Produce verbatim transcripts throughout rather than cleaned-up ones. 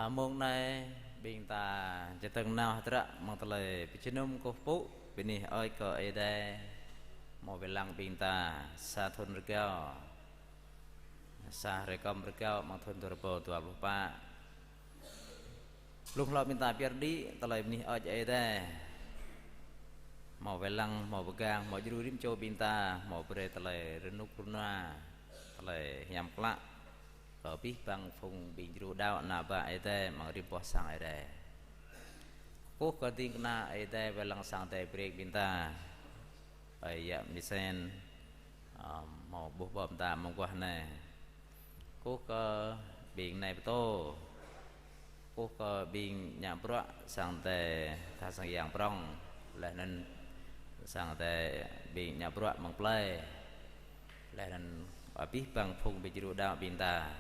Mông anai ƀing ta čơdơ̆ng nao hơdră amăng tơlơi pơjơnum kơkuh pơpŭ bơni hơơč kơ Ơi Adai. Hmâo wai lăng ƀing ta sa thun rơgao, sa hrơi kơm rơgao amăng thun dua rơbâo dua pluh pă. Blung hlâo ƀing ta pơyơr đĭ tơlơi bơni hơơč Ơi Adai. Hmâo wai lăng, hmâo pơgang, hmâo djru rĭm čô ƀing ta, hmâo brơi tơlơi rơnŭk rơnua, tơlơi hiam klă kơ abih bang phung ƀing djru đaŏ ană bă Ơi Adai amăng rĭm boh sang Ơi Adai. Kơkuh kơ ding kơna Ơi Adai, wai lăng sang Ơi Adai brơi ƀing ta. Ơi yă Misen, ơ, hmâo ƀuh ƀơ̆m ta mơguah anai. Kơkuh kơ ƀing nai pơtô. Kơkuh kơ ƀing ngă bruă sang Ơi Adai tha sang yang prŏng. Laih anŭn sang Ơi Adai ƀing ngă bruă amăng plơi. Laih anŭn abih bang phung ƀing djru đaŏ ƀing ta.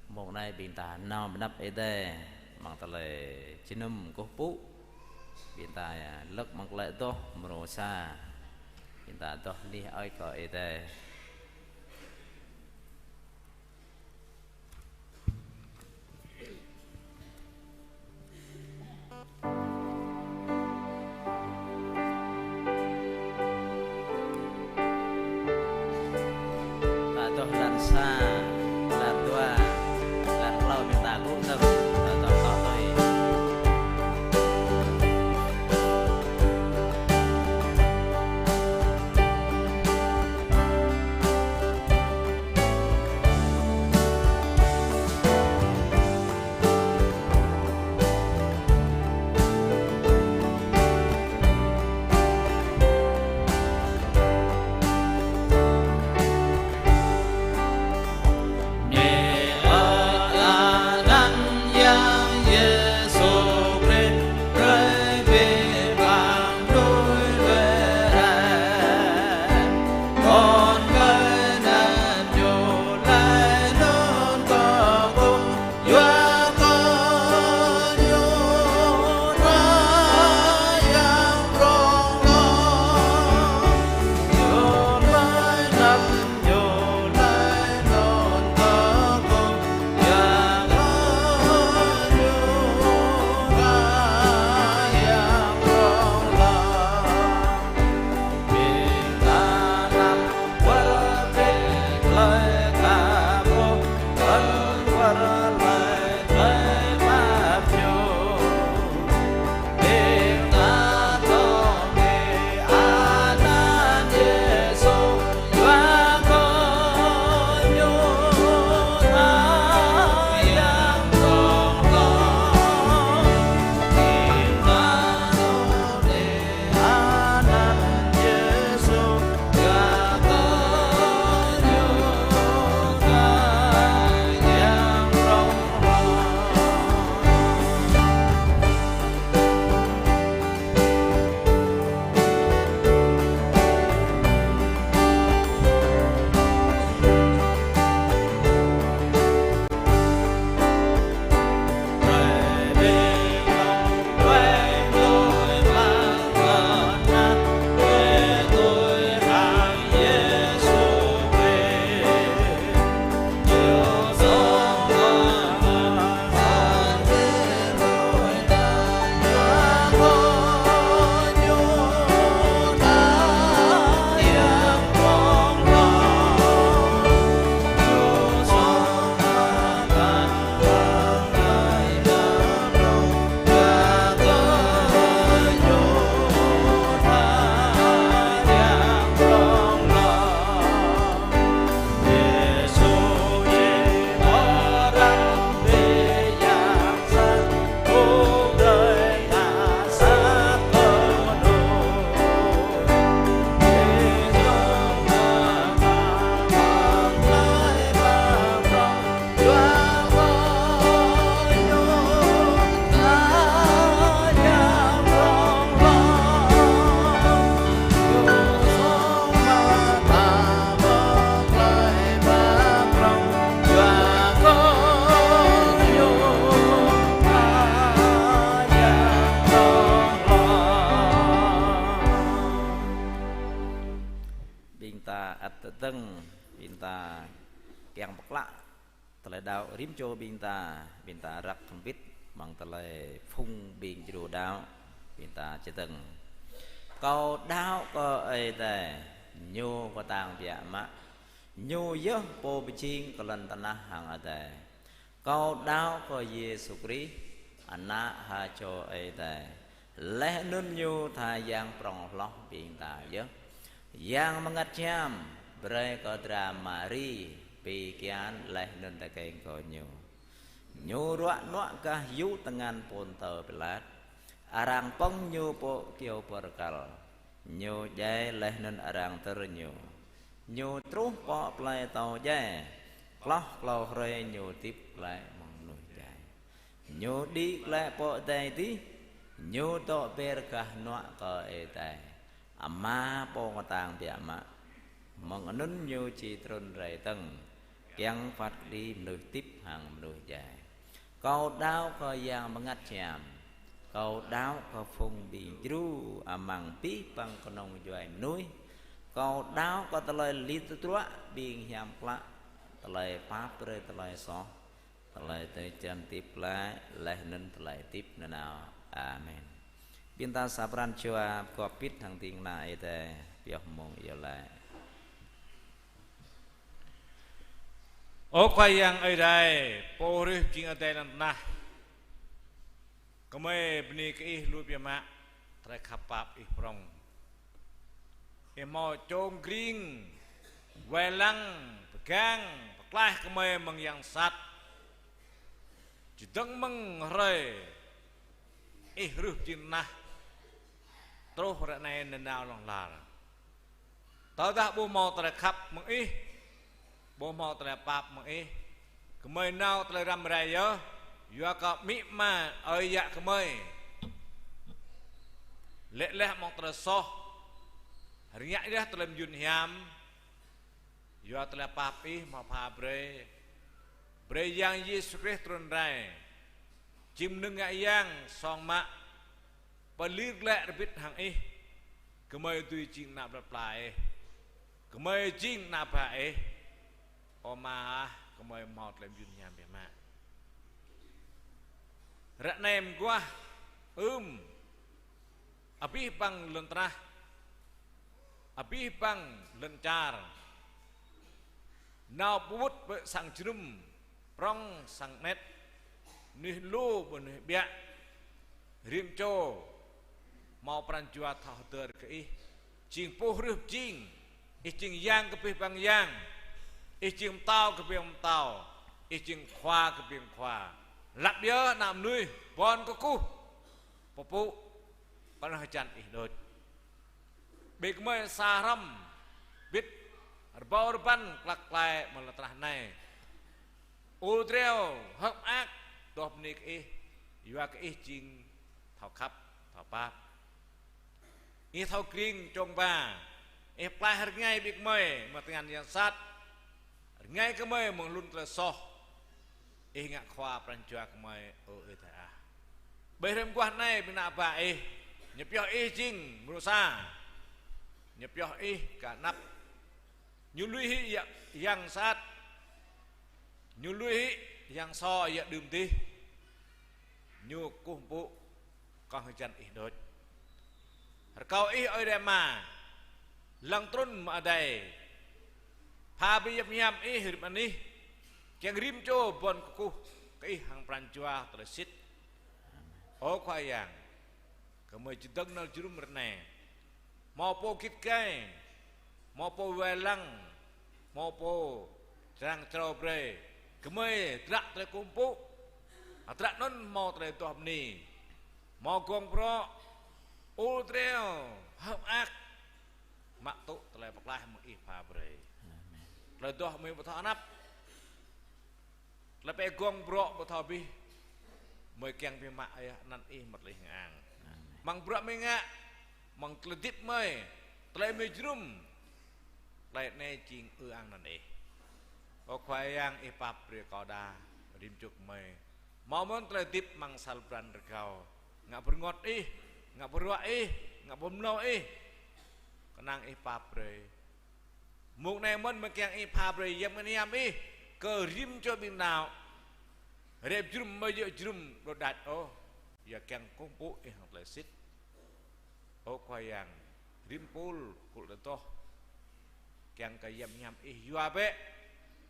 Mông anai ƀing ta nao pơ anăp Ơi Adai amăng tơlơi jơnum kơkuh pơpŭ. Ƀing ta lơ̆k amăng tơlơi adoh mrô sa. Ƀing ta adoh bơni hơơč kơ Ơi Adai. Ta adoh lan sa, lan dua, lan klâo ƀing ta kơkuh dơ̆ng, ta adoh tŏ tui. Ƀing ta ăt tơdơ̆ng, ƀing ta kiăng pơklă Tơlơi đaŏ rĭm čô ƀing ta, ƀing ta răk hơbĭt amăng tơlơi phung ƀing djru đaŏ, ƀing ta čơdơ̆ng. Kâo đaŏ kơ Ơi Adai, Ñu kơtang biă mă, Ñu yơh Pô pơjing kơ lŏn tơnah hăng adai. Kâo đaŏ kơ Yêsu Krist, Ană ha čô Ơi Adai, laih anŭn Ñu tha Yang prŏng hloh ƀing ta yơh. Yang Bơngăt Hiam brơi kơ dra Mari pi kian laih anŭn tơkeng kơ Ñu. Ñu ruă nuă gah yŭ tơngan Pôntơ Pilat. Arăng pơ̆ng Ñu pơ kyâo bơrkal. Ñu djai laih anŭn arăng tơr Ñu. Ñu truh pơ plơi atâo djai. Hloh klâo hrơi Ñu hơdip glaĭ mơ̆ng mơnuih djai. Ñu đĭ glaĭ pơ adai adih, Ñu dŏ ber gah hơnuă kơ Ơi Adai Ama Pô kơtang biă mă. Mơ̆ng anŭn Ñu či trŭn rai dơ̆ng, kiăng phat kơđi mơnuih hơdip hăng mơnuih djai. Kâo đaŏ kơ Yang Bơngăt Hiam. Kâo đaŏ kơ phung ƀing djru amăng abih bang kơnung djuai mơnuih. Kâo đaŏ kơ tơlơi lit tơdruă ƀing hiam klă, tơlơi pap brơi tơlơi soh, tơlơi tơčrăn hơdip glaĭ, laih anŭn tơlơi hơdip nanao. Amen. Ƀing ta sa pran jua pơgop hơbĭt hăng ding kơna Ơi Adai pioh mông iâu laĭ. Ơ Khua Yang Ơi Adai, Pô hrih pơjing adai lŏn tơnah. Gơmơi bơni kơ Ih lu biă mă, tơlơi khăp pap Ih prŏng. Ih hmâo čông kring, wai lăng, pơgang, pơklaih gơmơi mơ̆ng yang sat. Čơdơ̆ng mơ̆ng hrơi Ih hrih pơjing tơnah truh ră anai nanao hlŏng lar. Tơdah ƀu hmâo tơlơi khăp mơ̆ng Ih, ƀu hmâo tơlơi pap mơ̆ng Ih, gơmơi nao tơlơi răm rai yơh, yua kơ amĭ ama ơi yă gơmơi lê̆ laih mơ̆ng tơlơi soh, rơngiă laih tơlơi mơyun hiam, yua tơlơi pap Ih hmâo pha brơi, brơi Yang Yêsu Krist trŭn rai, jing mơnơ̆ng ngă yang song mă, pơlir glaĭ rơbit hăng Ih. Gơmơi dưi jing ană plơi pla Ih. Gơmơi jing ană bă Ih. Ơ Ama ah, gơmơi hmâo tơlơi mơyun hiam biă mă. Ră anai mơguah, ưm, abih bang lŏn tơnah, abih bang lŏn čar, nao pơƀut pơ sang jơnum, prŏng sang anet, mơnuih lu ƀơi mơnuih ƀiă, rĭm čô hmâo pran jua thâo hơdơr kơ Ih, jing Pô hrih pơjing, Ih jing Yang kơ abih bang yang, Ih jing Pơtao kơ abih bang pơtao, Ih jing Khua kơ abih bang khua. Lăp yơh ană mơnuih ƀôn kơkuh pơpŭ pơ anăp hơjăn Ih đôč. Ƀing gơmơi sa hrŏm hơbĭt, rơbâo rơbăn klăk klai amăng lŏn tơnah anai. Ur triu hơ̆k mơak adoh bơni kơ Ih, yua kơ Ih jing thâo khăp, thâo pap. Ih thâo kring čông ba, Ih pơklaih rơngai ƀing gơmơi mơ̆ng tơngan yang sat, rơngai gơmơi mơ̆ng hlŭn tơlơi soh. Ih ngă khua pran jua gơmơi, ơ Ơi Adai ah. Ƀơi hrơi mơguah anai ƀing ană bă Ih, ñu pioh Ih jing mrô sa, ñu pioh Ih kơ anăp. Ñu lui hĭ yă yang sat, ñu lui hĭ yang sô yă đưm dih, ñu kơkuh pơpŭ kơnơ̆ng hơjăn Ih đôč. Rơkâo Ih Ơi Adai Ama, lăng trŭn mơ̆ng adai, pha brơi hiam Ih rĭm anih, kiăng rĭm čô ƀôn kơkuh kơ Ih hăng pran jua tơlơi sĭt. Ơ Khua Yang, gơmơi čơdơ̆ng nao jơnum ră anai, hmâo pô git gai, hmâo pô wai lăng, hmâo pô čơrang črâo brơi, gơmơi hơdră tơlơi kơkuh pơpŭ, hơdră anŭn hmâo tơlơi adoh bơni, hmâo gông bruă, ur triu hơ̆k mơak, mă tŭ tơlơi pơklaih mơ̆ng Ih pha brơi. Amen. Tơlơi adoh mơ̆ng Ih ƀu thâo anăp. Tơlơi pơgông bruă ƀu thâo abih. Gơmơi kiăng abih mă yơh anăn Ih mơ̆t laih hăng ang. Amen. Mơ̆ng bruă gơmơi ngă, mơ̆ng tơlơi hơdip gơmơi, tơlơi gơmơi jơnum, tơlơi anai jing ư ang anăn Ih. Ơ Khua Yang, Ih pap brơi kơ đa rĭm čô gơmơi. Hmâo mơ̆n tơlơi hơdip amăng sal brăn rơgao, ngă pơrơngot Ih, ngă pơruă Ih, ngă pơmlâo Ih. Kơnang Ih pap brơi. Mông anai mơ̆n gơmơi kiăng Ih pha brơi Yang Bơngăt Hiam Ih Kơ rĭm čô ƀing đaŏ. Rai jơnum mơ̆ yơh jơnum đôč đač ôh. Yua kiăng kơkuh pơpŭ Ih hăng tơlơi sĭt. Ơ Khua Yang, rĭm pul kul tơdŏh. Kiăng kơ yăm hiam Ih yua bĕ.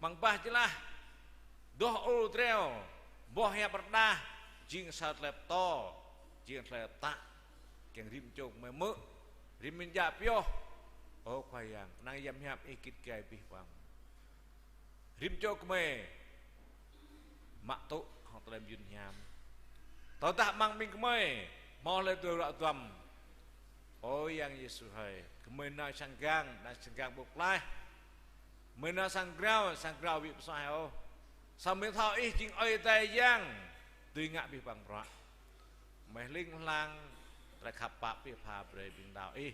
Mơ̆ng bah jơlah. Dŏ ur treo. Boh hiăp rơđah. Jing sa tơlơi pơtô. Jing tơlơi pơtă. Kiăng rĭm čô gơmơi hmư̆. Rĭm min djă pioh. Ơ Khua Yang, kơnang yăm hiam Ih git gai abih bang. Rĭm čô gơmơi mă tŭ hăng tơlơi mơyun hiam. Tơdah amăng ƀing gơmơi hmâo tơlơi dŏ ruă duăm. Ơ Yang Yêsu hơi, gơmơi nao sang gang, nao sang gang ƀô̆ klaih. Gơmơi nao sang grao, sang grao ƀu pơsuaih ôh. Samơ̆ thâo Ih jing Ơi Adai Yang dưi ngă abih bang bruă. Gơmơi hling hlang, tơlơi khăp pap pơpha brơi ƀing đaŏ Ih.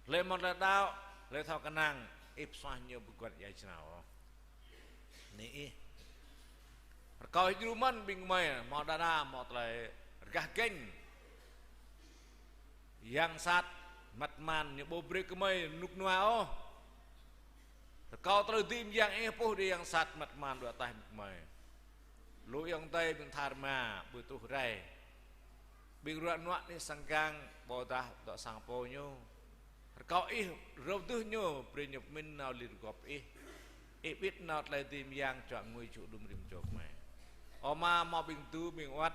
Hlơi hmâo tơlơi đaŏ, hlơi thâo kơnang, Ih pơsuaih ñu ƀu găn ia jrao ôh. Bơni Ih. Rơkâo Ih djru mơ̆n ƀing gơmơi, hmâo đa đa, hmâo tơlơi rơgah gĕñ. Yang sat, măt man, ñu ƀu brơi kơ gơmơi rơnŭk rơnua ôh. Rơkâo tơlơi dưi mơyang Ih pơpŭ đĭ yang sat, măt man, đuaĭ ataih gơmơi. Lu ayŏng adơi ƀing tha rơma, ƀu tuh rai. Ƀing ruă nuă anih sang gang, ƀôdah dŏ sang pô ñu. Rơkâo Ih rơwang tơlơi ñu, brơi ñu pơmĭn nao lir gŏp Ih. Ih ƀĭt nao tơlơi dưi mơyang čuă ngui čŭ đưm rĭm čô gơmơi. Ơ Ama, hmâo ƀing tŭ ƀing wơ̆t.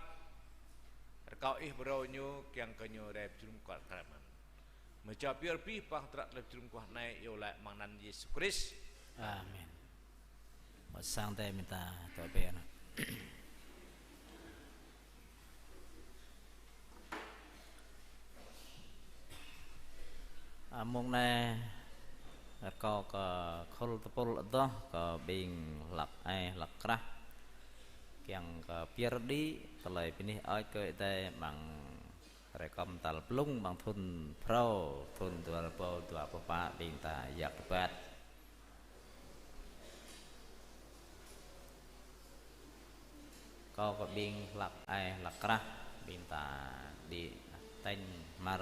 Rơkâo Ih pơrâo ñu, kiăng kơ ñu rai pơjơnum kual kraih mơ̆n. Mơ̆ jao pioh abih bang tơdruă tơlơi pơjơnum kual anai, iâu laĭ amăng anăn Yêsu Krist. Amen. Mơ̆ sang tơlơi mơta tơlơi pơpŭ. A, mông anai, rơkâo kơ khul tơpul adoh, kơ ƀing hlăk ai, hlăk krah. Kiăng kơ pơyơr đĭ, tơlơi bơni hơơč kơ Ơi Adai amăng hrơi kơm tal blung amăng thun phrâo, thun dua rơbâo dua pluh pă ƀing ta yak rơbat. Kâo kơ ƀing hlăk ai hlăk krah, ƀing ta đĭ tañ hmar.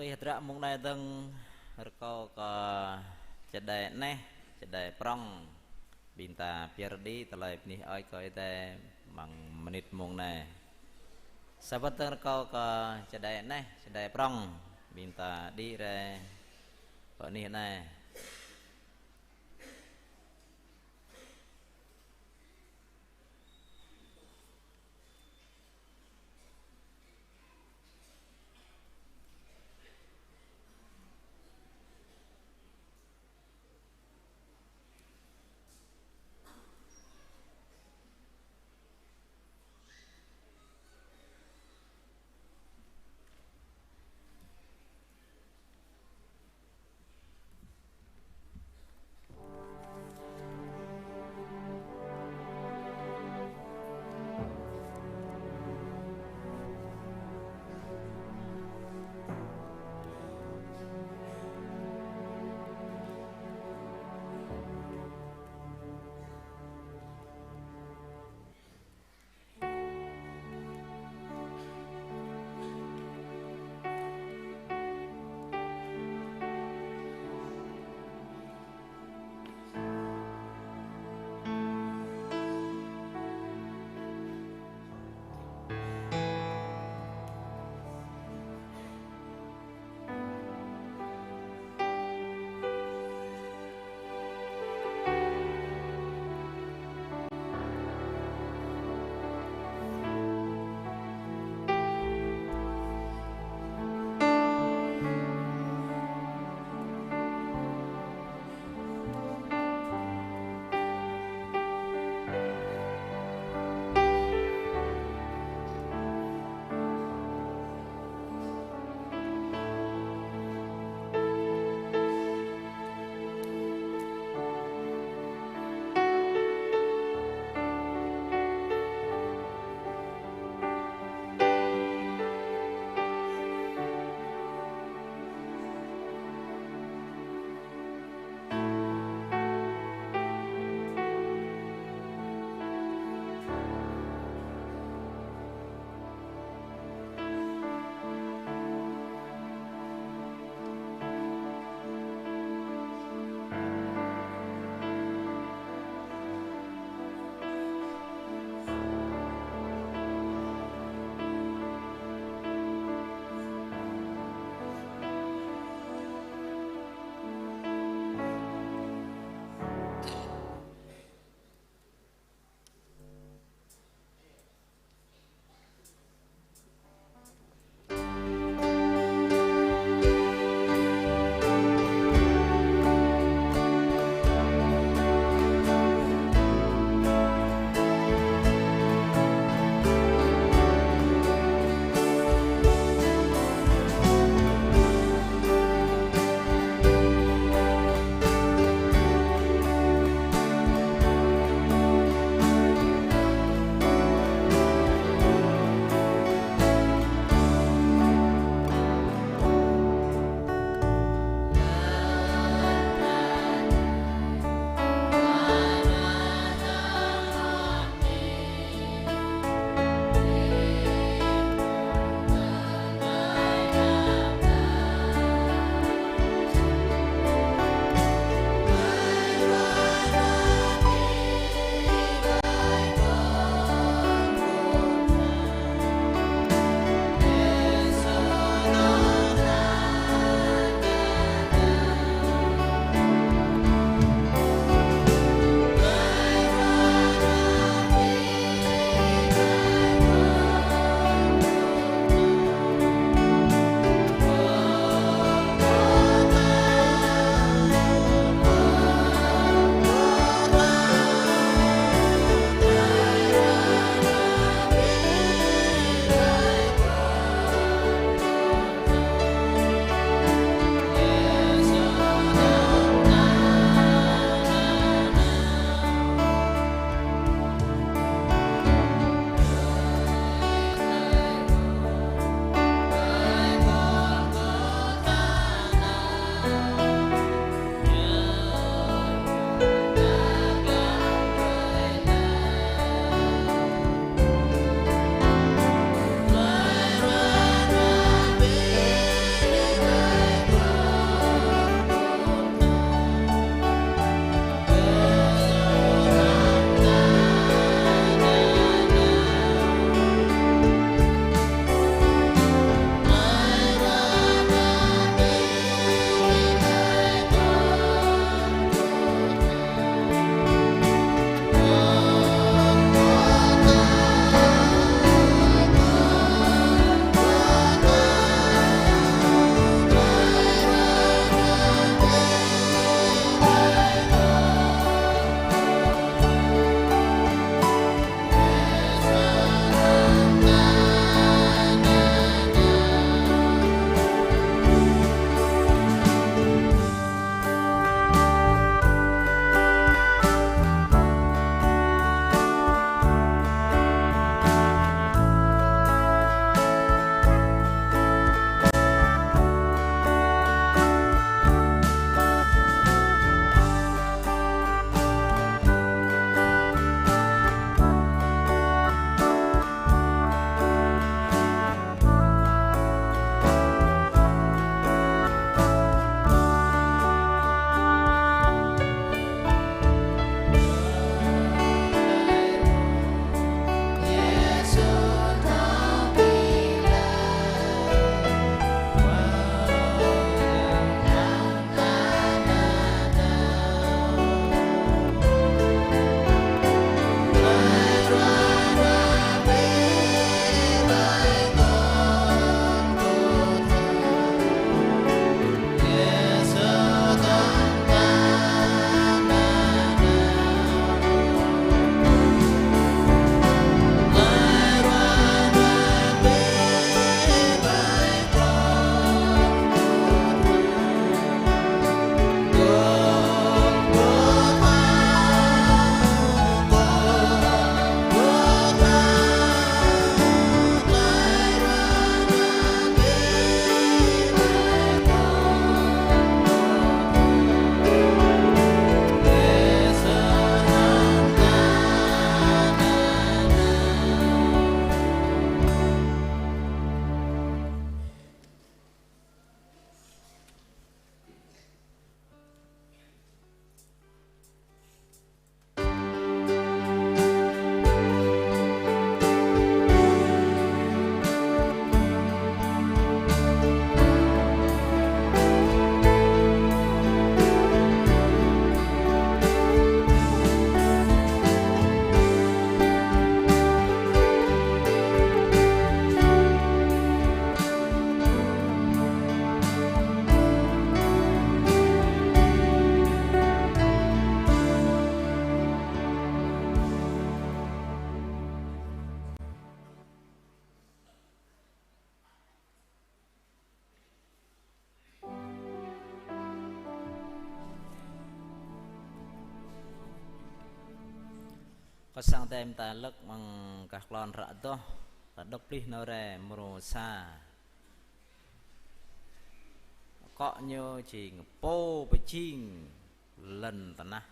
Tui hơdră mông anai dơ̆ng rơkâo kơ čơđai anai, čơđai prŏng. Ƀing ta pơyơr đĭ tơlơi bơni hơơč kơ Ơi Adai amăng mơnit mông anai. Sa bơ̆t dơ̆ng rơkâo kơ čơđai anai, čơđai prŏng. Ƀing ta đĭ rai pơ anih anai. Sang Ơi Adai mơta lơ̆k amăng gah klon hră adoh, ta đŏk plih nao rai mrô sa. Akŏ ñu jing Pô pơjing lŏn tơnah.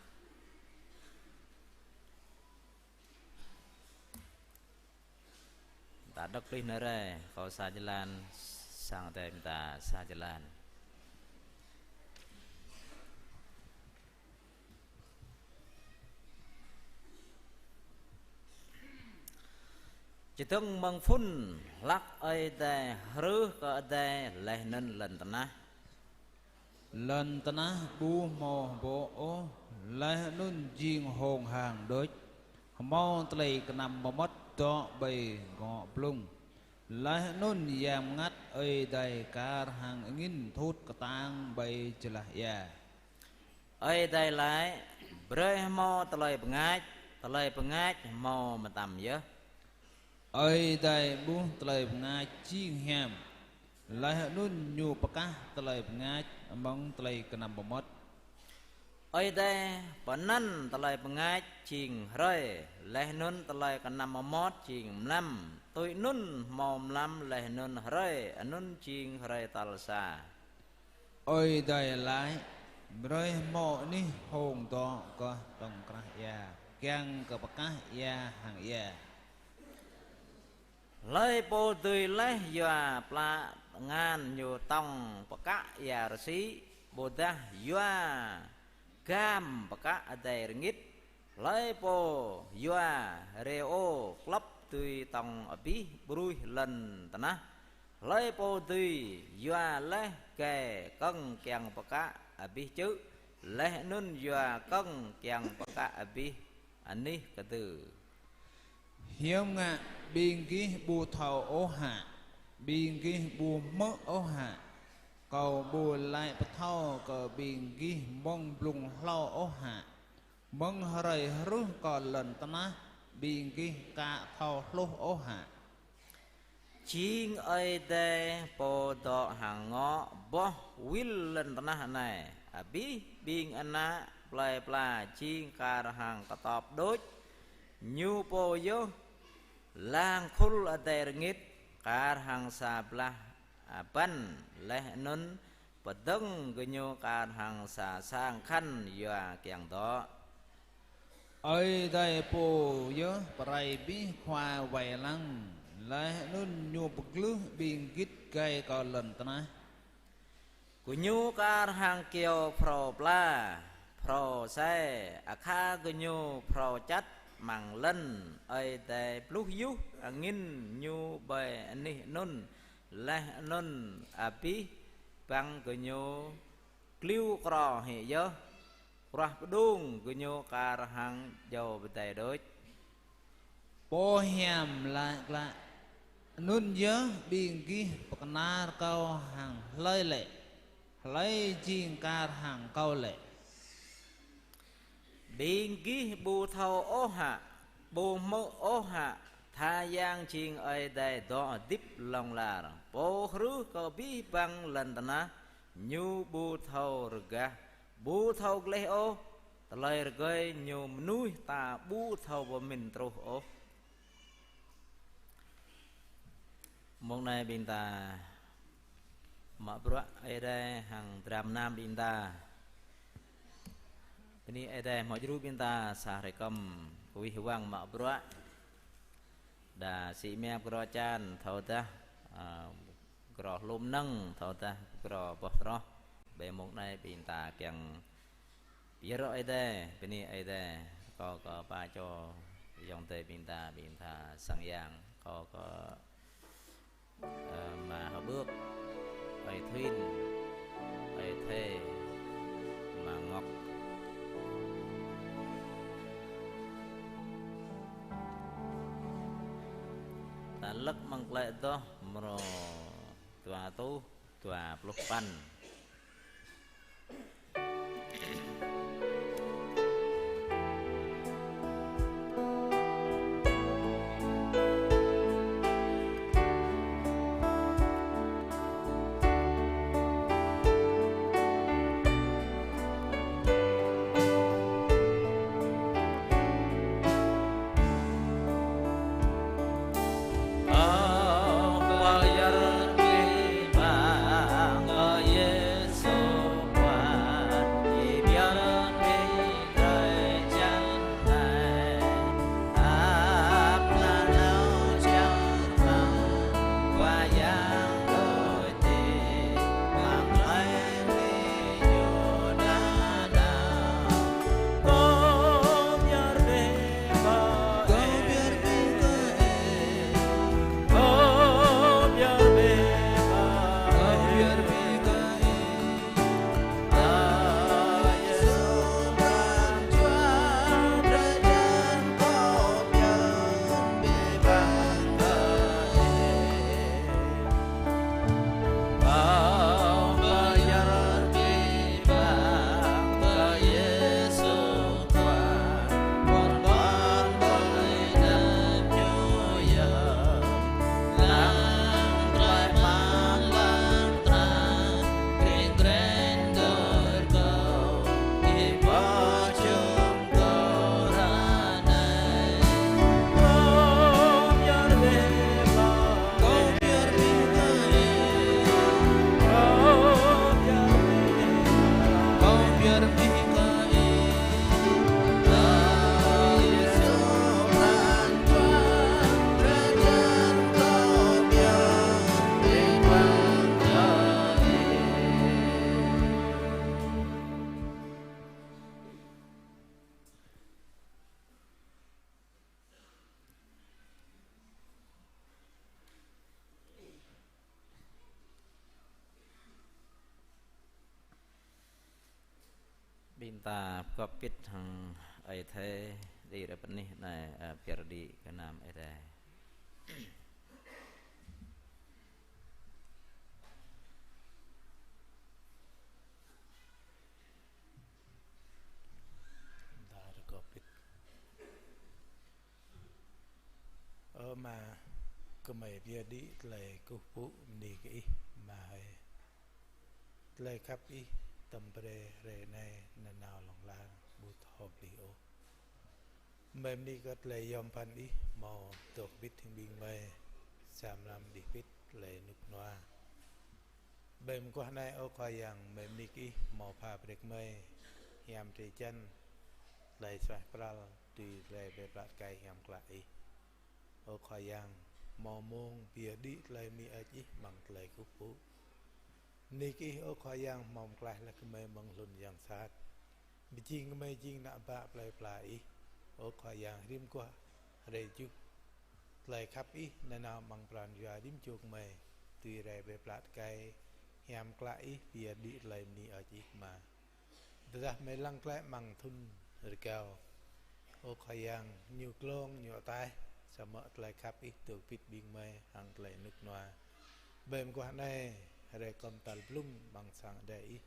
Ta đŏk plih nao rai, kâo sa jơlan, sang Ơi Adai mơta sa jơlan. Čơdơ̆ng mơ̆ng phŭn hlăk Ơi Adai hrưh kơ adai laih anŭn lŏn tơnah. Lŏn tơnah ƀu hmâo hơbô̆ ôh, laih anŭn jing hông hang đôč, hmâo tơlơi kơnăm mơmŏt dŏ ƀơi ngŏ blung. Laih anŭn Yang Bơngăt Ơi Adai kar hăng angin thut kơtang ƀơi jơlah ia. Ơi Adai laĭ: Brơi hmâo tơlơi bơngač, tơlơi bơngač hmâo mơtam yơh. Ơi Adai ƀuh tơlơi bơngač jing hiam, laih anŭn Ñu pơkah tơlơi bơngač amăng tơlơi kơnăm mơmŏt. Ơi Adai pơanăn tơlơi bơngač jing hrơi, laih anŭn tơlơi kơnăm mơmŏt jing mlam. Tui anŭn hmâo mlam laih anŭn hrơi, anŭn jing hrơi tal sa. Ơi Adai laĭ: Brơi hmâo anih hông dŏ gah tŏng krah ia, kiăng kơ pơkah ia hăng ia. Hlơi pô dưi laih yua pla tơngan ñu tŏng pơkă ia rơsĭ, ƀôdah yua gam pơkă adai rơngit? Hlơi pô yua rơô klŏp dưi tŏng abih ƀruih lŏn tơnah? Hlơi pô dưi yua laih gai kơ̆ng kiăng pơkă abih čư̆, laih anŭn yua kơ̆ng kiăng pơkă abih anih kơdư? Hiư̆m ngă ƀing gih ƀu thâo ôh hă? Ƀing gih ƀu hmư̆ ôh hă? Kâo ƀu laĭ pơthâo kơ ƀing gih mơ̆ng blung hlâo ôh hă? Mơ̆ng hrơi hrưh kơ lŏn tơnah, ƀing gih ka thâo hluh ôh hă? Jing Ơi Adai Pô dŏ hăng ngŏ boh wĭl lŏn tơnah anai. Abih ƀing ană plơi pla jing kar hăng kơtop đôč Ñu pô yơh. Lăng khul adai rơngit kar hăng sa blah abăn, laih anŭn pơdơ̆ng gơñu kar hăng sa sang khăn yua kiăng dŏ. Ơi Adai Pô yơh pơrai abih khua wai lăng, laih anŭn Ñu pơglưh ƀing git gai kơ lŏn tơnah. Gơñu kar hăng kyâo phrâo pla, phrâo sai, akha gơñu phrâo čăt amăng lŏn. Ơi Adai bluh yuh angin Ñu ƀơi anih anŭn, laih anŭn abih bang gơñu kliu kro hĭ yơh. Ruah pơdung gơñu kar hăng jâo pơdai đôč. Pô hiam laĭ glăi: Anŭn yơh ƀing gih pơkơnar Kâo hăng hlơi lĕ? Hlơi jing kar hăng Kâo lĕ? Ƀing gih ƀu thâo ôh hă, ƀu hmư̆ ôh hă, tha Yang jing Ơi Adai dŏ hơdip hlŏng lar, Pô hrưh kơ abih bang lŏn tơnah, Ñu ƀu thâo rơgah, ƀu thâo gleh ôh, tơlơi rơgơi Ñu mơnuih ta ƀu thâo pơmĭn truh ôh. Mông anai ƀing ta mă bruă Ơi Adai hăng dram gơnam ƀing ta. Bơni Ơi Adai hmâo djru ƀing ta sa hrơi kơm kơwih wăng mă bruă. Đa sĭ mă bruă čan thâo dah, a, bruă hlŭm nơ̆ng thâo dah bruă boh troh. Ƀơi mông anai ƀing ta kiăng pơyơr Ơi Adai, bơni Ơi Adai, kâo kơ pă čô ayŏng adơi ƀing ta, ƀing ta sang yang, kâo kơ, ơ, Ama Hơƀưk, Ơi Thuin, Ơi Thê, Ama Ngŏk. Ta lơ̆k amăng tơlơi adoh mrô dua rơtuh dua pluh păn. Ƀing ta pơgop pĭt hăng Ơi Adai, đĭ rai pơ anih anai, ơ, pơyơr đĭ gơnam Ơi Adai. Ƀing ta pơgop pĭt. Ơ Ama, gơmơi pơyơr đĭ tơlơi kơkuh pơpŭ bơni kơ Ih, Ama hơi. Tơlơi khăp Ih tơm brơi hrơi anai nanao hlŏng lar ƀu thâo pơplih ôh. Gơmơi bơni kơ tơlơi yom pơphan Ih hmâo dŏ hơbĭt hăng ƀing gơmơi, sa mlam đih pĭt tơlơi rơnŭk rơnua. Ƀơi mơguah anai, ơ Khua Yang, gơmơi bơni kơ Ih hmâo pha brơi kơ gơmơi hiam drơi jăn tơlơi suaih pral, tui tơlơi brơi pơala tơkai hiam klă Ih. Ơ Khua Yang, hmâo mông pơyơr đĭ tơlơi bơni hơơč Ih amăng tơlơi kơkuh pơpŭ. Bơni kơ Ih, ơ Khua Yang, hmâo pơklaih laih gơmơi mơ̆ng hlŭn yang sat. Pơjing gơmơi jing ană bă plơi pla Ih. Ơ Khua Yang, rĭm mơguah hrơi juh, tơlơi khăp Ih nanao amăng pran jua rĭm čô gơmơi, tui rai brơi pơala tơkai hiam klă Ih, pơyơr đĭ tơlơi bơni hơơč Ih Ama. Tơdah gơmơi lăng glaĭ amăng thun rơgao, ơ Khua Yang, ñu glông, ñu ataih, samơ̆ tơlơi khăp Ih dŏ hơbĭt ƀing gơmơi hăng tơlơi rơnŭk rơnua. Ƀơi mơguah anai, hrơi kơm tal blung amăng sang Ơi Adai Ih,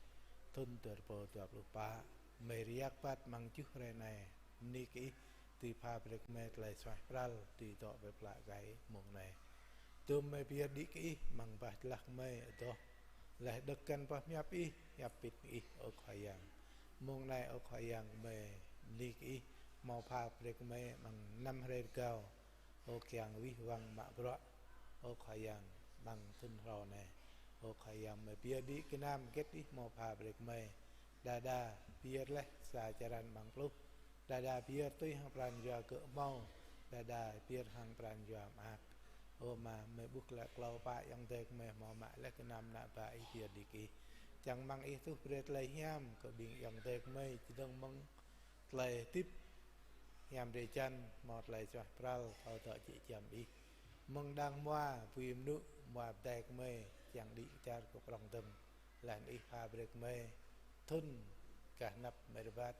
thun dua rơbâo dua pluh pă, gơmơi rơyak pat amăng tơjuh hrơi anai, bơni kơ Ih dưi pha brơi kơ gơmơi tơlơi suaih pral, dưi dŏ brơi pơala tơkai mông anai. Dôm gơmơi pơyơr đĭ kơ Ih amăng bah jơlah gơmơi adoh, laih đŏk găn boh pơhiăp Ih, hiăp pĭt Ih, ơ Khua Yang. Mông anai, ơ Khua Yang, gơmơi bơni kơ Ih hmâo pha brơi kơ gơmơi amăng năm hrơi rơgao, ơ kiăng wih wăng mă bruă, ơ Khua Yang, amăng thun hrơi anai. Ơ Khua Yang, gơmơi pơyơr đĭ gơnam hơget Ih hmâo pha brơi kơ gơmơi. Đa đa pơyơr laih sa črăn amăng pluh. Đa đa pơyơr tui hăng pran jua gơ̆ hmâo. Đa đa pơyơr hăng pran jua mơak. Ơ Ama, gơmơi ƀuh glaĭ klâo pă ayŏng adơi gơmơi hmâo mă laih gơnam ană bă Ih pơyơr đĭ kơ Ih. Čang rơmang Ih tuh brơi tơlơi hiam kơ ƀing ayŏng adơi gơmơi, čơdơ̆ng mơ̆ng tơlơi hơdip hiam drơi jăn, hmâo tơlơi suaih pral, thâo dŏ jĕ giăm Ih. Mơ̆ng đang hmua, bui mơnŭ, hmua pơdai gơmơi, kiăng đĭ kơčar kơ prŏng dơ̆ng. Laih anŭn Ih pha brơi kơ gơmơi thun gah anăp gơmơi rơbat,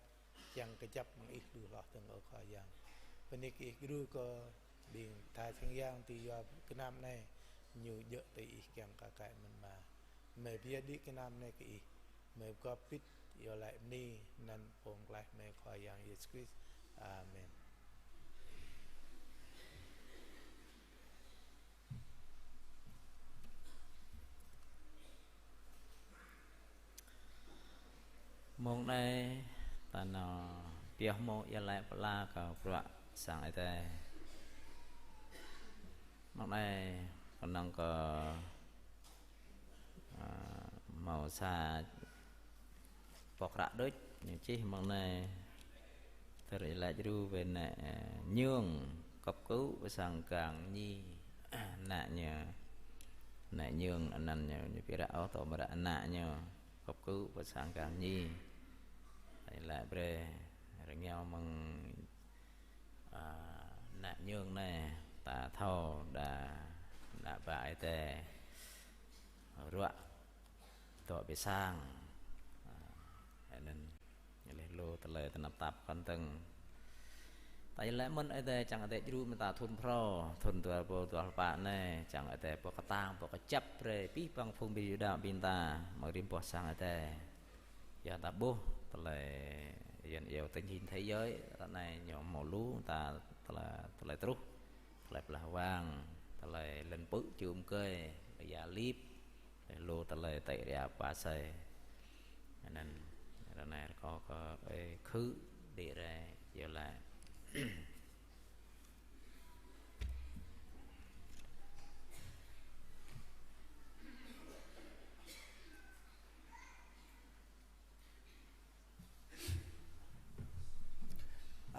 kiăng kơjăp mơ̆ng Ih lu hloh dơ̆ng, ơ Khua Yang. Bơni kơ Ih gru kơ ƀing tha sang yang dưi yua gơnam anai, ñu djơ̆ tui Ih kiăng kơ kaĭ mơ̆n Ama. Gơmơi pơyơr đĭ gơnam anai kơ Ih. Gơmơi pơgop pĭt iâu laĭ bơni anăn Pô Pơklaih gơmơi Khua Yang Yêsu Krist. Amen. Mông anai ta nao pioh mông iâu laĭ pơala kơ bruă sang Ơi Adai. Mông anai kơnơ̆ng kơ, a, hmâo sa boh hră đôč ñu čih mơ̆ng anai. Tơlơi laĭ djru wơ̆t anai, ơ, Nhung kơp kŭ pơ sang gang ñi ană ñu. Anai Nhung anăn ñu, ñu ƀu ră ôh, tơl mơ̆ ră ană ñu kơp kŭ pơ sang gang ñi. Tơlơi laĭ brơi rơngiao mơ̆ng, a, ană Nhung anai, ta thâo đa ană bă Ơi Adai ruă dŏ ƀơi sang. A, anŭn ñu laĭ lu tơlơi tơnap tap kơnơ̆ng. Ta iâu laĭ mơ̆n Ơi Adai čang Ơi Adai djru mơ̆ng ta thun phrâo, thun dua rơbâo dua pluh pă anai, čang Ơi Adai pô kơtang, pô kơjăp brơi abih bang phung ƀing Yuđa ƀing ta, mơ̆ng rĭm boh sang Ơi Adai. Yua ta ƀuh tơlơi yăn iâu tình hình thế giới ră anai ñu hmâo lu ta tơlơi, tơlơi truh, tơlơi pơblah wang, tơlơi lŏn pư̆ čum kơi, ƀơi ia lip, lu tơlơi tĕ ria pơsai. Anŭn, ră anai rơkâo kơ ơi khư đĭ rai iâu laĭ.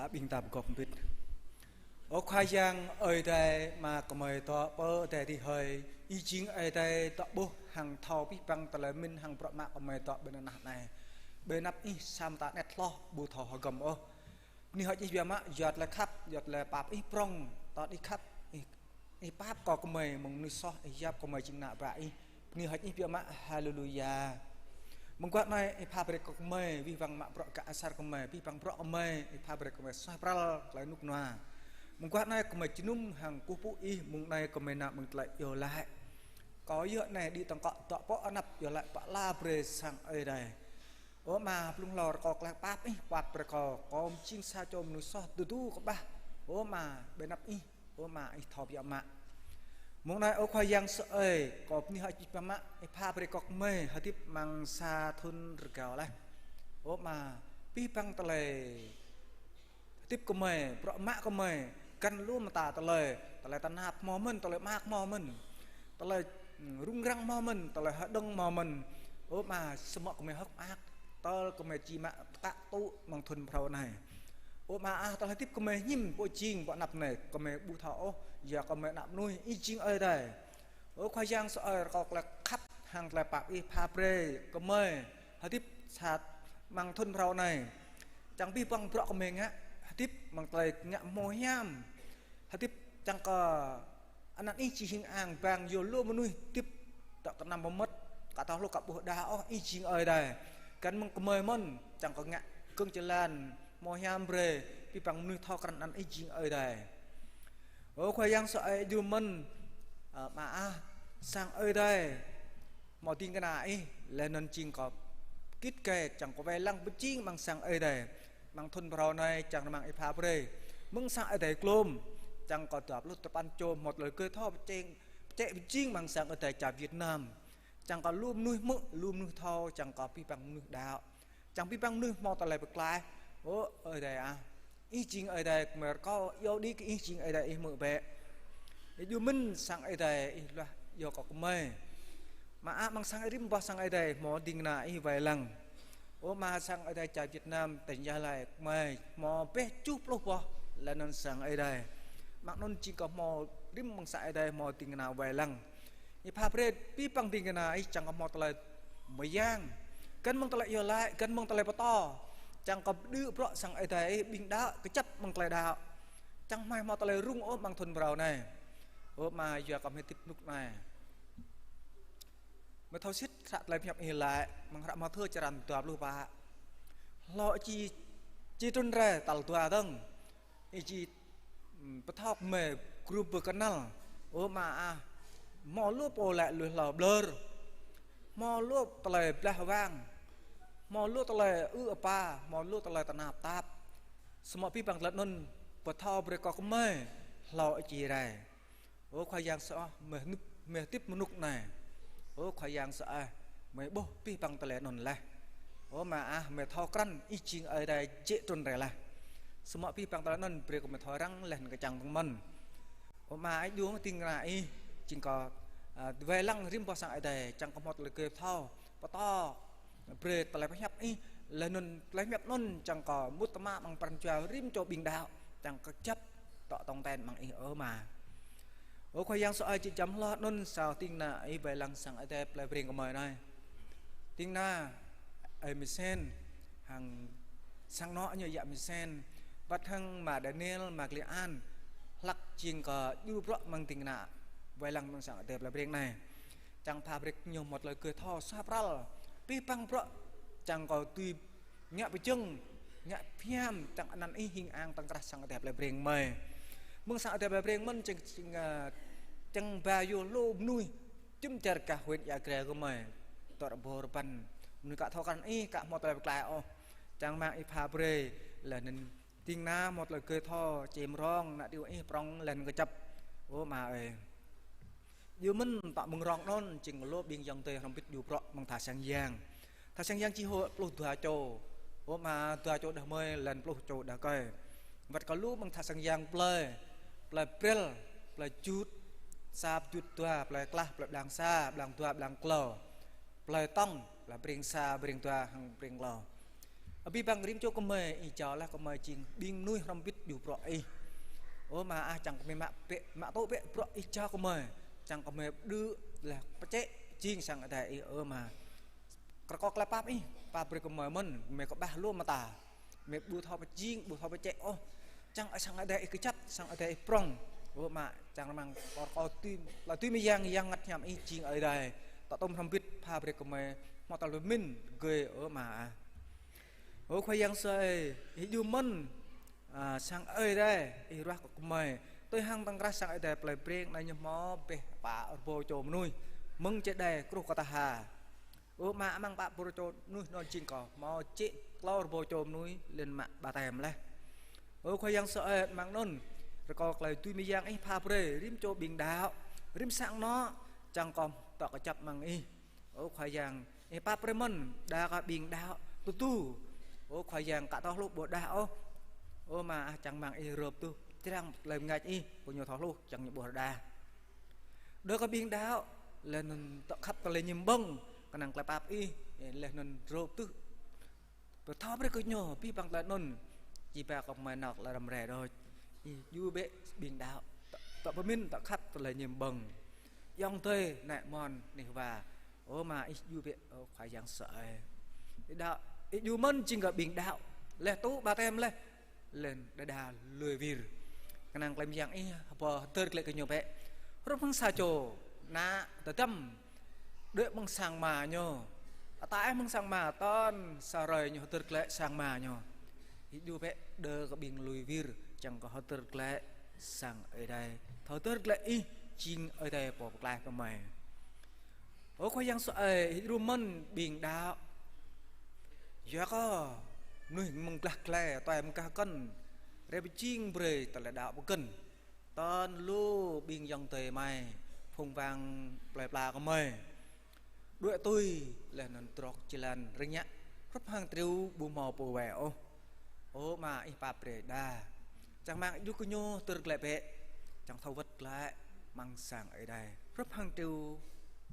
Ƀing ta pơgop hơbĭt. Ơ Khua Yang Ơi Adai, Ama gơmơi dŏ pơ adai adih hơi, Ih jing Ơi Adai dŏ ƀuh hăng thâo abih bang tơlơi mĭn hăng bruă mă gơmơi dŏ ƀơi anăp anai. Ƀơi anăp Ih sa mơta anet hloh ƀu thâo hơgŏm ôh. Bơni hơơč Ih biă mă, yua tơlơi khăp, yua tơlơi pap Ih prŏng, tơl Ih khăp, Ih Ih pap kơ gơmơi mơ̆ng mơnuih soh, Ih yap gơmơi jing ană bă Ih. Bơni hơơč Ih biă mă. Haleluya. Mơguah anai Ih pha brơi kơ gơmơi, abih bang mă bruă gah asar gơmơi, abih bang bruă gơmơi, Ih pha brơi kơ gơmơi suaih pral tơlơi rơnŭk rơnua. Mơguah anai gơmơi jơnum hăng kơkuh pơpŭ Ih, mơ̆ng anai gơmơi nao mơ̆ng tơlơi iâu laĭ. Kâo yơh anai đĭ tơ̆ng kâo dŏ pơ anăp iâu laĭ pơala brơi sang Ơi Adai. Ơ Ama, blung hlâo rơkâo tơlơi pap Ih pap brơi kâo, kâo jing sa čô mơnuih soh tơdu kơƀah. Ơ Ama, ƀơi anăp Ih, Ơ Ama, Ih thâo biă mă. Mơ̆ng anai Ơ Khua Yang sơai, kâo bơni hơơč Ih biă mă, Ih pha brơi kơ gơmơi hơdip amăng sa thun rơgao laih. Ơ Ama, abih bang tơlơi hơdip gơmơi, bruă mă gơmơi, găn lu mơta tơlơi, tơlơi tơnap hmâo mơ̆n, tơlơi mơak hmâo mơ̆n, tơlơi, ưm, rŭng răng hmâo mơ̆n, tơlơi hơđong hmâo mơ̆n. Ơ Ama, samơ̆ gơmơi hơ̆k mơak, tơl gơmơi či mă tơkă tŭ amăng thun phrâo anai. Ơ Ama ah, tơlơi hơdip gơmơi hiư̆m pơjing pơ anăp anai, gơmơi ƀu thâo ôh, yua gơmơi ană mơnuih, Ih jing Ơi Adai. Ơ Khua Yang sơai, rơkâo tơlơi khăp hăng tơlơi pap Ih pha brơi gơmơi hơdip sat amăng thun phrâo anai. Čang abih bang bruă gơmơi ngă, hơdip amăng tơlơi ngă hmâo hiam. Hơdip čang kơ anăn Ih či hing ang bang yua lu mơnuih hơdip dŏ kơnăm mơmŏt, ka thâo hluh ka ƀuh đa ôh Ih jing Ơi Adai. Găn mơ̆ng gơmơi mơ̆n, čang kơ ngă gơ̆ng jơlan hmâo hiam brơi abih bang mơnuih thâo krăn anăn Ih jing Ơi Adai. Ơ Khua Yang sơai, djru mơ̆n, ơ, Ama ah, sang Ơi Adai hmâo ding kơna Ih, laih anŭn jing kơ git gai, čang kơ wai lăng pơjing amăng sang Ơi Adai. Amăng thun phrâo anai čang rơmang Ih pha brơi mơ̆ng sang Ơi Adai glŏm, čang kơ dua pluh tơpăn čô hmâo tơlơi gơ̆ thâo pơčĕng, pơčĕ pơjing amăng sang Ơi Adai čar Việt Nam. Čang kơ lu mơnuih hmư̆, lu mơnuih thâo, čang kơ abih bang mơnuih đaŏ. Čang abih bang mơnuih hmâo tơlơi pơklaih. Ơ Ơi Adai ah, Ih jing Ơi Adai, gơmơi rơkâo iâu đĭ kơ Ih jing Ơi Adai, Ih hmư̆ bĕ. Ih djru mơ̆n sang Ơi Adai, Ih luah iâu kơ gơmơi. Ama ah, amăng sang rĭm boh sang Ơi Adai hmâo ding kơna Ih wai lăng. Ơ Ama, sang Ơi Adai čar Việt Nam, tỉnh Gia Lai gơmơi hmâo ƀĕ tơjuh pluh boh laih anŭn sang Ơi Adai. Amăng anŭn jing kơ hmâo rĭm amăng sang Ơi Adai hmâo ding kơna wai lăng. Ih pha brơi abih bang ding kơna Ih čang kơ hmâo tơlơi mơyang, găn mơ̆ng tơlơi iâu laĭ, găn mơ̆ng tơlơi pơtô, čang kơ pơđĭ bruă sang Ơi Adai, ƀing đaŏ kơjăp mơ̆ng tơlơi đaŏ. Čang hmâo hmâo tơlơi rŭng ôh amăng thun phrâo anai. Ơ Ama, yua kơ gơmơi hơdip rơnŭk anai. Gơmơi thâo sĭt hră tơlơi pơhiăp Ih laĭ amăng hră Mathiơ črăn dua pluh pă: Hlâo či, či trŭn rai tal dua dơ̆ng, Ih či, ưm, pơthâo gơmơi grup bơkơnăl. Ơ Ama ah, hmâo lu pô laĭ lui hlâo ƀlơr, hmâo lu tơlơi blah wang, hmâo lu tơlơi ư̆ ơpa, hmâo lu tơlơi tơnap tap. Samơ̆ abih bang tơlơi anŭn pơthâo brơi kơ gơmơi hlâo či rai. Ơ Khua Yang sơai, gơmơi hơdip, gơmơi hơdip rơnŭk anai. Ơ Khua Yang sơai, gơmơi ƀuh abih bang tơlơi anŭn laih. Ơ Ama ah, gơmơi thâo krăn Ih jing Ơi Adai jĕ trŭn rai laih. Samơ̆ abih bang tơlơi anŭn brơi kơ gơmơi thâo răng laih anŭn kơčăng tơ̆ng mơ̆n. Ơ Ama, Ih djru mơ̆n ding kơna Ih, jing kơ, ơ, wai lăng rĭm boh sang Ơi Adai, čang kơ hmâo tơlơi gơ̆ thâo pơtô brơi tơlơi pơhiăp Ih, laih anŭn tơlơi pơhiăp anŭn čang kơ mŭt tơma amăng pran jua rĭm čô ƀing đaŏ, čang kơ kơjăp dŏ tong ten amăng Ih, ơ Ama. Ơ Khua Yang sơai, či jăm hloh anŭn sa ding kơna Ih wai lăng sang Ơi Adai plei Breng gơmơi anai. Ding kơna Ơi Misen, hăng sang anŏ ñu yă Misen, wơ̆t hăng Ama Daniel, Ama Klian, hlăk jing kơ djru bruă mơ̆ng ding kơna wai lăng mơ̆ng sang Ơi Adai plei Breng anai. Čang pha brơi kơ ñu hmâo tơlơi gơ̆ thâo suaih pral abih bang bruă, čang kơ dưi ngă pơjing, ngă phiăn, čang anăn Ih hing ang tŏng krah sang Ơi Adai plei Breng gơmơi. Mơ̆ng sang Ơi Adai plei Breng mơ̆n čang, čang, ơ, čang ba yua lu mơnuih jum dar gah huyện Ia Grai gơmơi, tŏ rơbâo rơbăn mơnuih ka thâo krăn Ih, ka hmâo tơlơi pơklaih ôh. Čang rơmang Ih pha brơi, laih anŭn ding kơna hmâo tơlơi gơ̆ thâo, čem rong, ană triu Ih prŏng laih anŭn kơjăp. Ơ Ama ơi. Djru mơ̆n tŏ mơ̆ng rong anŭn, jing lu ƀing ayŏng adơi hrŏm hơbĭt djru bruă mơ̆ng tha sang yang. Tha sang yang či hŏ pluh dua čô. Ơ Ama, dua čô đah kơmơi, laih anŭn pluh čô đah rơkơi. Wơ̆t kơ lu mơ̆ng tha sang yang plơi, plơi Brel, plơi Jut, sa Jut dua, plơi Klah, plơi Blang sa, Blang dua, Blang klâo, plơi Tŏng, plơi Breng sa, Breng dua, hăng Breng klâo. Abih bang rĭm čô gơmơi, Ih jao laih gơmơi jing ƀing mơnuih hrŏm hơbĭt djru bruă Ih. Ơ Ama ah, čang gơmơi mă bĕ, mă tŭ bĕ bruă Ih jao gơmơi. Čang gơmơi đư̆ laih pơčĕ jing sang Ơi Adai Ih, ơ Ama. Rơkâo tơlơi pap Ih, pap brơi gơmơi mơ̆n, gơmơi kơƀah lu mơta. Gơmơi ƀu thâo pơjing, ƀu thâo pơčĕ ôh. Čang sang Ơi Adai Ih kơjăp, sang Ơi Adai Ih prŏng. Ơ Ama, čang rơmang rơkâo tui, tơlơi tui mơyang, Yang Bơngăt Hiam Ih jing Ơi Adai. Tơtum hrŏm hơbĭt pap brơi gơmơi hmâo tơlơi pơmĭn gơi, ơ Ama ah. Ơ Khua Yang Yêsu ơi, Ih djru mơ̆n, a, sang Ơi Adai Ih ruah kơ gơmơi. Tui hăng tơ̆ng krah sang Ơi Adai plei Breng anai ñu hmâo bĕ pă rơbâo čô mơnuih mơ̆ng čơđai kruh kơtah ha. Ơ Ama, amăng pă rơbâo čô mơnuih anŭn jing kâo, hmâo jĕ klâo rơbâo čô mơnuih lĕ mă ƀaptem laih. Ơ Khua Yang Yêsu ơi, amăng anŭn rơkâo tơlơi tui mơyang Ih pap brơi rĭm čô ƀing đaŏ, rĭm sang anŏ, čang kâo dŏ kơjăp amăng Ih. Ơ Khua Yang, Ih pap brơi mơ̆n, đa kơ ƀing đaŏ tơdu. Ơ Khua Yang, ka thâo hluh ƀu đaŏ ôh. Ơ Ama ah, čang rơmang Ih rơp tuh, črang tơlơi bơngač Ih, kơ ñu thâo hluh, čang ñu ƀuh rơđah. Đa kơ ƀing đaŏ, laih anŭn dŏ khăp tơlơi ñim ƀơ̆ng, kơnang tơlơi pap Ih, laih anŭn rơp tuh. Pơthâo brơi kơ ñu, abih bang tơlơi anŭn, či ba kơ gơmơi nao tơlơi răm rai đôč. Ih djru bĕ ƀing đaŏ, dŏ, dŏ pơmĭn, dŏ khăp tơlơi ñim ƀơ̆ng. Ayŏng adơi, ană mơnuih wa. Ơ Ama, Ih djru bĕ, ơ Khua Yang Yêsu ơi. Ih đaŏ, Ih djru mơ̆n jing kơ ƀing đaŏ. Laih tŭ ƀaptem laih, laih đơđa lui wir. Kơnang tơlơi mơyang Ih, hơbâo hơdơr glaĭ kơ ñu bĕ. Hrup hăng sa čô ană tơdăm, đuaĭ amăng sang ama ñu. Ataih amăng sang ama, tơl sa hrơi ñu hơdơr glaĭ sang ama ñu. Ih djru bĕ đa kơ ƀing lui wir, čang kơ hơdơr glaĭ sang Ơi Adai. Thâo hơdơr glaĭ Ih jing Ơi Adai Pô pơklaih gơmơi. Ơ Khua Yang Yêsu ơi, Ih djru mơ̆n ƀing đaŏ. Yua kơ mơnuih mơ̆ng glah glai, tuai mơ̆ng gah kơ̆n, rai pơjing brơi tơlơi đaŏ pơkŏn. Tơl lu ƀing ayŏng adơi amai, phung wang plơi pla gơmơi, đuaĭ tui, laih anŭn drŏk jơlan rơngiă, hrup hăng triu ƀu hmâo pô wai ôh. Ơ Ama, Ih pap brơi đa. Čang rơmang Ih djru kơ ñu hơdơr glaĭ bĕ. Čang thâo wơ̆t glaĭ amăng sang Ơi Adai, hrup hăng triu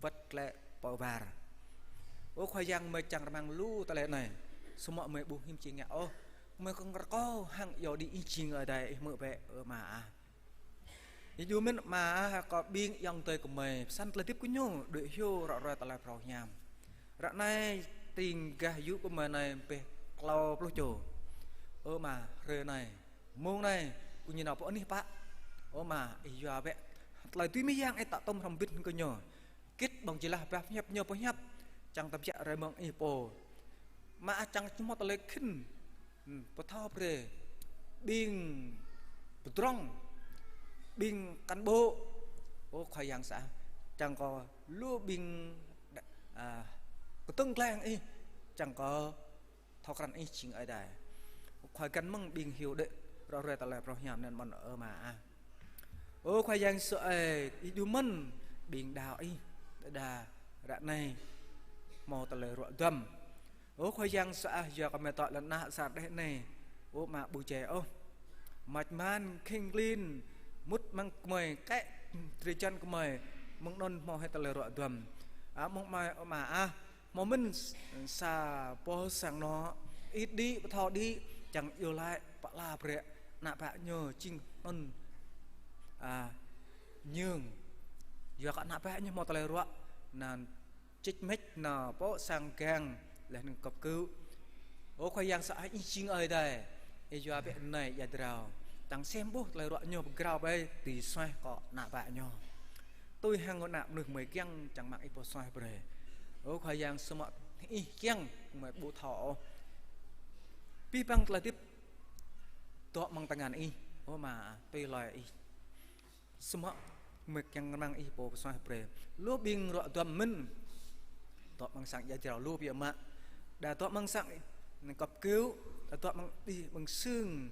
wơ̆t glaĭ pơ war. Ơ Khua Yang, gơmơi čang rơmang lu tơlơi anai. Samơ̆ gơmơi ƀu him či ngă ôh. Gơmơi kơnơ̆ng rơkâo hăng iâu đĭ Ih jing Ơi Adai, Ih hmư̆ bĕ, ơ Ama ah. Ih djru mơ̆n Ama ah, kơ ƀing ayŏng adơi gơmơi, pơsăn tơlơi hơdip kơ ñu, đuaĭ hyu rŏ ruai tơlơi phrâo hiam. Ră anai, tring gah yŭ gơmơi anai bĕ klâo pluh čô. Ơ Ama, hrơi anai, mông anai, kơ ñu nao pơ anih pă. Ơ Ama, Ih yua bĕ tơlơi tui mơyang Ih, tơtum hrŏm hơbĭt kơ ñu. Git ƀơ̆ng jơlah bah pơhiăp ñu pơhiăp, čang tơbiă rai mơ̆ng Ih pô. Ama ah, čang či hmâo tơlơi khĭn, hmm, pơthâo brơi ƀing pơdrŏng, ƀing cán bộ. Ơ Khua Yang Yêsu ah, čang kơ lu ƀing, a, kơtơ̆ng glaĭ hăng Ih, čang kơ thâo krăn Ih jing Ơi Adai. Khua găn mơ̆ng ƀing hyu đuaĭ rŏ ruai tơlơi phrâo hiam anŭn mơ̆n, ơ Ama ah. Ơ Khua Yang Yêsu ơi, Ih djru mơ̆n ƀing đaŏ Ih, đơđa ră anai hmâo tơlơi ruă duăm. Ơ Khua Yang Yêsu ah, yua kơ gơmơi dŏ lŏn ană sa đeh anai, ơ Ama, ƀu djai ôh. Mač man, khĭng klin, mŭt amăng gơmơi, kĕ drơi jăn gơmơi, mơ̆ng anŭn hmâo hĭ tơlơi ruă duăm. A, mơ̆ng gơmơi, ơ Ama ah, hmâo mơ̆n s-, sa boh sang anŏ, Ih đĭ, pơthâo đĭ, čang iâu laĭ pơala brơi ană bă ñu jing anŭn, a, ñương. Yua kơ ană bă ñu hmâo tơlơi ruă, anŭn čĭč mĕč nao pơ sang gang, laih anŭn cấp cứu. Ơ Khua Yang Yêsu ah, Ih jing Ơi Adai, Ih yua bĕ nai ia jrao. Čang sem ƀuh tơlơi ruă ñu pơgrao ƀai, dưi suaih kơ ană bă ñu. Tui hăng ană mơnuih gơmơi kiăng, čang rơmang Ih pô suaih brơi. Ơ Khua Yang, samơ̆ Ih kiăng, gơmơi ƀu thâo ôh. Abih bang tơlơi hơdip dŏ amăng tơngan Ih, ơ Ama, tui hloi Ih. Samơ̆ gơmơi kiăng rơmang Ih pô pơsuaih brơi. Lu ƀing ruă duăm mơ̆n. Dŏ amăng sang ia jrao lu biă mă. Đa dŏ amăng sang cấp cứu, đa dŏ amăng đih amăng sưng,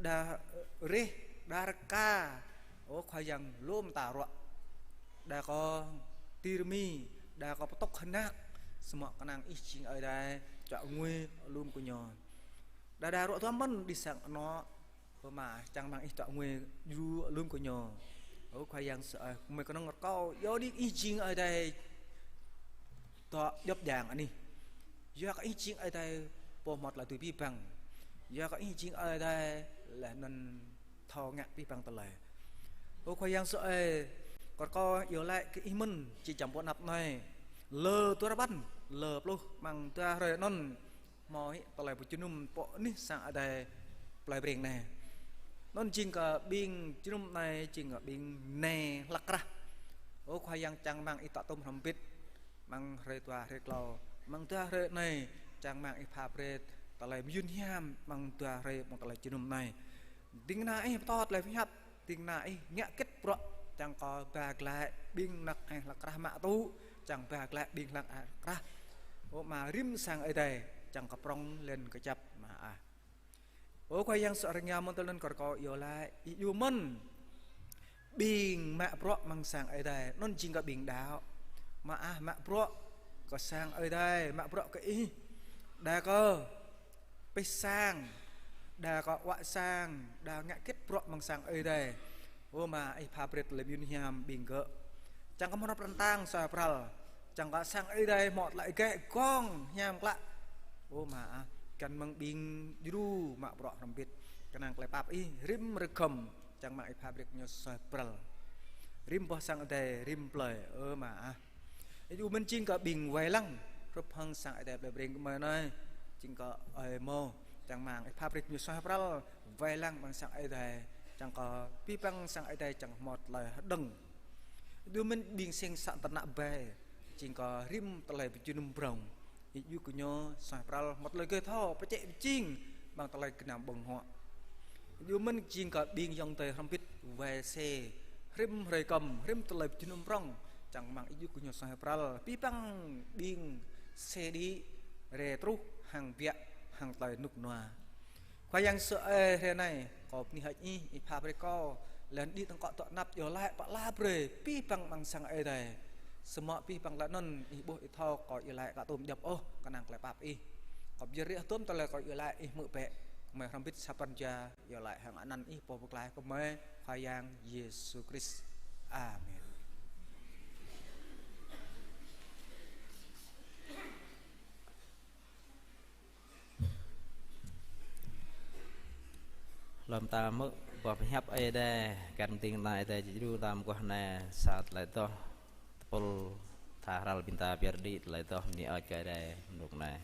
đa rih, đa rơka. Ơ Khua Yang, lu mơta ruă. Đa kơ tirmi, đa kơ pơtŭk hơnăk. Samơ̆ kơnang Ih jing Ơi Adai, čuă ngui lŏm kơ ñu. Đa đa ruă duăm mơ̆n đih sang anŏ. Ơ Ama, čang rơmang Ih čuă ngui djru lŏm kơ ñu. Ơ Khua Yang Yêsu ơi, gơmơi kơnơ̆ng rơkâo, iâu đĭ Ih jing Ơi Adai dŏ djŏp djang anih. Yua kơ Ih jing Ơi Adai pô hmâo tơlơi dưi abih bang. Yua kơ Ih jing Ơi Adai, laih anŭn thâo ngă abih bang tơlơi. Ơ Khua Yang Yêsu ơi, kâo rơkâo iâu laĭ kơ Ih mơ̆n, či čăm pơ anăp anai. Lơ dua rơbăn, lơ pluh amăng dua hrơi anŭn, hmâo hĭ tơlơi pơjơnum pơ anih sang Ơi Adai plei Breng anai. Anŭn jing kơ ƀing jơnum anai, jing kơ ƀing nai hlăk krah. Ơ Khua Yang, čang rơmang Ih tŏ tôm hrŏm hơbĭt. Amăng hrơi dua hrơi klâo, amăng dua hrơi anai, čang rơmang Ih pha brơi tơlơi mơyun hiam amăng dua hrơi amăng tơlơi jơnum anai. Ding kơna Ih pơtô tơlơi pơhiăp, ding kơna Ih ngă hơget bruă, čang kơ ba glaĭ ƀing mơnuih hlăk krah mă tŭ, čang ba glaĭ ƀing hlăk krah. Ơ Ama, rĭm sang Ơi Adai, čang kơ prŏng lĕn kơjăp mă ah. Ơ Khua Yang, sa rơngiao mơ̆ng tơlơi anŭn kâo rơkâo iâu laĭ, Ih yua mơ̆n ƀing mă bruă amăng sang Ơi Adai, anŭn jing kơ ƀing đaŏ. Mă ah, mă bruă kơ sang Ơi Adai, mă bruă kơ Ih. Đa kơ pih sang, đa kơ wă sang, đa ngă hơget bruă amăng sang Ơi Adai. Ơ Ama, Ih pha brơi tơlơi mơyun hiam ƀing gơ̆. Čang kơ hmâo pran tang suaih pral. Čang kơ sang Ơi Adai hmâo tơlơi geh gong hiam klă. Ơ Ama ah, găn mơ̆ng ƀing djru mă bruă hrŏm hơbĭt. Kơnang tơlơi pap Ih rĭm rơgăm, čang rơmang Ih pha brơi kơ ñu suaih pral. Rĭm boh sang Ơi Adai, rĭm plơi, ơ Ama ah. Ih yua mơ̆n jing kơ ƀing wai lăng, hrup hăng sang Ơi Adai plei Breng gơmơi anai. Jing kơ ơi mơ̆, čang rơmang Ih pha brơi kơ ñu suaih pral, wai lăng amăng sang Ơi Adai. Čang kơ abih bang sang Ơi Adai čang hmâo tơlơi hơđơ̆ng. Ih yua mơ̆n ƀing sing să tơnă ƀai, jing kơ rĭm tơlơi pơjơnum prŏng. Ih yua kơ ñu suaih pral hmâo tơlơi geh thâo, pơčeh pơjing, amăng tơlơi gơnam ƀơ̆ng huă. Ih yua mơ̆n jing kơ ƀing ayŏng adơi hrŏm hơbĭt wai se, rĭm hrơi kơm, rĭm tơlơi pơjơnum prŏng, čang rơmang Ih yua kơ ñu suaih pral, abih bang ƀing se đĭ, rai truh, hăng biă, hăng tơlơi rơnŭk rơnua. Khua Yang Yêsu ơi, hrơi anai, kâo bơni hơơč Ih, Ih pha brơi kâo, lĕn đĭ tơ̆ng kâo dŏ anăp iâu laĭ pơala brơi abih bang amăng sang Ơi Adai. Samơ̆ abih bang tơlơi anŭn Ih ƀuh Ih thâo, kâo iâu laĭ ka tôm djŏp ôh, kơnang tơlơi pap Ih. Kâo pơyơr rai tôm tơlơi kâo iâu laĭ Ih hmư̆ bĕ, gơmơi hrŏm hơbĭt sa pran jua iâu laĭ hăng anăn Ih Pô Pơklaih gơmơi, Khua Yang Yêsu Krist. Amen. Lơ̆m ta hmư̆ boh pơhiăp Ơi Adai, găn ding kơna Ơi Adai djru ta mơguah anai sa tơlơi adoh tơpul tha hrăl ƀing ta pơyơr đĭ tơlơi adoh bơni hơơč kơ Ơi Adai mơ̆ng anai.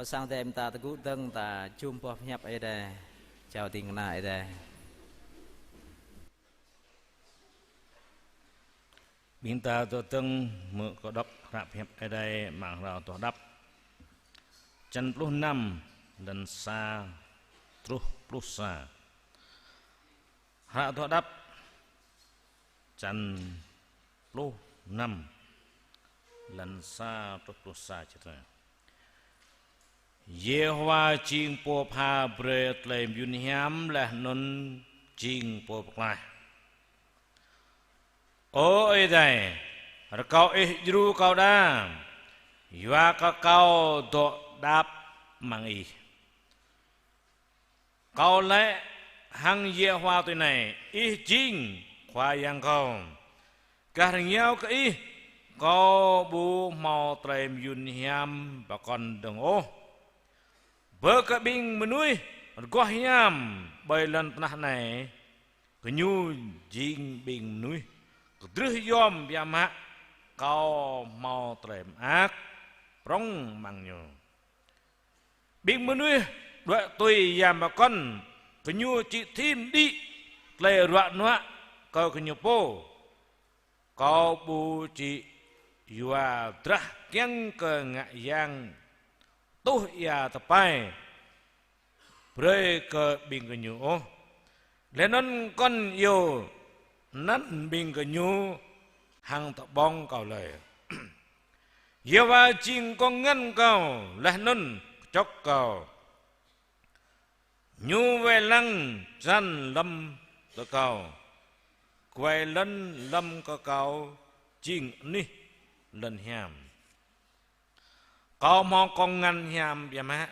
Sang Ơi Adai, ƀing ta tơgŭ dơ̆ng ta jum boh pơhiăp Ơi Adai. Jao ding kơna Ơi Adai. Ƀing ta tơgŭ dơ̆ng, mơ̆ng kâo đŏk hră pơhiăp Ơi Adai amăng hră Tơlơi Đăp. Čăn pluh năm, lăn sa truh pluh sa. Hră Tơlơi Đăp, čăn pluh năm, lăn sa truh pluh sa čih tui anai: Yêhôwa jing Pô pha brơi tơlơi mơyun hiam laih anŭn jing Pô pơklaih. Ơ Ơi Adai, rơkâo Ih djru kâo đa, yua kơ kâo dŏ đăp amăng Ih. Kâo laĭ hăng Yêhôwa tui anai: Ih jing Khua Yang kâo. Gah rơngiao kơ Ih, kâo ƀu hmâo tơlơi mơyun hiam pơkŏn dơ̆ng ôh. Bơ kơ ƀing mơnuih rơgoh hiam ƀơi lŏn tơnah anai, gơñu jing ƀing mơnuih kơdrưh yom biă mă, kâo hmâo tơlơi mơak prŏng amăng ñu. Ƀing mơnuih đuaĭ tui yang pơkŏn, gơñu či thim đĭ tơlơi ruă nuă kơ gơñu pô. Kâo ƀu či yua drah kiăng kơ ngă yang tuh ia tơpai brơi kơ ƀing gơñu ôh. Laih anŭn kŏn iâu anăn ƀing gơñu hăng tơƀơ̆ng kâo lơi. Yêhôwa jing kông ngăn kâo, laih anŭn kơčŏk kâo. Ñu wai lăng jrăn lŏm kơ kâo, wai lŏn lŏm kơ kâo jing anih lŏn hiam. Kâo hmâo kông ngăn hiam biă mă.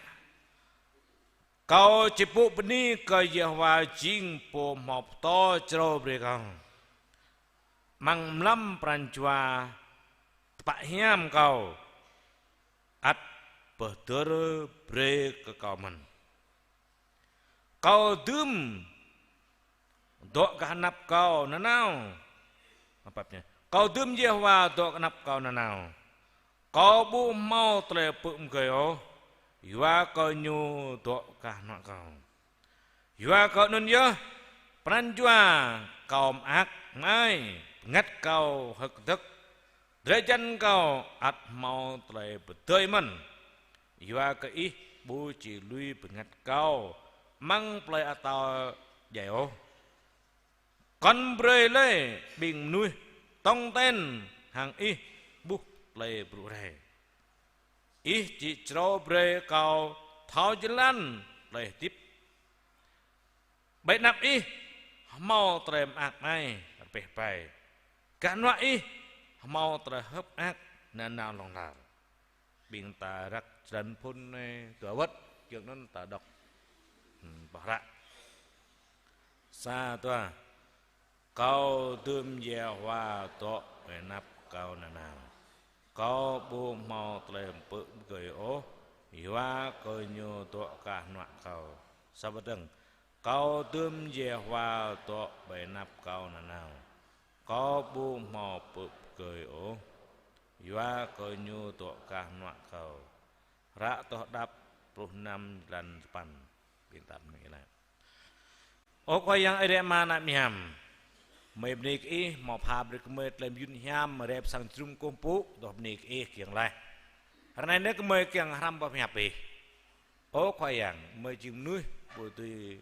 Kâo či pŭ bơni kơ Yêhôwa jing Pô hmâo pơtô črâo brơi kâo. Amăng mlam pran jua tơpă hiam kâo, ăt pơhơdơr brơi kơ kâo mơ̆n. Kâo dưm dŏ gah anăp kâo nanao. Mơ̆ng pap ñu: Kâo dưm Yêhôwa dŏ gah anăp kâo nanao. Kâo ƀu hmâo tơlơi pơ̆k pơgơi ôh, yua kơ Ñu dŏ gah hnuă kâo. Yua kơ anŭn yơh, pran jua kâo mơak mơai, bơngăt kâo hơ̆k kơdơ̆k, drơi jan kâo ăt hmâo tơlơi pơdơi mơ̆n. Yua kơ Ih ƀu či lui bơngăt kâo amăng plơi atâo djai ôh. Kŏn brơi lơi ƀing mơnuih tong ten hăng Ih ƀuh tơlơi brŭ rai. Ih či črâo brơi kâo thâo jơlan tơlơi hơdip. Ƀơi anăp Ih hmâo tơlơi mơak mơai rơpeh pai. Gah hnuă Ih hmâo tơlơi hơ̆k mơak nanao hlŏng lar. Ƀing ta răk jơlan phŭn anai dua wơ̆t, giŏng anŭn ta đŏk, hmm, boh hră. Sa, dua. Kâo dưm Yêhôwa dŏ ƀơi anăp kâo nanao. Kâo ƀu hmâo tơlơi pơ̆k pơgơi ôh, yua kơ Ñu dŏ gah hnuă kâo. Sa bơdơ̆ng. Kâo dưm Yêhôwa dŏ ƀơi anăp kâo nanao. Kâo ƀu hmâo pơ̆k pơgơi ôh, yua kơ Ñu dŏ gah hnuă kâo. Hră Tơlơi Đăp pluh năm, jơlan sapăn. Ƀing ta bơni laih. Ơ Khua Yang Ơi Adai Ama, Ană Hiam. Gơmơi bơni kơ Ih hmâo pha brơi kơ gơmơi tơlơi mơyun hiam, rai pơ sang jơnum kơkuh pơpŭ, dŏ bơni kơ Ih kiăng laih. Hrơi anai gơmơi kiăng hrăm boh pơhiăp Ih. Ơ Khua Yang, gơmơi jing mơnuih ƀu dưi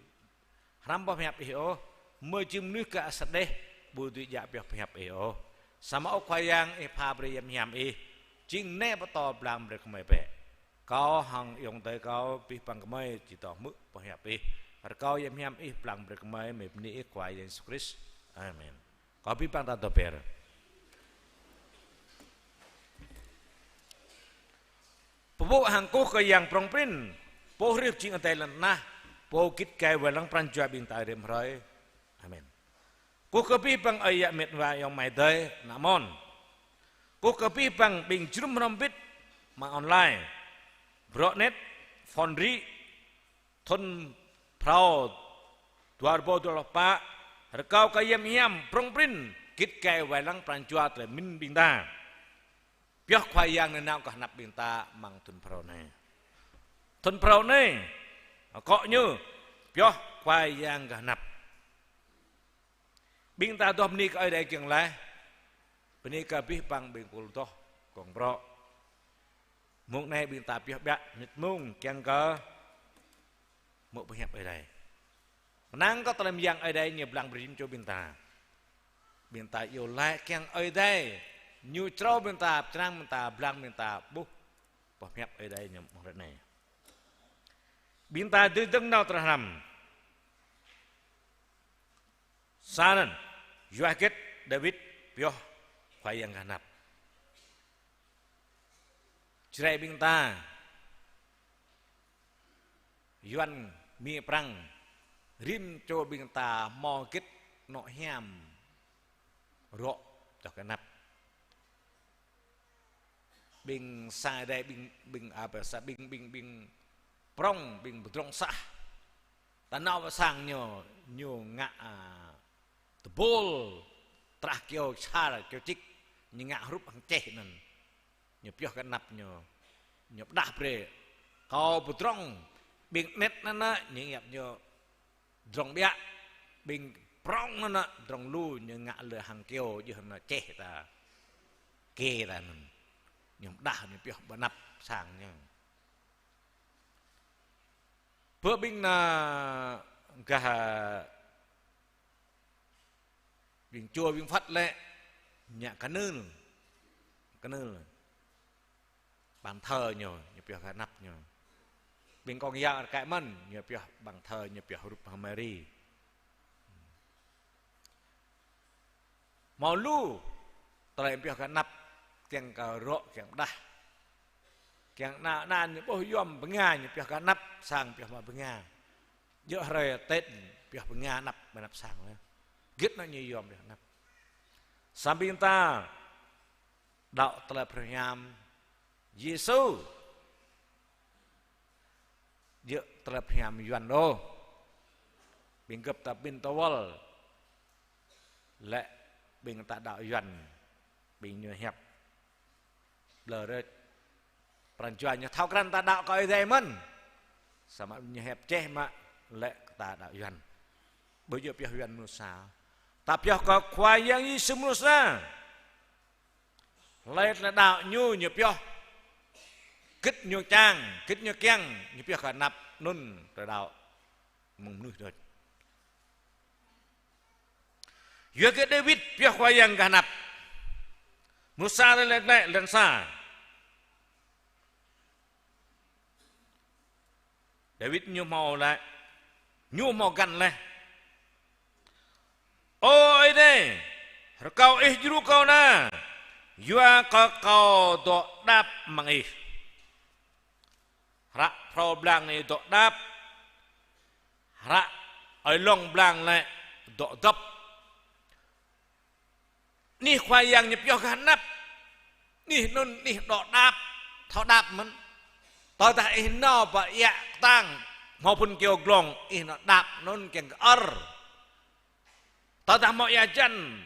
hrăm boh pơhiăp Ih ôh, gơmơi jing mơnuih kơ asăt đeh, ƀu dưi djă pioh pơhiăp Ih ôh. Samơ̆ ơ Khua Yang, Ih pha brơi Yang Hiam Ih, jing neh pơtô blang brơi kơ gơmơi bĕ. Kâo hăng ayŏng adơi kâo, abih bang gơmơi či dŏ hmư̆ boh hiăp Ih. Rơkâo Yang Hiam Ih blang brơi kơ gơmơi, gơmơi bơni Ih Khua Yang Yêsu Krist. Amen. Kâo abih bang ta dŏ be̱r. Pơpŭ hăng kơkuh kơ Yang prŏng prin, Pô hrih jing adai lŏn tơnah, Pô git gai wai lăng pran jua ƀing ta rĭm hrơi. Amen. Kơkuh kơ abih bang ơi yă met wa ayŏng amai adơi, ană amôn. Kơkuh kơ abih bang ƀing jơnum hrŏm hơbĭt amăng online, Broadnet, Phone Ri, thŭn phrâo dua rơbâo dua pluh pă, rơkâo kơ Yang Hiam prŏng prin git gai wai lăng pran jua tơlơi pơmĭn ƀing ta. Pioh Khua Yang nanao gah anăp ƀing ta amăng thŭn phrâo anai. Thŭn phrâo anai, akŏ ñu pioh Khua Yang gah anăp. Ƀing ta adoh bơni kơ Ơi Adai kiăng laih, bơni kơ abih bang ƀing pô adoh kŏng prŏ. Mông anai ƀing ta pioh ƀiă mĭt mông kiăng kơ hmư̆ boh hiăp Ơi Adai. Kơnang kơ tơlơi mơyang Ơi Adai ñu blang brơi rĭm čô ƀing ta. Ƀing ta iâu laĭ kiăng Ơi Adai ñu črâo ƀing ta, pơčrang ƀing ta, blang ƀing ta ƀuh boh hiăp Ơi Adai ñu mơ̆ng ră anai. Ƀing ta dưi dơ̆ng nao tơlơi hrăm. Sa anŭn, yua hơget Dawid pioh Khua Yang gah anăp. Jrai ƀing ta, Yuan, Mi, Prăng, rĭm čô ƀing ta hmâo hơget anŏ hiam rŏ pioh gah anăp. Ƀing sa Ơi Adai, ƀing, ƀing, a, pơ sa, ƀing, ƀing, ƀing prŏng, ƀing pơdrŏng sah. Ta nao pơ sang ñu, ñu ngă, a, tơbôl, trah kyâo čar, kyâo čik, ñu ngă hrup hăng čeh anŭn. Ñu pioh gah anăp ñu, ñu pơđah brơi. Kâo pơdrŏng, ƀing anet anŭn, ñu ngă ñu pơdrŏng ƀiă. Ƀing prŏng anŭn, pơdrŏng lu, ñu ngă lĕ hăng kyâo, djơ̆ hăng čeh ta. Kê ta anŭn. Ñu pơđah, ñu pioh ƀơi anăp sang ñu. Bơ ƀing anŭn gah ƀing chùa ƀing Phật lĕ, ñu ngă kơnưl. Kơnưl. Bàn thờ ñu, ñu pioh gah anăp ñu. Ƀing Công giáo rơkơi mơ̆n, ñu pioh bàn thờ, ñu pioh hrup hăng Mari. Hmâo lu tơlơi pioh gah anăp, kiăng kơ rŏ, kiăng pơđah. Kiăng ană, ană ñu ƀuh yom bơnga ñu pioh gah anăp, sang pioh mă bơnga. Djơ̆ hrơi Tết pioh bơnga anăp, ƀơi anăp sang. Hơget anŏ ñu yom pioh anăp. Samơ̆ ƀing ta đaŏ tơlơi pơhrăm Yêsu. Djơ̆ tơlơi pơhrăm Yuan đôč. Ƀing gơ̆p ta ƀing ta wơl. Lĕ ƀing ta đaŏ Yuan. Ƀing ñu hiăp. Blơ̆ rơ̆t. Pran jua ñu thâo krăn ta đaŏ kơ Ơi Adai mơ̆n. Samơ̆ ñu hiăp čeh mă lĕ ta đaŏ Yuan. Ƀu djơ̆ pioh Yuan mơnuih sa. Ta pioh kơ Khua Yang Yêsu mơnuih sa. Hlơi tơlơi đaŏ ñu, ñu pioh. Hơget ñu čang, hơget ñu kiăng, ñu pioh gah anăp anŭn tơlơi đaŏ mơ̆ng mơnuih đôč. Yua kơ Dawid pioh Khua Yang gah anăp. Mrô sa lĕ, lĕ, lĕ, lĕ sa. Dawid ñu hmâo laĭ, ñu hmâo găn laih: Ơ Ơi Adai, rơkâo Ih djru kâo nao, yua kơ kâo dŏ đăp amăng Ih. Hră phrâo blang anai dŏ đăp, hră ơi lŏng blang lĕ dŏ dŏp. Anih Khua Yang ñu pioh gah anăp. Anih anŭn, anih dŏ đăp, thâo đăp mơ̆n. Tơdah ih nao pơ ia kơtang, hmâo phŭn kyâo glông, ih nao đăp anŭn kiăng kơ ơr. Tơdah hmâo ia hơjăn,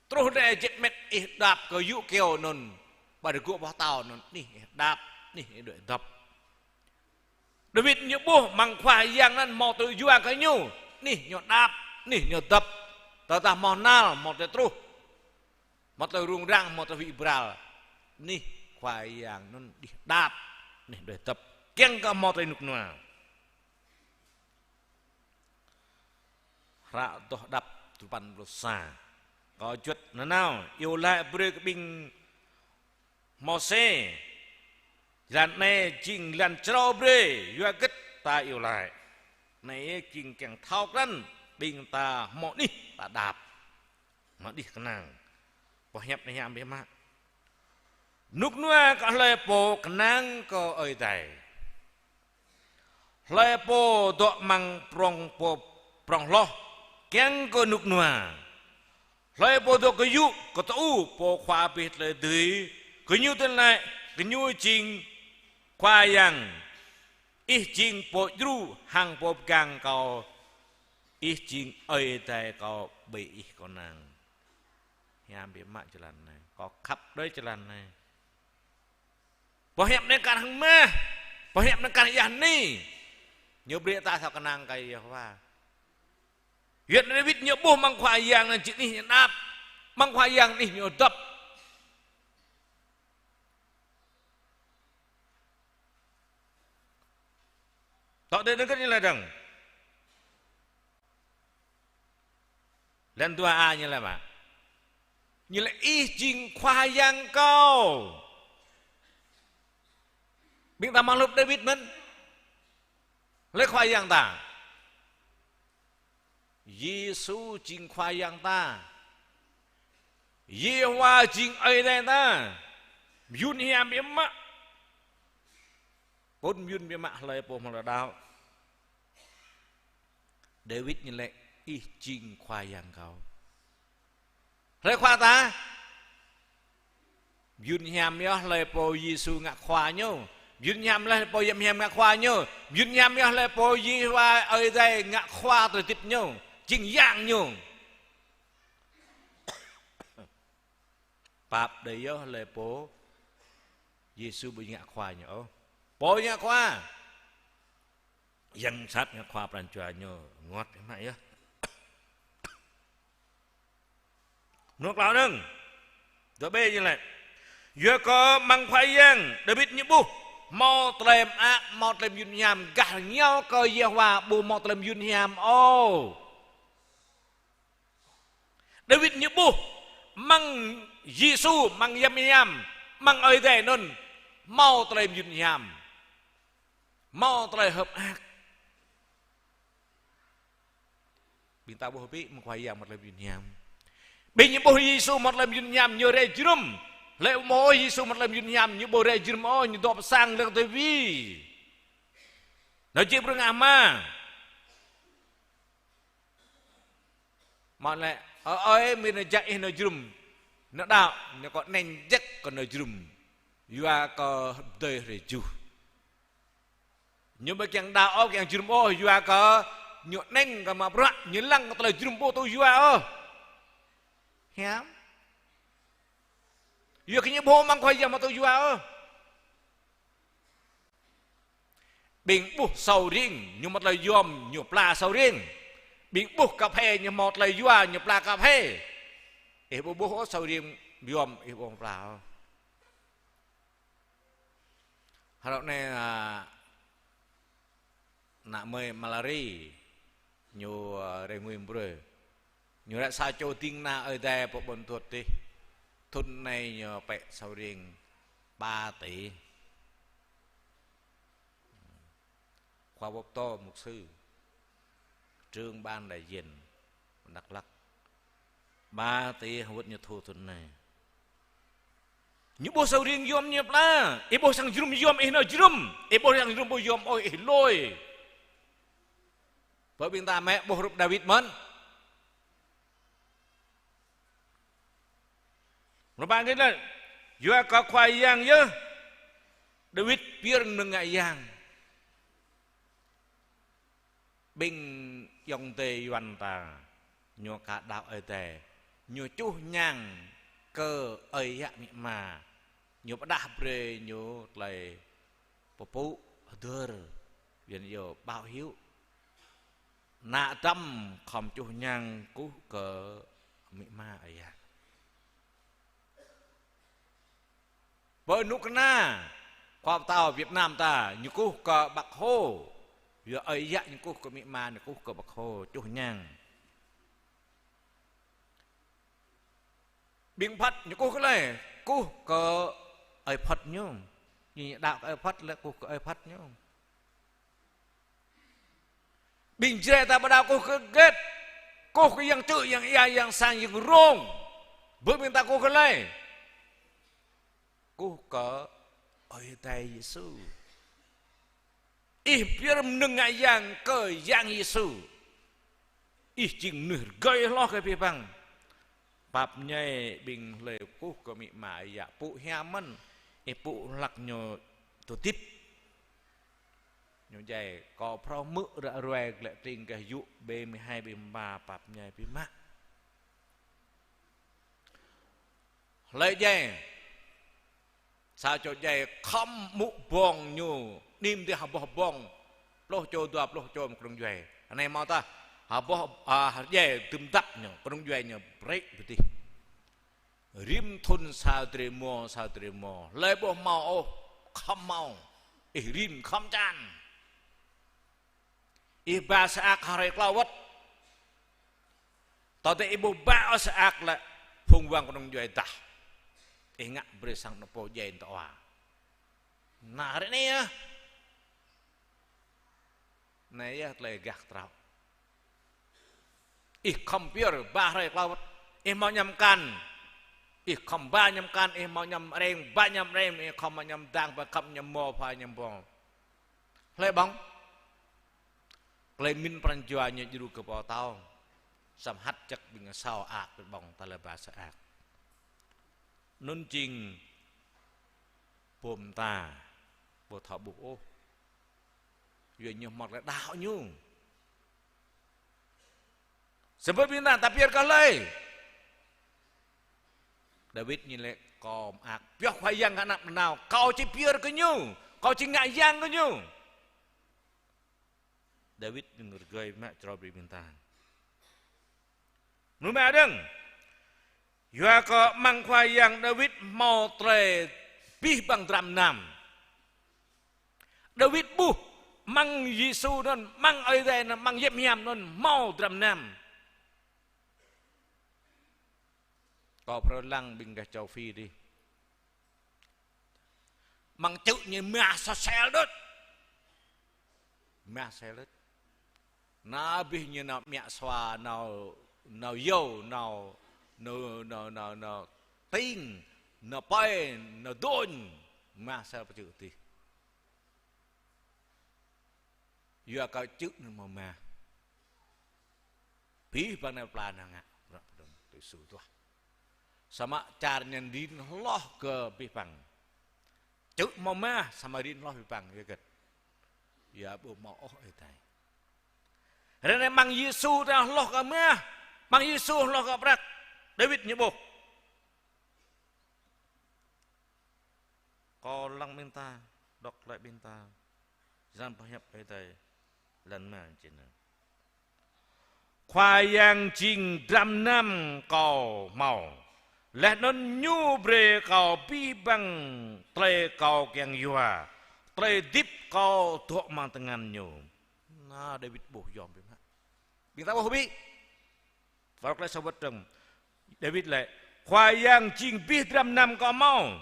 truh đe jĕt met, ih đăp kơ yŭ kyâo anŭn, ƀơi rơgŏ boh tâo anŭn, anih ih đăp, anih ih dŏ dŏp. Dawid ñu ƀuh amăng Khua Yang anŭn hmâo tơlơi yua kơ ñu, anih ñu đăp, anih ñu dŏp. Tơdah hmâo hnal, hmâo tơlơi truh, hmâo tơlơi rŭng răng, hmâo tơlơi huĭ bral, anih Khua Yang anŭn đih đăp, anih đih dŏp. Kiăng kơ hmâo tơlơi rơnŭk rơnua. Hră Adoh Đăp duapăn pluh sa. Kâo juăt nanao iâu laĭ brơi kơ ƀing Môsê. Jơlan anai jing jơlan črâo brơi, yua hơget ta iâu laĭ. Anai jing kiăng thâo krăn ƀing ta hmâo anih ta đăp. Mă đih kơnang. Boh hiăp anai hiam biă mă. Rơnŭk rơnua kơ hlơi pô kơnang kơ Ơi Adai. Hlơi pô dŏ amăng prŏng pô, prŏng hloh, kiăng kơ rơnŭk rơnua. Hlơi pô dŏ kơyŭ, kơtơu pô Khua abih tơlơi dưi, gơñu tơl laĭ, gơñu jing Khua Yang. Ih jing pô djru hăng pô pơgang kâo. Ih jing Ơi Adai kâo, ƀơi Ih kâo kơnang. Hiam biă mă jơlan anai. Kâo khăp đơi jơlan anai. Boh hiăp anai kar hăng mah. Pơhiăp nơ̆ng kar yah ni. Ñu brơi ta thâo kơnang kơ Yêhôwa. Yua anŭn Dawid ñu ƀuh mơ̆ng Khua Yang anŭn jing anih ñu anăp. Mơ̆ng Khua Yang anih ñu dŏp. Tŏ dêh nơ̆ng kơ ñu laĭ dơ̆ng. Lăn dua a ñu laĭ mă. Ñu laĭ: Ih jing Khua Yang kâo. Ƀing ta mă hrup Dawid mơ̆n. Hlơi Khua Yang ta? Yêsu jing Khua Yang ta. Yêhôwa jing Ơi Adai ta. Mơyŭn hiam biă mă. Pô mơyŭn biă mă hlơi pô hmâo đaŏ. Dawid ñu laĭ: Ih jing Khua Yang kâo. Hlơi Khua ta? Mơyŭn hiam yơh hlơi pô Yêsu ngă Khua ñu. Mơyŭn hiam yơh hlơi pô Yang Hiam ngă Khua ñu. Mơyŭn hiam yơh hlơi pô Yêhôwa Ơi Adai ngă Khua tơlơi hơdip ñu. Jing Yang ñu. Pap đơi yơh hlơi pô Yêsu ƀu ngă Khua ñu ôh. Pô ngă Khua. Yang sat ngă Khua pran jua ñu, rơngot biă mă yơh. Mơnuih klâo anŭn. Dua bê ñu laĭ. Yua kơ mơ̆ng Khua Yang, Dawid ñu ƀuh hmâo tơlơi mơak, hmâo tơlơi mơyŭn hiam, gah rơngiao kơ Yêhôwa ƀu hmâo tơlơi mơyŭn hiam ôh. Dawid ñu ƀuh mơ̆ng Yêsu, mơ̆ng Yang Hiam, mơ̆ng Ơi Adai anŭn hmâo tơlơi mơyŭn hiam. Hmâo tơlơi hơ̆k mơak. Ƀing ta ƀuh ƀiă mơ̆ng Khua Yang hmâo tơlơi mơyŭn hiam. Ƀing ñu ƀuh Yêsu hmâo tơlơi mơyŭn hiam, ñu rai jơnum. Hlơi ƀu ƀuh Yêsu hmâo tơlơi mơyŭn hiam, ñu ƀu rai jơnum ôh, ñu dŏ pơ sang lăng tơvi. Nao jĕ bruă ngă hma. Mă lĕ, ơ ơi, mĭn nao jak ih nao jơnum. Nao đaŏ, ñu kơ aneng jĕk kơ nao jơnum. Yua kơ pơdơi hrơi juh. Ñu ƀu kiăng đaŏ ôh, kiăng jơnum ôh, yua kơ ñu aneng kơ mă bruă, ñu lăng kơ tơlơi jơnum ƀu tŭ yua ôh. Hiam. Yua kơ ñu ƀu hmâo mơ̆ng Khua Yang mă tŭ yua ôh. Ƀing ƀuh sâu riêng, ñu hmâo tơlơi yom, ñu pla sâu riêng. Ƀing ƀuh kơphê, ñu hmâo tơlơi yua, ñu pla kơphê. Ih ƀu ƀuh ôh sâu riêng yom, ih ƀu pla ôh. Hrơi anai, a, ană mơi Malari, ñu, a, rai ngui brơi. Ñu ră sa čô ding kơna Ơi Adai pơ ƀôn Thuôt dih. Thŭn anai ñu pĕ sâu riêng ba tỷ. Khóa báp tô mục sư, trưởng ban đại diện Đắk Lắk. Ba tỷ hơwơ̆t ñu thu thŭn anai. Ñu ƀuh sâu riêng yom ñu pla. Ih ƀuh sang jơnum yom ih nao jơnum. Ih ƀuh sang jơnum ƀu yom ôh ih lui. Bơ ƀing ta mă ƀuh hrup Dawid mơ̆n. Mơ̆ng pă gih laĭ, yua kơ Khua Yang yơh. Dawid pơyơr mơnơ̆ng ngă yang. Ƀing ayŏng adơi Yuan ta, ñu ka đaŏ Ơi Adai, ñu čuh ñang kơ ơi yă amĭ ama, ñu pơdah brơi ñu tơlơi pơpŭ hơdơr, Yuan iâu báo hiếu. Ană dăm khŏm čuh ñang kơkuh kơ amĭ ama ơi yă. Pơ anŭn kơna, khua pơtao Việt Nam ta, ñu kơkuh kơ Bác Hồ. Yua ơi yă ñu kơkuh kơ amĭ ama, ñu kơkuh kơ Bác Hồ, čuh ñang. Ƀing Phật ñu kơkuh kơ hlơi? Kơkuh kơ ơi Phật ñu. Ñu đaŏ kơ ơi Phật lĕ kơkuh kơ ơi Phật ñu. Ƀing Jrai ta ƀu đaŏ kơkuh kơ hơget. Kơkuh kơ yang čư̆, yang ia, yang sang, yang rông. Bơ ƀing ta kơkuh kơ hlơi? Kơkuh kơ Ơi Adai Yêsu. Ih pơyơr mơnơ̆ng ngă yang kơ Yang Yêsu. Ih jing mơnuih rơgơi hloh kơ abih bang. Pap mơñai ƀing hlơi kơkuh kơ amĭ ama ơi yă pŭ hiam mơ̆n. Ih pŭ hlăk ñu tơdip. Ñu djai kơ phrâo hmư̆ ră ruai glaĭ tring gah yŭ B mười hai B mười ba pap mơñai biă mă. Hlơi djai? Sa čô djai khŏm mŭk ƀơ̆ng ñu Anih mơ̆n dih hơbôh ƀơ̆ng, pluh čô, dua pluh čô mơ̆ng kơnung djuai. Anai hmâo tah, hơbôh, a, hơdjai dŭm dăp ñu, kơnung djuai ñu brĕ pơ dih. Rĭm thŭn sa drơi rơmô, sa drơi rơmô. Hlơi ƀu hmâo ôh, khŏm hmâo. Ih rin khŏm čan. Ih ba sơak hăng hrơi klâo wơ̆t. Tơdah ih ƀu ba ôh sơak lĕ, phung wang kơnung djuai dah. Ih ngă brơi sang anŏ pô djai tơwa. Anai ră anai yơh. Anai yơh tơlơi gah kơtraŏ. Ih khŏm pơyơr ba hrơi klâo wơ̆t. Ih hmâo añăm mơkăn. Ih khŏm ba añăm mơkăn, ih hmâo añăm areng, ba añăm areng, ih khŏm añăm dang, ba khŏm añăm mô, ba añăm ƀơ̆ng. Hlơi ƀơ̆ng? Tơlơi mĭn pran jua ñu djru kơ pô tâo. Samơ̆ hăt čăk ƀing asâo ak ƀơ̆ng tơlơi ba sơak. Anŭn jing pô mơta, ƀu thâo ƀuh ôh. Yua ñu hmâo tơlơi đaŏ ñu. Samơ̆ ƀing ta, ta pơyơr kơ hlơi? Dawid ñu laĭ: Kâo mơak pioh Khua Yang kơ ană mơnao, kâo či pơyơr kơ ñu, kâo či ngă yang kơ ñu. Dawid ñu rơgơi mă črâo brơi ƀing ta. Mơ̆ng mơ̆ng dơ̆ng, yua kơ amăng Khua Yang Dawid hmâo tơlơi abih bang dram mơnam. Dawid ƀuh amăng Yêsu anŭn, amăng Ơi Adai anŭn, amăng Yep Hiam anŭn hmâo dram mơnam. Kâo phrâo lăng ƀing gah châu Phi dih. Amăng čư̆ ñu mah sa sel đôč. Mah sel đôč. Nao abih ñu nao mă sua, nao, nao yâo, nao, nao, nao, nao, nao ting, nao pơi, nao dôñ. Mah sel pơ čư̆ dih. Yua kơ čư̆ anŭn hmâo mah. Abih bang anai pla anai ngă, bruă pơdơ̆ng tui su tuah. Samơ̆ čar ñu rin hloh kơ abih bang. Čư̆ hmâo mah, samơ̆ rin hloh abih bang, yua hơget? Yua ƀu hmâo ôh Ơi Adai. Ră anai amăng Yêsu ta hloh kơ mah, amăng Yêsu hloh kơ prăk. Dawid ñu ƀuh. Kâo lăng ƀing ta, đŏk glaĭ ƀing ta, jơlan pơhiăp Ơi Adai, lăn mơ̆ng čin. Khua Yang jing dram mơnam kâo hmâo, laih anŭn Ñu brơi kâo abih bang tơlơi kâo kiăng yua, tơlơi hơdip kâo dŏ amăng tơngan Ñu. Anai Dawid ƀuh yom biă mă. Ƀing ta ƀuh ƀĭ. Phrâo glaĭ sa wơ̆t dơ̆ng. Dawid laĭ: Khua Yang jing abih dram mơnam kâo hmâo,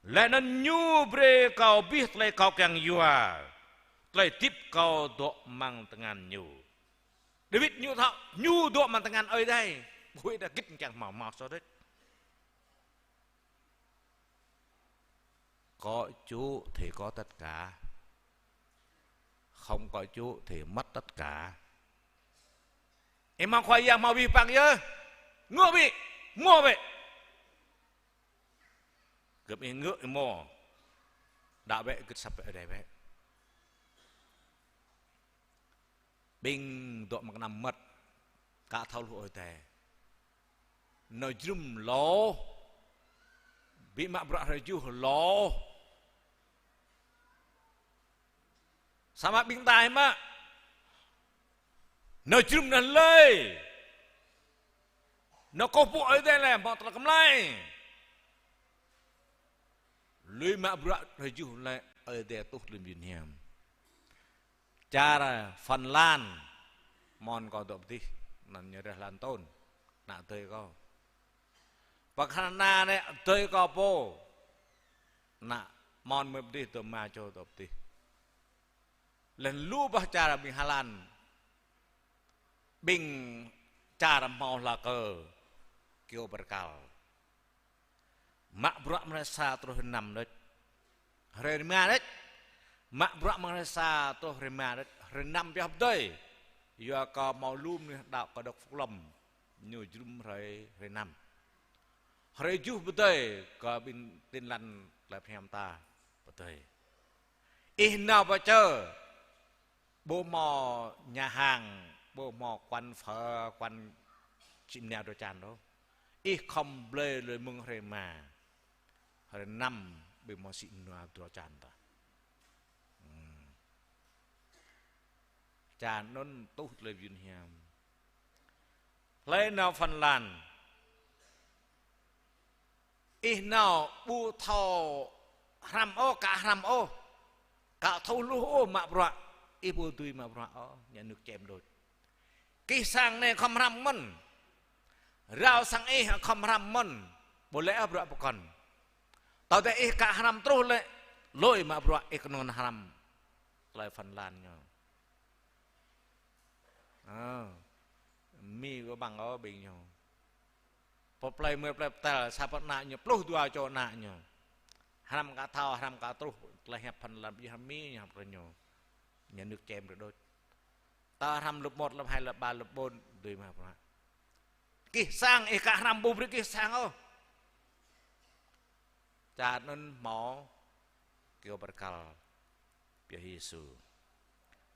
laih anŭn Ñu brơi kâo abih tơlơi kâo kiăng yua, tơlơi hơdip kâo dŏ amăng tơngan Ñu. Dawid ñu thâo, ñu dŏ amăng tơngan Ơi Adai. Ƀuh ih, ta git kiăng hmâo, hmâo soh đôč. Có Chúa thì có tất cả. Không có Chúa thì mất tất cả. Ih hmâo Khua Yang hmâo abih bang yơh. Ngŏ ƀĭ, hmâo ƀĭ. Gơ̆p ih ngŏ ih hmâo. Đaŏ ƀĕ gĭt asăp ƀĕ Ơi Adai ƀĕ. Ƀing dŏ amăng kơnăm mơmŏt, ka thâo hluh Ơi Adai. Nao jrŭm lŏ, ƀu mă bruă hrơi tơjuh lŏ. Samơ̆ ƀing ta hĭ mă, nao jrŭm anai lơi, nao kơkuh pơpŭ Ơi Adai lĕ, hmâo tơlơi kơmlai. Lui mă bruă hrơi tơjuh lĕ, Ơi Adai tuh lŏm yun hiam. Čar Phần Lan, mơ̆n kâo dŏ pơ dih, anăn ñu reh lăn tơ̆n, ană adơi kâo. Pơ Canada anai adơi kâo pô, ană mơ̆n mơ̆ pơ dih, dŏ mă čô dŏ pơ dih. Laih lu bah čar ƀing Hà Lan, ƀing čar hmâo hla kơ kyâo bơrkal. Mă bruă mơ̆ng hrơi sa truh hrơi năm đôč. Hrơi rơma đôč. Mă bruă mơ̆ng hrơi sa truh hrơi rơma đôč. Hrơi năm pioh pơdơi. Yua kơ hmâo lu mơnuih đaŏ kơ Đức Phúc Lâm. Ñu jrŭm hrơi, hrơi năm. Hrơi tơjuh pơdơi kơ ƀing Tin Lành tơlơi pơhiam ta pơdơi. Ih nao pơ čơ, ƀu hmâo nhà hàng, ƀu hmâo quán phở, quán sĭ mơnia drơi čan đôč. Ih khŏm blơi lui mơ̆ng hrơi rơma, hrơi năm ƀu hmâo sĭ mơnia drơi čan tah. Čar anŭn tuh tơlơi yun hiam. Hlơi nao Phần Lan. Ih nao ƀu thâo hrăm ôh, ka hrăm ôh, ka thâo hluh ôh mă bruă, ih ƀu dưi mă bruă ôh, nhà nước chém đốt. Kih sang anai khŏm hrăm mơ̆n. Rao sang ih khŏm hrăm mơ̆n. Ƀu lĕ bruă pơkŏn. Tơdah ih ka hrăm truh lĕ, lui mă bruă ih kơnơ̆ng hrăm tơlơi Phần Lan ñu. Ơ, Mi kơ ƀăng ôh ƀing ñu. Pơ plơi mơi plơi pơtăl, sa pơ ană ñu, pluh dua čô ană ñu. Hrăm ka thâo, hrăm ka truh, tơlơi hiăp Phần Lan, ƀu hrăm Mi, ñu hrăm kơ ñu. Nhà nước chém đốt. Tơ hrăm lớp một, lớp hai, lớp ba, lớp bốn, dưi mă bruă. Kih sang, ih ka hrăm ƀu brơi kih sang ôh. Čar anŭn hmâo kơyâo bơrkal pioh Yêsu.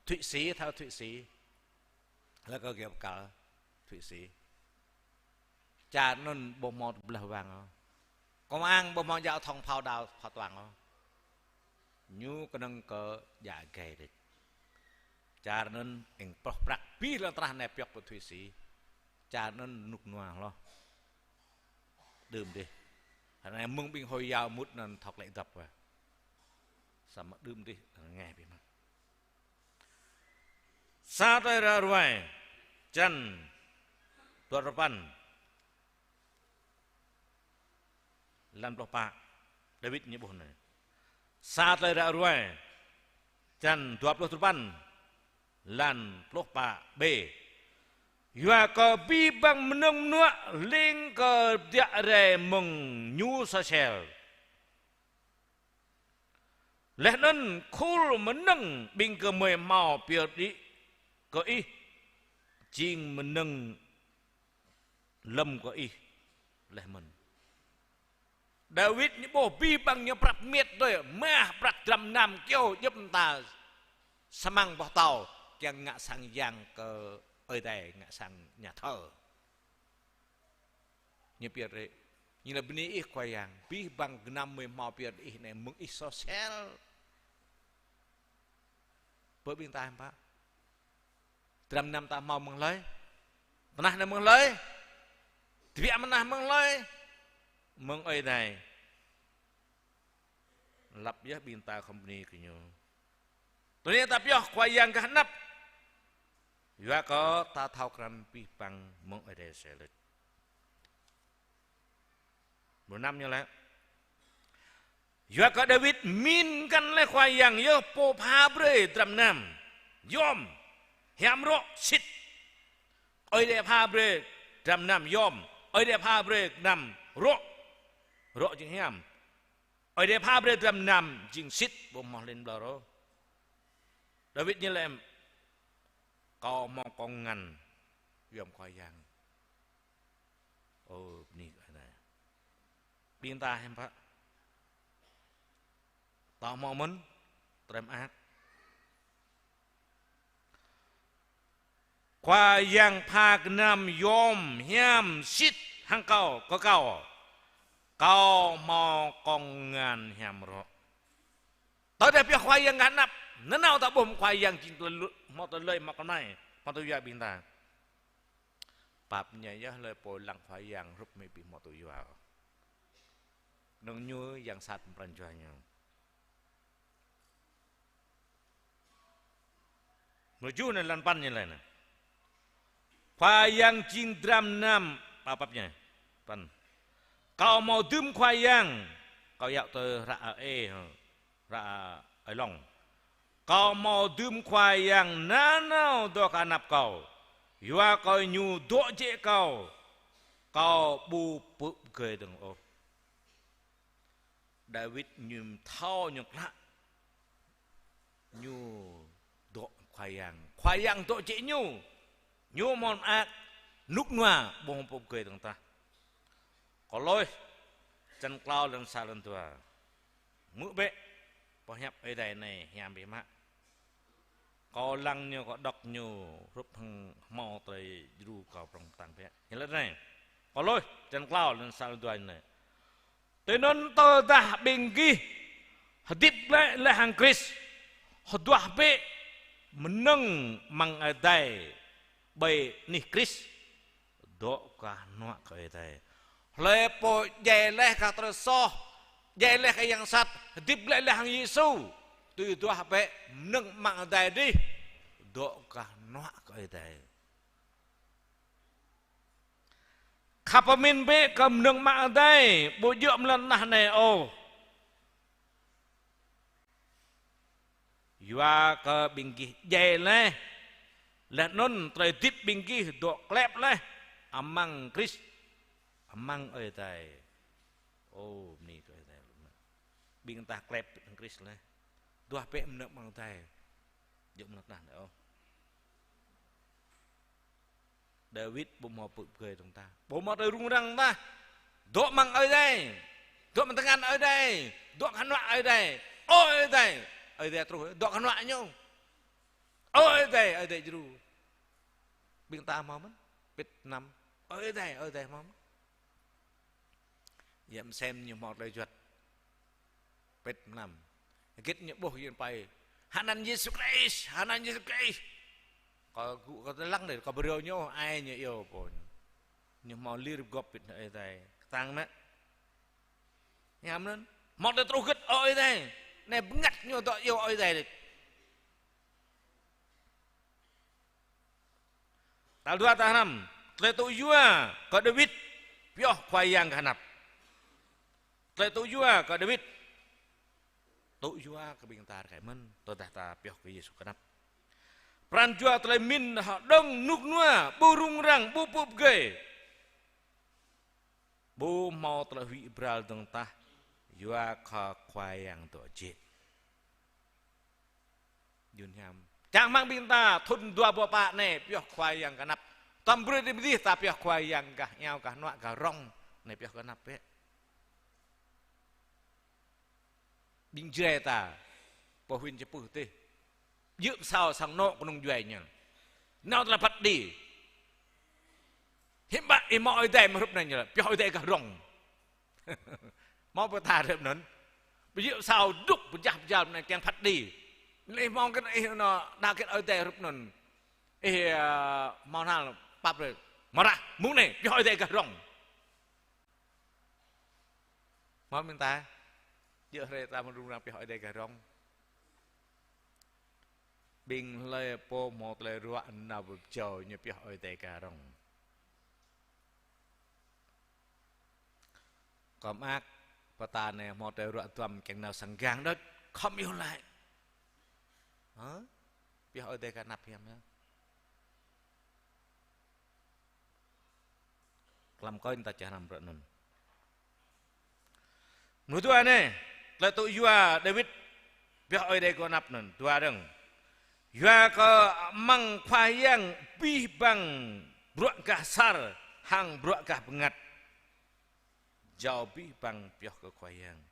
Thụy Sĩ, thâo Thụy Sĩ. Hlơi kơ kơyâo bơrkal Thụy Sĩ. Čar anŭn ƀu hmâo tơblah wang ôh. Công an ƀu hmâo djă thông phao đao phao tuang ôh. Ñu kơnơ̆ng kơ djă gai đĕč. Čar anŭn ing pơh prăk abih lŏn tơnah anai pioh pơ Thụy Sĩ. Čar anŭn rơnŭk rơnua hloh. Đưm dih. Anai mơ̆ng ƀing Hồi giáo mŭt anŭn thâo klĕ dăp wa. Samơ̆ đưm dih, rơngai biă mă. Sa Tơlơi Ră Ruai, črăn dua pluh păn, lăn pluh pă, Dawid ñu ƀuh anai. Sa Tơlơi Ră Ruai, črăn dua pluh duapăn, lăn pluh pă, B. Yua kơ abih bang mơnơ̆ng mơnuă lêng kơ djă rai mơ̆ng ñu soh sel. Laih anŭn khul mơnơ̆ng ƀing gơmơi hmâo pơyơr đĭ kơ ih, jing mơnơ̆ng lơ̆m kơ ih laih mơ̆n. Dawid ñu ƀuh abih bang ñu prăp miêt đơi, mah prăk dram nam kyâo djŏp mơta samăng boh tâo, kiăng ngă sang yang kơ Ơi Adai, ngă sang nhà thờ. Ñu pơyơr đĭ. Ñu laĭ bơni ih Khua Yang. Abih bang gơnam mơi hmâo pơyơr đĭ ih anai mơ̆ng ih soh sel. Bơ ƀing ta hiư̆m pă? Dram nam ta hmâo mơ̆ng hlơi? Tơnah anai mơ̆ng hlơi? Tơbiă mơnah mơ̆ng hlơi? Mơ̆ng Ơi Adai. Lăp yơh ƀing ta khŏm bơni kơ ñu. Tui anai ta pioh Khua Yang gah anăp. Yua kơ ta thâo krăn abih bang mơ̆ng Ơi Adai sel đôč. Mrô năm ñu laĭ. Yua kơ Dawid mĭn găn laih Khua Yang yơh pô pha brơi dram nam yom hiam rŏ sĭt. Ơi Adai pha brơi dram nam yom, Ơi Adai pha brơi nam rŏ, rŏ jing hiam. Ơi Adai pha brơi dram nam jing sĭt, ƀu hmâo lin ƀlŏr ôh. Dawid ñu laĭ: Kâo hmâo kông ngăn yom Khua Yang. Ơ, bơni kơ Ơi Adai. Ƀing ta hiư̆m pă? Ta hmâo mơ̆n, trem ak. Khua Yang pha gơnam yom hiam sĭt hăng kâo, kơ kâo. Kâo hmâo kông ngăn hiam rŏ. Tơdah pioh Khua Yang gah anăp, nanao ta ƀuh Khua Yang jing tơlơi lu-, hmâo tơlơi hmâo kơnai, hmâo tơlơi yua ƀing ta. Pap ñu yơh hlơi pô lăng Khua Yang hrup mơ̆ ƀu hmâo tơlơi yua. Nơ̆ng ñu yang sat pran jua ñu. Mrô tơjuh anai lăn păn ñu laĭ anai. Khua Yang jing dram nam, pap ñu. Păn. Kâo hmâo dưm Khua Yang, kâo yua tơ hră ê, hră ơi lŏng. Kâo hmâo dưm Khua Yang nanao dŏ kơ anăp kâo. Yua kơ ñu dŏ jĕ kâo, kâo ƀu pơgơi dơ̆ng ôh. Dawid ñu thâo ñu klă. Ñu dŏ Khua Yang. Khua Yang dŏ jĕ ñu. Ñu mơ̆n mơak, rơnŭk rơnua, ƀu hmâo pô pơgơi dơ̆ng tah. Kôlôs, črăn klâo lăn sa lăn dua. Hmư̆ bĕ, boh hiăp Ơi Adai anai hiam biă mă. Kâo lăng ñu, kâo đŏk ñu, hrup hăng hmâo tơlơi djru kâo prŏng pơtăng biă. Ñu laĭ anai. Kôlôs, črăn klâo lăn sa lăn dua anai. Tui anŭn tơdah ƀing gih hơdip glaĭ laih hăng Krist, hơduah bĕ mơnơ̆ng amăng Ơi Adai ƀơi anih Krist, dŏ kah hnuă kơ Ơi Adai. Hlơi pô djai laih gah tơlơi soh, djai laih gah yang sat, hơdip glaĭ laih hăng Yêsu, tui duah bĕ mơnơ̆ng amăng Ơi Adai dih, dŏ kah hnuă kơ Ơi Adai. Khăp pơmĭn bĕ kơ mơnơ̆ng amăng Ơi Adai, ƀu djơ̆ mơ̆ng lŏn tơnah anai ôh. Yua kơ ƀing gih djai laih, laih anŭn tơlơi hơdip ƀing gih dŏ klep laih amăng Krist, amăng Ơi Adai. Ơ, bơni kơ Ơi Adai. Ƀing ta klep hăng Krist laih, duah bĕ mơnơ̆ng amăng Ơi Adai, djơ̆ mơ̆ng lŏn tơnah anai ôh. Dawid ƀu hmâo pơgơi dơ̆ng tah. Ƀu hmâo tơlơi rŭng răng tah. Dŏ amăng Ơi Adai. Dŏ amăng tơngan Ơi Adai. Dŏ kah hnuă Ơi Adai. Ơ Ơi Adai. Ơi Adai truh, dŏ kah hnuă ñu. Ơ Ơi Adai, Ơi Adai djru. Ƀing ta hmâo mơ̆n? Pĭt năm. Ơ Ơi Adai, Ơi Adai hmâo mơ̆n? Yă mơsem ñu hmâo tơlơi juăt. Pĭt mlam. Hơget ñu ƀuh yơh pai. Hơnăn Yêsu Krist, hơnăn Yêsu Krist. Kâo gŭ kâo tơlăng đơi, kâo brơi ñu, ai ñu iâu pô ñu. Ñu hmâo lir gŏp pĭt Ơi Adai. Kơtang mă. Hiam anŭn. Hmâo tơlơi truh hơget Ơi Adai. Anai bơngăt ñu dŏ iâu Ơi Adai đôč. Tal dua ta hrăm, tơlơi tŭ yua kơ Dawid pioh Khua Yang gah anăp. Tơlơi tŭ yua kơ Dawid. Tŭ yua kơ ƀing ta rơkơi mơ̆n, tơdah ta pioh kơ Yêsu gah anăp. Pran jua tơlơi mĭn hơđong rơnŭk rơnua, ƀu rŭng răng, ƀu pơpŭ pơgơi. Ƀu hmâo tơlơi huĭ bral dơ̆ng tah, yua kơ Khua Yang dŏ jĕ. Yun hiam. Čang rơmang ƀing ta thŭn dua rơbâo pă anai pioh Khua Yang gah anăp. Tơm brơi đĭ mơdih ta pioh Khua Yang gah iâu gah hnuă gah rŏng anai pioh gah anăp bĕ. Ƀing Jrai ta, pô huyện Čư̆ Pưh tih. Djơ̆ pơsao sang anŏ kơnung djuai ñu. Nao tơlơi phat đĭ. Hiư̆m pă ih hmâo Ơi Adai mơ̆ hrup anai ñu lĕ, pioh Ơi Adai gah rŏng. Hmâo pơtă rơ̆p anŭn. Ƀu djơ̆ pơsao dŏ pơjah pơjal anai kiăng phat đĭ. Lĕ hmâo kơ ih anŏ đa kơ Ơi Adai hrup anŭn. Ih, ơ, hmâo hnal pap rơi. Hmâo rah, mơ̆ng anai, pioh Ơi Adai gah rŏng. Hmâo ƀing ta, djơ̆ hrơi ta mơ̆n rŭng răng pioh Ơi Adai gah rŏng. Ƀing hlơi pô hmâo tơlơi ruă nao pơ pơjâo ñu pioh Ơi Adai gah rŏng. Kâo mơak, pơtă anai hmâo tơlơi ruă duăm kiăng nao sang gang đôč, khŏm iâu laĭ. Hă? Pioh Ơi Adai gah anăp hiam yơh. Klăm kơ ta čah hrăm ră anŭn. Mơnuih dua anai, tơlơi tŭ yua Dawid pioh Ơi Adai gah anăp anŭn, dua dơ̆ng. Yua kơ amăng Khua Yang abih bang bruă gah asar hăng bruă gah bơngăt. Jao abih bang pioh kơ Khua Yang.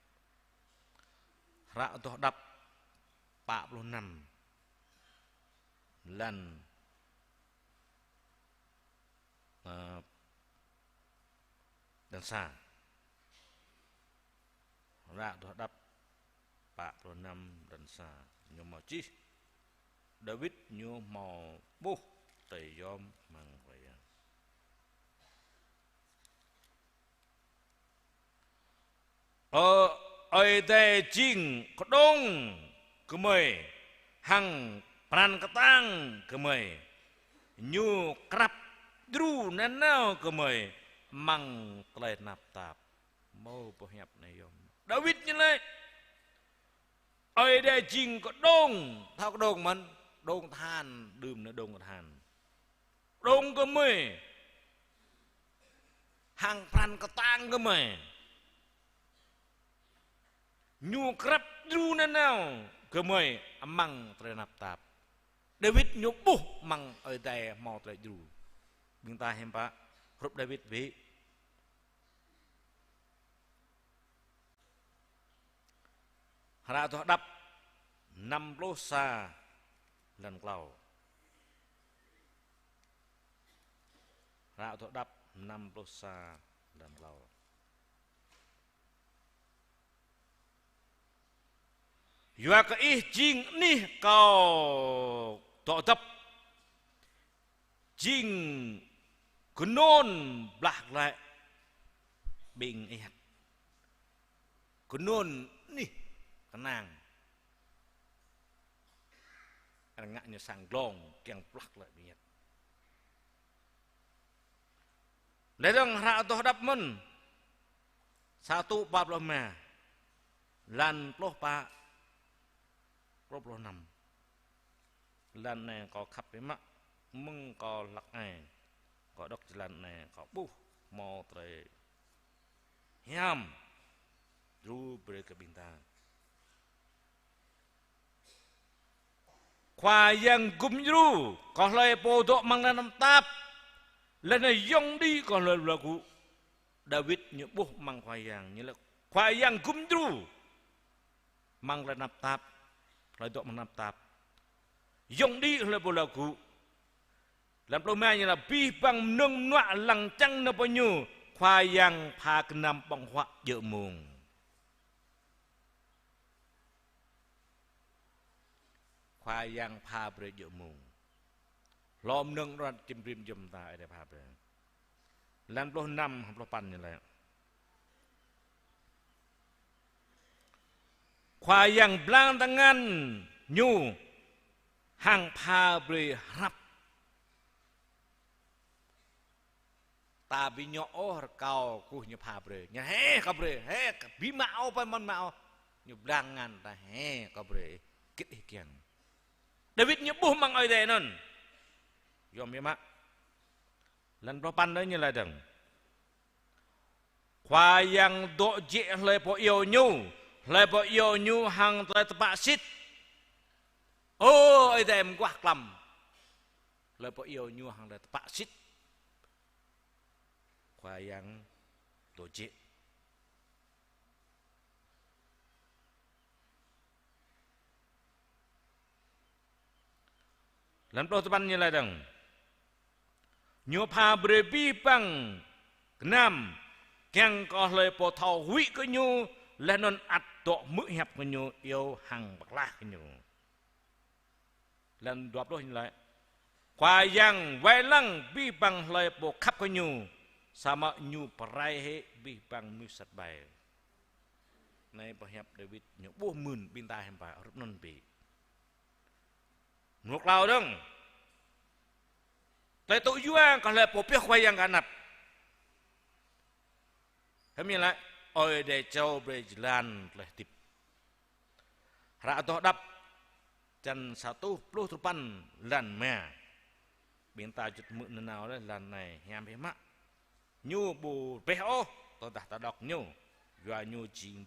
Hră Adoh Đăp pă pluh năm. Lăn, ơ, lăn sa. Hră Adoh Đăp pă pluh năm lăn sa. Ñu hmâo čih. Dawid ñu hmâo ƀuh tơlơi yom amăng Khua Yang. Ơ, Ơi Adai jing kơđông gơmơi, hăng pran kơtang gơmơi. Ñu krăp djru nanao gơmơi amăng tơlơi tơnap tap. Hmâo boh hiăp anai yom. Dawid ñu laĭ. Ơi Adai jing kơđông, thâo kơđông mơ̆n, đông tơhan, đưm anai đông tơhan. Kơđông gơmơi. Hăng pran kơtang gơmơi. Ñu krăp djru nanao gơmơi amăng tơlơi tơnap tap. Dawid ñu ƀuh amăng Ơi Adai hmâo tơlơi djru. Ƀing ta hiư̆m pă hrup Dawid bĕ. Hră Adoh Đăp năm pluh sa lăn klâo. Hră Adoh Đăp năm pluh sa lăn klâo. Yua kơ ih jing anih kâo dŏ dăp, jing kơnŭn blah glaĭ ƀing ayăt. Kơnŭn anih kơnang. Arăng ngă ñu sang glông kiăng blah glaĭ ƀing ayăt. Laih dơ̆ng hră Adoh Đăp mơ̆n, sa rơtuh pă pluh rơma, lan pluh pă, klâo pluh năm. Jơlan anai kâo khăp biă mă, mơ̆ng kâo hlăk ai, kâo đŏk jơlan anai kâo ƀuh hmâo tơlơi hiam djru brơi kơ ƀing ta. Khua Yang gum djru kơ hlơi pô dŏ amăng lăn tap, laih anŭn yŏng đĭ kơ hlơi pô laĭ gŭ. Dawid ñu ƀuh amăng Khua Yang, ñu laĭ Khua Yang gum djru amăng lăn tap, hlơi dŏ amăng lăn tap. Yŏng đĭ hlơi pô laĭ gŭ. Lăm pluh rơma ñu laĭ abih bang mơnơ̆ng mơnuă lăng čang nao pơ ñu, Khua Yang pha gơnam ƀơ̆ng huă djơ̆ mông. Khua Yang pha brơi djơ̆ mông. Hlô mơnơ̆ng rơngot čim brĭm jum ta Ơi Adai pha brơi. Lan pluh năm, pluh păn ñu laĭ. Khua Yang blang tơngan ñu hăng pha brơi hrăp. Ta ƀu ñu ôh rơkâo kơkuh ñu pha brơi. Ñu hĕ kơ brơi, hĕ kơ ƀu mă ôh, ƀu mơ̆n mă ôh. Ñu blang tơngan ta hĕ kơ brơi. Git ih kiăng. Dawid ñu ƀuh amăng Ơi Adai anŭn. Yôm biă mă. Lan pluh păn đơi ñu laĭ dơ̆ng. Khua Yang dŏ jĕ hlơi pô iâu ñu, hlơi pô iâu ñu hăng tơlơi tơpă sĭt. Ơ Ơi Adai mơguah klăm. Hlơi pô iâu ñu hăng tơlơi tơpă sĭt. Khua Yang dŏ jĕ. Lan pluh tơpăn ñu laĭ dơ̆ng. Ñu pha brơi abih bang gơnam, kiăng kơ hlơi pô thâo huĭ kơ ñu, laih anŭn ăt dŏ hmư̆ hiăp kơ ñu, iâu hăng pơklaih kơ ñu. Lan dua pluh ñu laĭ. Khua Yang wai lăng abih bang hlơi pô khăp kơ ñu, samơ̆ ñu pơrai hĭ abih bang mơnuih sat ƀai. Anai boh hiăp Dawid ñu ƀuh mơ̆n ƀing ta hiư̆m pă hrup anŭn ƀĕ. Mrô klâo dơ̆ng. Tơlơi tŭ yua kơ hlơi pô pioh Khua Yang kơ anăp. Hiư̆m ñu laĭ, Ơi Adai čô brơi jơlan tơlơi hơdip. Hră Adoh Đăp, črăn sa rơtuh pluh duapăn, lan rơma. Ƀing ta juăt hmư̆ nanao laih, lan anai hiam biă mă. Ñu ƀu rơbeh ôh, tơdah ta đŏk ñu, yua ñu jing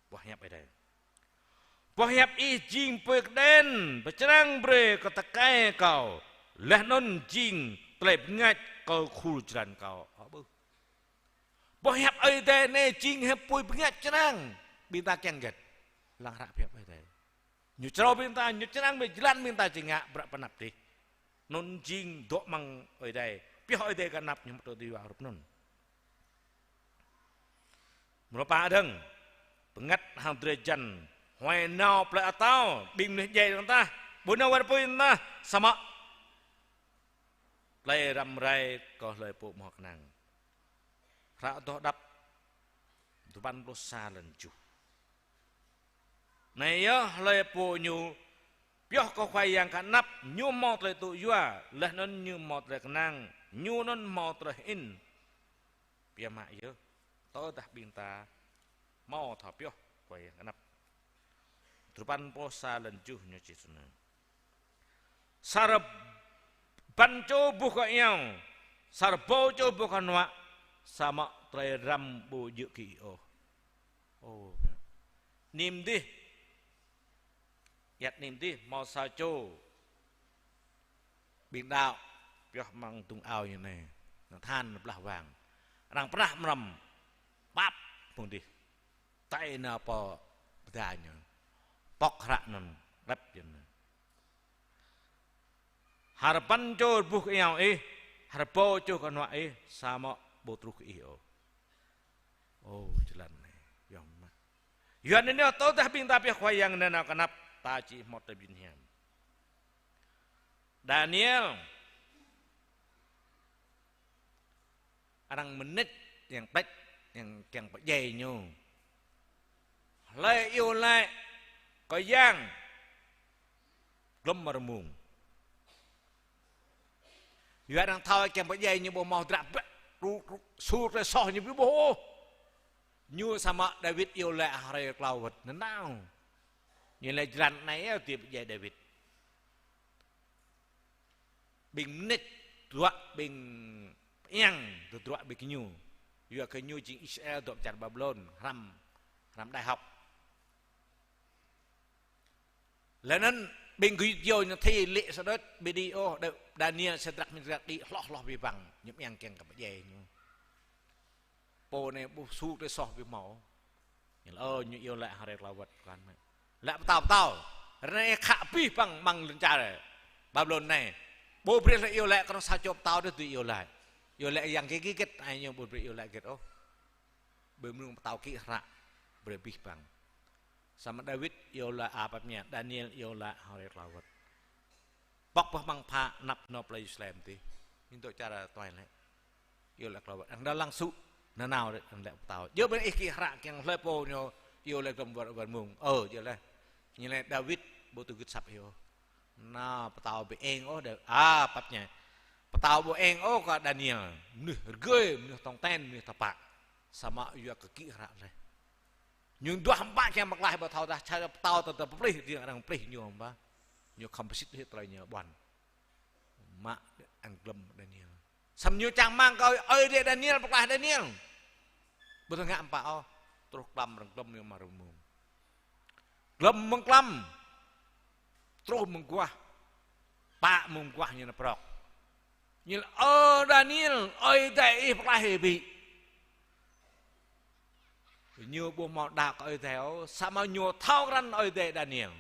boh hiăp Ơi Adai. Boh hiăp ih jing apui kơđen, pơčrang brơi kơ tơkai kâo, laih anŭn jing tơlơi bơngač kơ khul jơlan kâo. Ơ ƀơ̆. Boh hiăp Ơi Adai anai jing hiăp apui bơngač pơčrang. Ƀing ta kiăng hơget? Lăng hră pơhiăp Ơi Adai. Ñu črâo ƀing ta, ñu črang ƀing jơlan ƀing ta či ngă bruă pơ anăp dih. Anŭn jing dŏ amăng Ơi Adai. Pioh Ơi Adai kơ anăp ñu mơ̆ tơdơi yua hrup anŭn. Mrô pă dơ̆ng, bơngăt hăng drơi jăn, huai nao plơi atâo, ƀing mơnuih djai dơ̆ng tah, ƀu nao wơr apui dơ̆ng tah, samơ̆ plơi răm rai kơ hlơi pô hmâo kơnang. Hră Adoh Đăp, duapăn pluh sa, lan tơjuh. Anai yơh hlơi pô ñu pioh kơ Khua Yang kơ anăp, ñu hmâo tơlơi tŭ yua, laih anŭn ñu hmâo tơlơi kơnang, ñu anŭn hmâo tơlơi hơĭn. Biă mă yơh, tơdah ƀing ta hmâo thâo pioh Khua Yang kơ anăp. Duapăn pluh sa, lan tơjuh ñu čih tui anai. Sa rơbăn čô ƀuh kơ iâu, sa rơbâo čô ƀuh kơ hnuă, samơ̆ tơlơi răm ƀu djơ̆ kơ ih ôh. Ơ, anih dih, ayăt anih dih, hmâo sa čô ƀing đaŏ pioh amăng dŭng ao ñu anai, Nathan blah wang. Arăng pơnah mrăm, pap mơ̆ng dih. Tơl nao pơ pơda ñu. Pŏk hră anŭn, rĕp jơnum. Sa rơbăn čô ƀuh kơ iâu ih, sa rơbâo čô kơ hnuă ih, samơ̆ ƀu truh kơ ih ôh. Ơ, jơlan anai, yôm mă. Yua anŭn yơh tơdah ƀing ta pioh Khua Yang nanao kơ anăp, ta či hmâo tơlơi pơjing hiam. Daniel, arăng mơnit, yang plĕč, yang kiăng pơdjai ñu. Hlơi iâu laĭ kơ Yang, glŏm rơmung. Yua arăng thâo kiăng pơdjai ñu ƀu hmâo hơdră ƀĕ, rŭ, rŭ, sur tơlơi soh ñu ƀu ƀuh ôh. Ñu samơ̆ Dawid iâu laĭ hrơi klâo wơ̆t nanao. Ñu laĭ jơlan anai yơh dưi pơdjai Dawid. Ƀing mơnit tơdruă ƀing pơiăng, tơdruă ƀing gơñu. Yua kơ gơñu jing Israel dŏ pơ čar Babilôn, hrăm, hrăm đại học. Lĕ anŭn ƀing gơyut gơyâo ñu thi lĕ sa đôč, ƀu đĭ ôh, Daniel, Sadrak, Mesak, đĭ hloh hloh abih bang, ñu pơiăng kiăng kơ pơdjai ñu. Pô anai ƀu sur tơlơi soh ƀu hmâo. Ñu laĭ, ơ, ñu iâu laĭ hrơi klâo wơ̆t kơnang mơ̆n. Laĭ pơtao, pơtao. Ră anai khă abih bang amăng lŏn čar Babilôn anai. Ƀu brơi laĭ iâu laĭ kơnơ̆ng sa čô pơtao đôč dưi iâu laĭ. Iâu laĭ yang hơgĕt hơgĕt, ai ñu ƀu brơi iâu laĭ hơgĕt ôh. Ƀơi mơnơ̆ng pơtao kĭ hră brơi abih bang. Samơ̆ Dawid iâu laĭ, a, pap ñu, Daniel iâu laĭ hrơi klâo wơ̆t. Pŏk pơh amăng pha anăp nao plei Yêrusalem tih. Ñu dŏ čar tuai lĕ. Iâu laĭ klâo wơ̆t. Arăng đa lăng sŭ nanao đĕ, arăng laĭ pơtao. Djơ̆ ƀơi ih kĭ hră kiăng hlơi pô ñu iâu laĭ glŏm wơ̆t, wơ̆t mơ̆ng. Ơ, djơ̆ laih. Ñu laĭ Dawid ƀu tŭ gưt asăp ih ôh. Anai pơtao ƀu eng ôh đa, a, pap ñu. Pơtao ƀu eng ôh kơ Daniel. Mơnuih rơgơi, mơnuih tong ten, mơnuih tơpă. Samơ̆ yua kơ kĭ hră laih. Ñu duah ƀă kiăng pơklaih ƀu thâo tah, čar pơtao tơdah pơplih, ding arăng pơplih ñu ƀă. Ñu khŏm pơsit hĭ tơlơi ñu ƀuăn. Mă arăng glŏm Daniel. Samơ̆ ñu čang rơmang kơ Ơi Adai Daniel pơklaih Daniel. Ƀu thâo ngă pă ôh, truh klăm arăng glŏm ñu amăng rơmung. Glŏm mơ̆ng klăm. Truh mơguah. Pă mơguah ñu nao prŏk. Ñu laĭ, ơ Daniel, Ơi Adai ih pơklaih ih ƀĭ. Ñu ƀu hmâo đaŏ kơ Ơi Adai ôh, samơ̆ ñu thâo krăn Ơi Adai Daniel.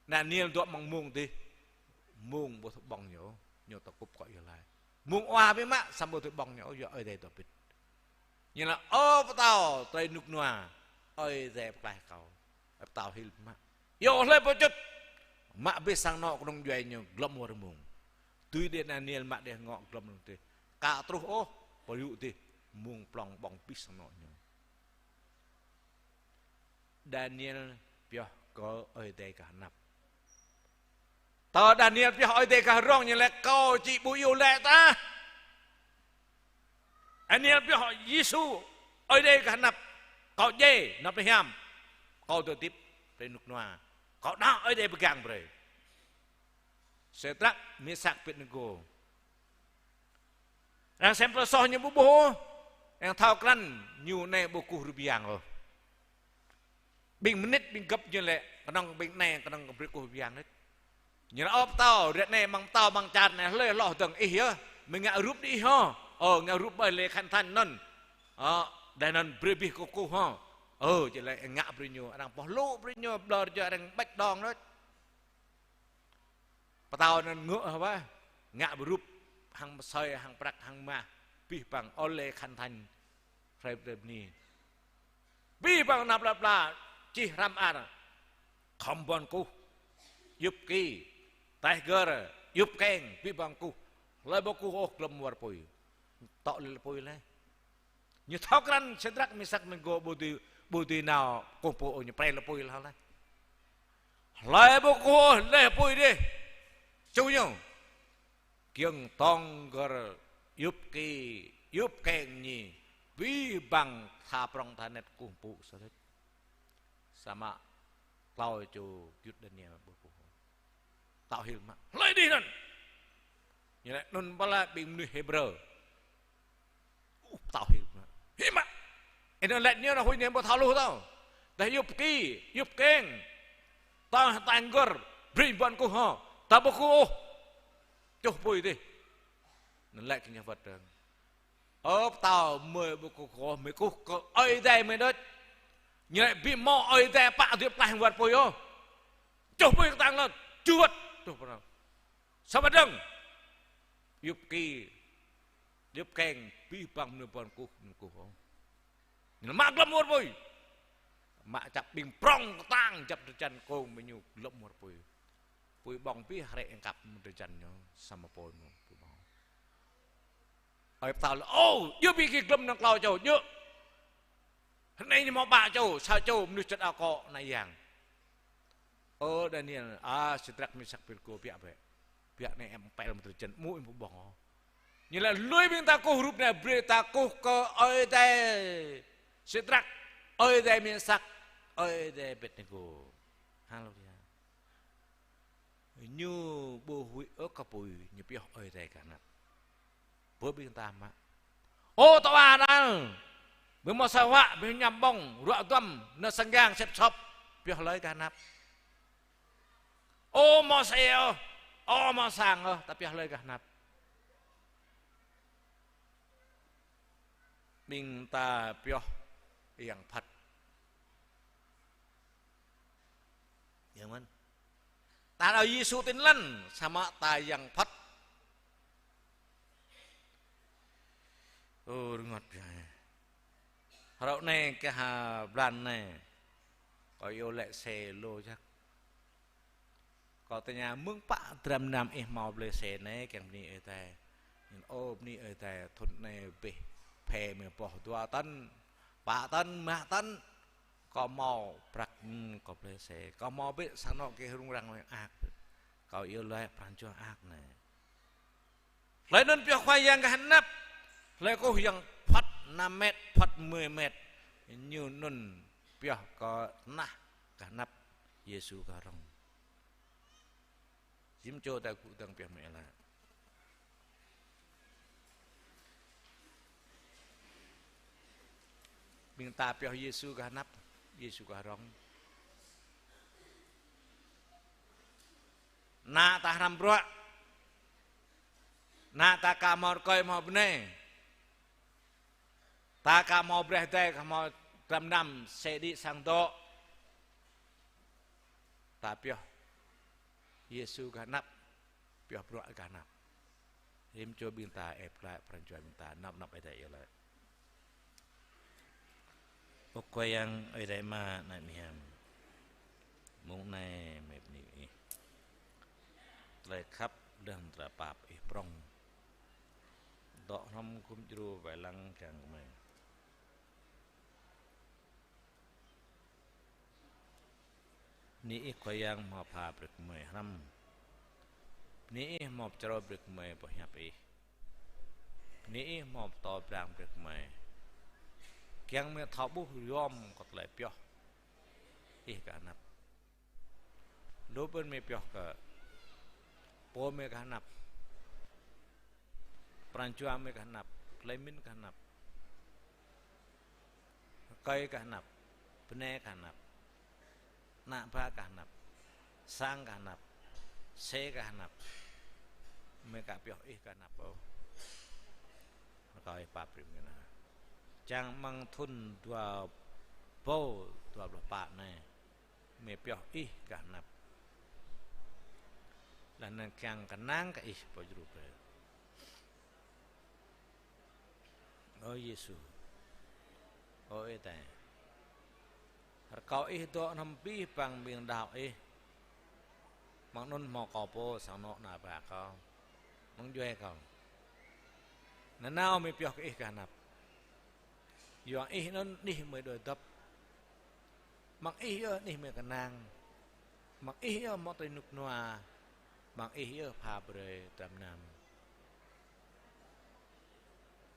Daniel dŏ amăng mông dih, mông ƀu thâo ƀơ̆ng ñu, ñu tơkŭp kơ iâu laĭ. Mông wa biă mă, samơ̆ ƀu thâo ƀơ̆ng ñu, yua Ơi Adai dŏ pĭt. Ñu laĭ, ơ pơtao, tơlơi rơnŭk rơnua, Ơi Adai pơklaih kâo. Pơtao hil mă. Yua hlơi pơčŭt. Mă abih sang anŏ kơnung djuai ñu glŏm amăng rơmung. Tui đĭ Daniel mă đih ngŏ glŏm amăng rơmung dih. Ka truh ôh, pơyŭ dih, mông plŏng ƀơ̆ng abih sang anŏ ñu. Daniel pioh kơ Ơi Adai gah anăp. Tơ Daniel pioh Ơi Adai gah rŏng ñu laĭ kâo či ƀu iâu laĭ tah. Daniel pioh Yêsu Ơi Adai gah anăp. Kâo djai, anăp hiam. Kâo dŏ hơdip, tơlơi rơnŭk rơnua. Kâo đaŏ Ơi Adai pơgang brơi. Sadrak, Mesak, Abednego. Arăng sem tơlơi soh ñu ƀu ƀuh ôh. Arăng thâo krăn ñu anai ƀu kơkuh rup yang ôh. Ƀing mơnit, ƀing gơ̆p ñu lĕ, kơnơ̆ng ƀing anai, kơnơ̆ng brơi kơkuh rup yang đôč. Ñu laĭ, ơ pơtao, ră anai amăng pơtao, amăng čar anai, hlơi hloh dơ̆ng ih yơh, mơi ngă rup đĭ ih hŏ. Ơ, ngă rup ƀơi lĕ khăn than anŭn. Ơ, đah anŭn brơi abih kơkuh hŏ. Ơ, či laĭ ngă brơi ñu, arăng pŏh lu brơi ñu, ƀlŏr yơh arăng ƀač đong đôč. Pơtao anŭn ngă hơwah, ngă ƀơi rup, hăng pơsơi, hăng prăk, hăng mah, abih bang ôh lĕ khăn than, hrơi pơtơp ni. Abih bang anăp plă pla, čih hrăm ar, khŏm ƀon kơkuh, yŭp ki, taih gơr, yŭp keng, abih bang kơkuh, hlơi ƀu kơkuh ôh glŏm amăng war apui. Tŏ lĕ apui lĕ. Ñu thâo krăn Sadrak, Mesak, Abednego ƀu dưi, ƀu dưi nao kơkuh pô ôh, ñu prĕ lĕ apui laih. Hlơi ƀu kơkuh ôh, lĕ apui dih. Ču ñu. Kiăng tŏng gơr, yŭp ki, yŭp keng ñu. Abih bang tha prŏng tha anet kơkuh pô sa đôč. Samơ̆ klâo čô gơyut Daniel ƀu kơkuh. Tŏ hil mă. Hlơi đih anŭn? Ñu laĭ anŭn pơala ƀing mơnuih Hêbrơ. Ơ, pơtao hil mă. Hil mă. Ih anŭn laĭ ñu anŭn huĭ ñu ƀu thâo hluh tơ̆. Dah yŭp ki, yŭp keng. Tah, tah gơr, brơi ƀon kơkuh hŏ. Tah ƀu kơkuh ôh. Čuh apui dih. Anŭn laĭ kơ ñu wơ̆t dơ̆ng. Ơ pơtao, mơi ƀu kơkuh, mơi kơkuh kơ Ơi Adai mơi đôč. Ñu laĭ ƀu hmâo Ơi Adai pă dưi pơklaih amăng war apui ôh. Čuh apui kơtang lŏn, čuh wơ̆t, čuh pơnăng. Samơ̆ dơ̆ng. Yŭp ki, yŭp keng, abih bang mơnuih ƀon kơkuh, mơnuih kơkuh ôh. Ñu mă glŏm amăng war apui. Mă čăp ƀing prŏng kơtang, čăp drơi jan kông, mơñu glŏm amăng war apui. Apui ƀơ̆ng abih hrĕ ih kăp mơ̆ng drơi jăn ñu, samơ̆ pô ñu apui ƀơ̆ng. Ơi pơtao laĭ: Ô, djơ̆ ƀing gih glŏm amăng klâo čô, djơ̆. Hrơi anai ñu hmâo pă čô, sa čô mơnuih čơt akŏ ană yang. Ơ Daniel, a, Sêdrak, Mêsak, Êbêdnêgô, biă bĕ. Biă anai ih pơpĕl mơ̆ng drơi jăn, ƀu ih ƀơ̆ng ôh. Ñu laĭ: Lui ƀing ta kơkuh rup anai, brơi ta kơkuh kơ Ơi Adai Sêdrak, Ơi Adai Mêsak, Ơi Adai Êbêdnêgô. Haleluya. Ñu ƀu huĭ ôh kơ apui, ñu pioh Ơi Adai gah anăp. Bơ ƀing ta mă. Ô, tŏ wa anăl. Ƀing hmâo sa huă, ƀing hmâo añăm ƀơ̆ng, ruă duăm, nao sang gang, sĕp sŏp. Pioh hlơi gah anăp. Ô, hmâo xe ôh. Ô, hmâo sang ôh, ta pioh hlơi gah anăp. Ƀing ta pioh Yang Phật. Yang mơ̆n. Ta đaŏ Yêsu Tin Lành, samơ̆ ta Yang Phật. Ơ, rơngot biă. Hrơi anai kơ ha blan anai. Kâo iâu laĭ xe lu jăk. Kâo tơña mơ̆ng pă dram mơnam ih hmâo blơi xe anai, kiăng bơni Ơi Adai. Ñu laĭ: Ô, bơni Ơi Adai, thŭn anai abih phe mơi boh dua tấn, pă tấn, mă tấn. Kâo hmâo prăk, hm, kâo blơi xe. Kâo hmâo bĕ sang anŏ gih rŭng răng mơi ak. Kâo iâu laĭ pran jua ak anai. Hlơi anŭn pioh Khua Yang gah anăp. Hlơi kơkuh Yang Phật năm mét, Phật mười mét. Ñu anŭn pioh kơ tơnah gah anăp Yêsu gah rŏng. Jim čô ta gŭ dơ̆ng pioh mơ̆ ih laĭ. Ƀing ta pioh Yêsu gah anăp, Yêsu gah rŏng. Ană ta hrăm bruă. Ană ta aka hmâo rơkơi hmâo bơnai. Ta aka hmâo braih dai, aka hmâo dram mơnam, xe đĭ sang dŏ. Ta pioh Yêsu gah anăp, pioh bruă gah anăp. Rĭm čô ƀing ta ĕp glaĭ pran jua ƀing ta, anăp anăp Ơi Adai iâu laĭ. Ơ Khua Yang, Ơi Adai Ama anai mơ̆n hiam. Mông anai mơi bơni Ih. Tơlơi khăp lơ̆m tơlơi pap Ih prŏng. Dŏ hrŏm gum djru wai lăng kiăng kơ mơi. Bơni Ih Khua Yang hmâo pha brơi kơ mơi hrăm. Bơni Ih hmâo pơčrâo brơi kơ mơi boh hiăp Ih. Bơni Ih hmâo pơtô brang brơi kơ mơi. Kiăng mơi thâo ƀuh yom kơ tơlơi pioh Ih gah anăp. Lu bơni mơi pioh kơ pô mơi gah anăp. Pran jua mơi gah anăp. Tơlơi mĭn gah anăp. Rơkơi gah anăp, bơnai gah anăp, ană bă gah anăp, sang gah anăp, xe gah anăp, mơi aka pioh Ih gah anăp ôh. Rơkơi pap brơi mơi anai. Čang amăng thŭn dua rơbâo dua pluh pă anai, mơi pioh Ih gah anăp. Laih anŭn kiăng kơnang kơ Ih pô djru brơi. Ơ Yêsu, ơ Ơi Adai, rơkâo Ih dŏ hrŏm abih bang ƀing đaŏ Ih. Mơ̆ng anŭn hmâo kâo pô sang anŏ ană bă kâo, mơ̆ng djuai kâo. Nanao mơi pioh kơ Ih gah anăp. Yua Ih anŭn anih mơi đuaĭ dŏp. Mơ̆ng Ih yơh anih mơi kơnang. Mơ̆ng Ih yơh hmâo tơlơi rơnŭk rơnua. Mơ̆ng Ih yơh pha brơi dram mơnam.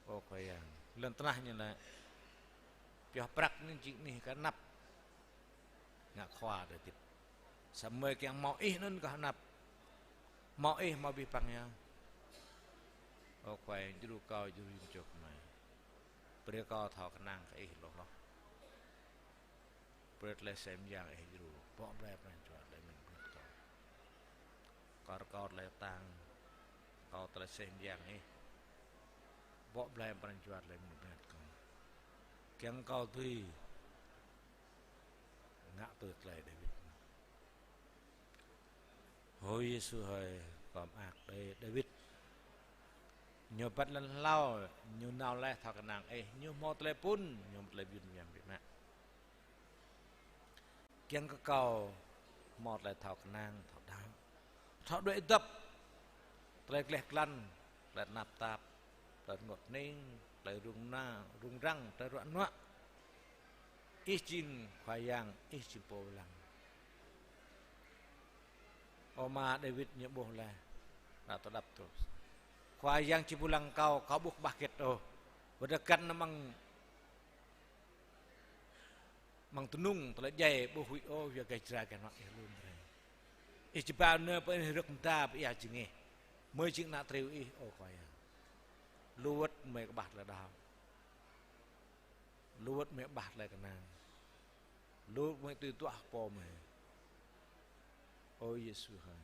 Ơ Khua Yang, lŏn tơnah ñu laĭ, pioh prăk anai jing anih gah anăp. Ngă khua đơi hơdip. Samơ̆ mơi kiăng hmâo Ih anŭn gah anăp. Hmâo Ih hmâo abih bang yơh. Ơ Khua Yang, djru kâo, djru rĭm čô kơ mơi. Brơi kâo thâo kơnang kơ Ih hloh hloh. Brơi tơlơi sem yang Ih djru, bŏ blai pran jua tơlơi mĭn bơngăt kâo. Kâo rơkâo tơlơi kơtang, rơkâo tơlơi sem yang Ih, bŏ blai pran jua tơlơi mĭn bơngăt kâo. Kiăng kâo dưi ngă tui tơlơi Dawid. Ơ Yêsu hơi, kâo mơak đơi Dawid. Ñu băt lŏn hlâo, ñu nao laih thâo kơnang Ih, ñu hmâo tơlơi pŭn, ñu hmâo tơlơi mơyun mơyang biă mă. Kiăng kơ kâo hmâo tơlơi thâo kơnang, thâo đaŏ. Thâo đuaĭ dăp, tơlơi gleh glăn, tơlơi tơnap tap, tơlơi rơngot hning, tơlơi rŭng răng, rŭng răng, tơlơi ruă nuă. Ih jing Khua Yang, Ih jing Pô lăng. Ơ Ama, Dawid ñu ƀuh laih, ană tơlơi đăp truh. Khua Yang či pô lăng kâo, kâo ƀu kơƀah hơget ôh. Wơ̆t găn amăng, amăng tơnung, tơlơi djai, ƀu huĭ ôh, yua kơ jra kơ ană Ih lŏm rai. Ih či ba nơ pơ Ih rơ̆k mơda pơ ia jing Ih. Gơmơi jing ană triu Ih, ơ Khua Yang. Lu wơ̆t gơmơi kơƀah tơlơi đaŏ. Lu wơ̆t gơmơi kơƀah tơlơi kơnang. Lu wơ̆t gơmơi tui duah pô gơmơi. Ơ Yêsu hơi,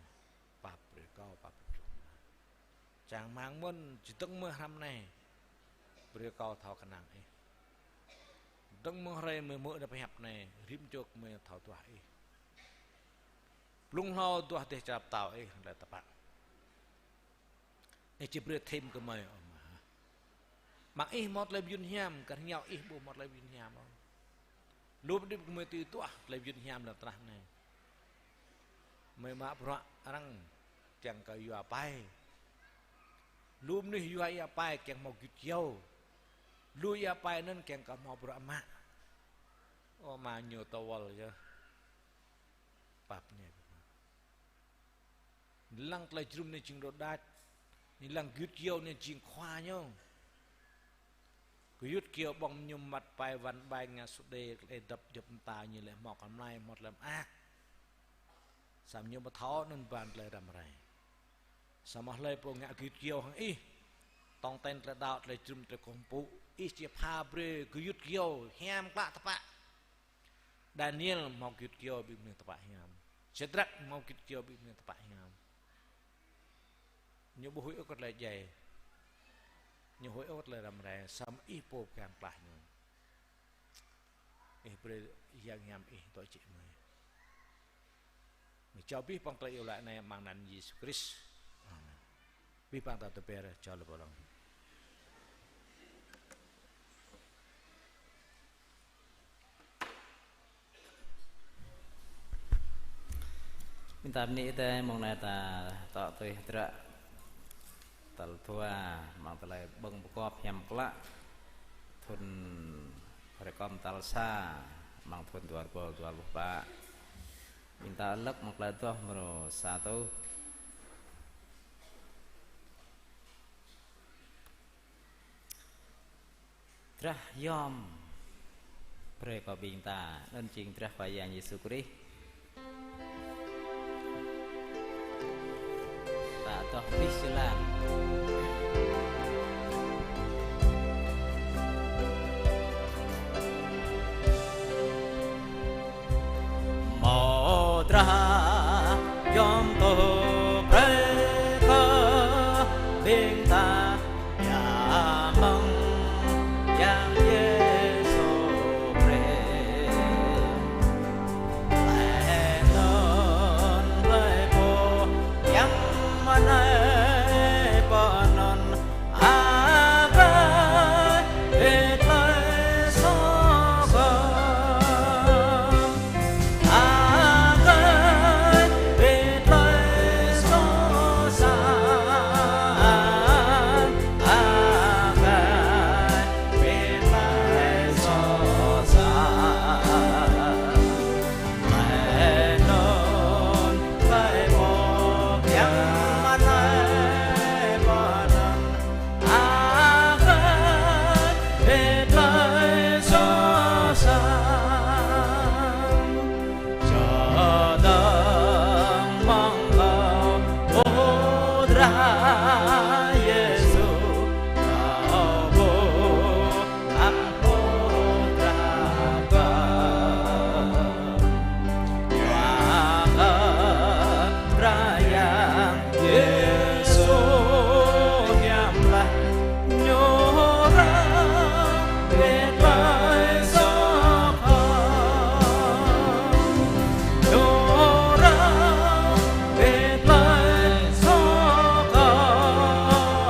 pap brơi kâo, pap brơi kâo. Čang rơmang mơ̆n, či dơ̆ng mơ̆ hrăm anai, brơi kâo thâo kơnang Ih. Dơ̆ng mơ̆ hrơi gơmơi hmư̆ ană pơhiăp anai, rĭm čô gơmơi thâo duah Ih. Blung hlâo duah dêh čar pơtao Ih, tơlơi tơpă. Ih či brơi thêm kơ gơmơi, ơ Ama. Mơ̆ng Ih hmâo tơlơi mơyun hiam, kar hơngiao Ih ƀu hmâo tơlơi mơyun hiam ôh. Lu pơđĭp gơmơi tui duah tơlơi mơyun hiam lăm tơnah anai. Gơmơi mă bruă arăng kiăng kơ yua pai. Lu mơnuih yua ia pai kiăng hmâo gơyut gơyâo. Lu ia pai anŭn kiăng kơ hmâo bruă mă. Ơ Ama, ñu tơwăl yơh. Pap ñu. Ñu lăng tơlơi jơnum anai jing đôč đač. Ñu lăng gơyut gơyâo anai jing khua ñu. Gơyut gơyâo ƀơ̆ng mơñum măt pai wăn ƀai ngă sô đê, tơlơi dăp djŏp mơta ñu lĕ hmâo kơ mlai hmâo tơlơi mơak. Samơ̆ ñu ƀu thâo anŭn ban tơlơi răm rai. Samơ̆ hlơi pô ngă gơyut gơyâo hăng Ih, tong ten tơlơi đaŏ, tơlơi jơnum, tơlơi kơkuh pơpŭ, Ih či pha brơi gơyut gơyâo hiam klă tơpă. Daniel hmâo gơyut gơyâo ƀing mơnuih tơpă hiam. Sêdrak hmâo gơyut gơyâo ƀing mơnuih tơpă hiam. Ñu ƀu huĭ ôh kơ tơlơi djai. Ñu huĭ ôh kơ tơlơi răm rai, samơ̆ Ih pô pơgang plah ñu. Ih brơi Yang hiam Ih dŏ jĕ mơi. Ñu čô abih bang tơlơi iâu laĭ anai amăng anăn Yêsu Krist. Amen. Abih bang ta tơber čô lơ̆m pơlong. Ƀing ta bơni Ơi Adai, mông anai ta tŏ tui hơdră tal dua, amăng tơlơi ƀơ̆ng pơgop hiam klă, thun hrơi kơm tal sa, amăng thun dua rơbâo dua pluh pă. Ƀing ta lăk amăng tơlơi adoh mrô sa rơtuh. Drah yom brơi kơ ƀing ta, anŭn jing drah Khua Yang Yêsu Krist. Ta adoh abih jơlan. Mơ̆ drah yom tơl brơi kơ ƀing ta amăng Yang Yêsu Krist. Laih anŭn hlơi pô kiăng mơnai pơ anŭn, a gai wĭt tơlơi soh kơm. A gai wĭt tơlơi soh sat, a gai wĭt tơlơi soh sat. Laih anŭn hlơi pô kiăng mơnai pơ anŭn, a gai wĭt tơlơi soh sat. Čơdơ̆ng mơ̆ng kâo, ơ drah Yêsu, kâo ƀuh amăng ơ drah kâo. Yua kơ drah Yang Yêsu hiam laih, ñu răng wĭt tơlơi soh kơm. Ñu răng wĭt tơlơi soh kơm.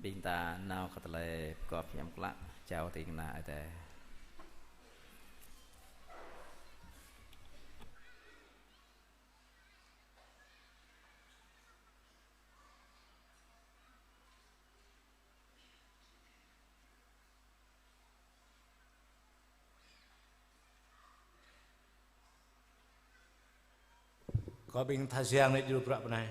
Ƀing ta nao kơ tơlơi pơgop hiam klă, jao tơring kơ Ơi Adai. Kơ ƀing tha jiăng anai djru bruă pơ anai.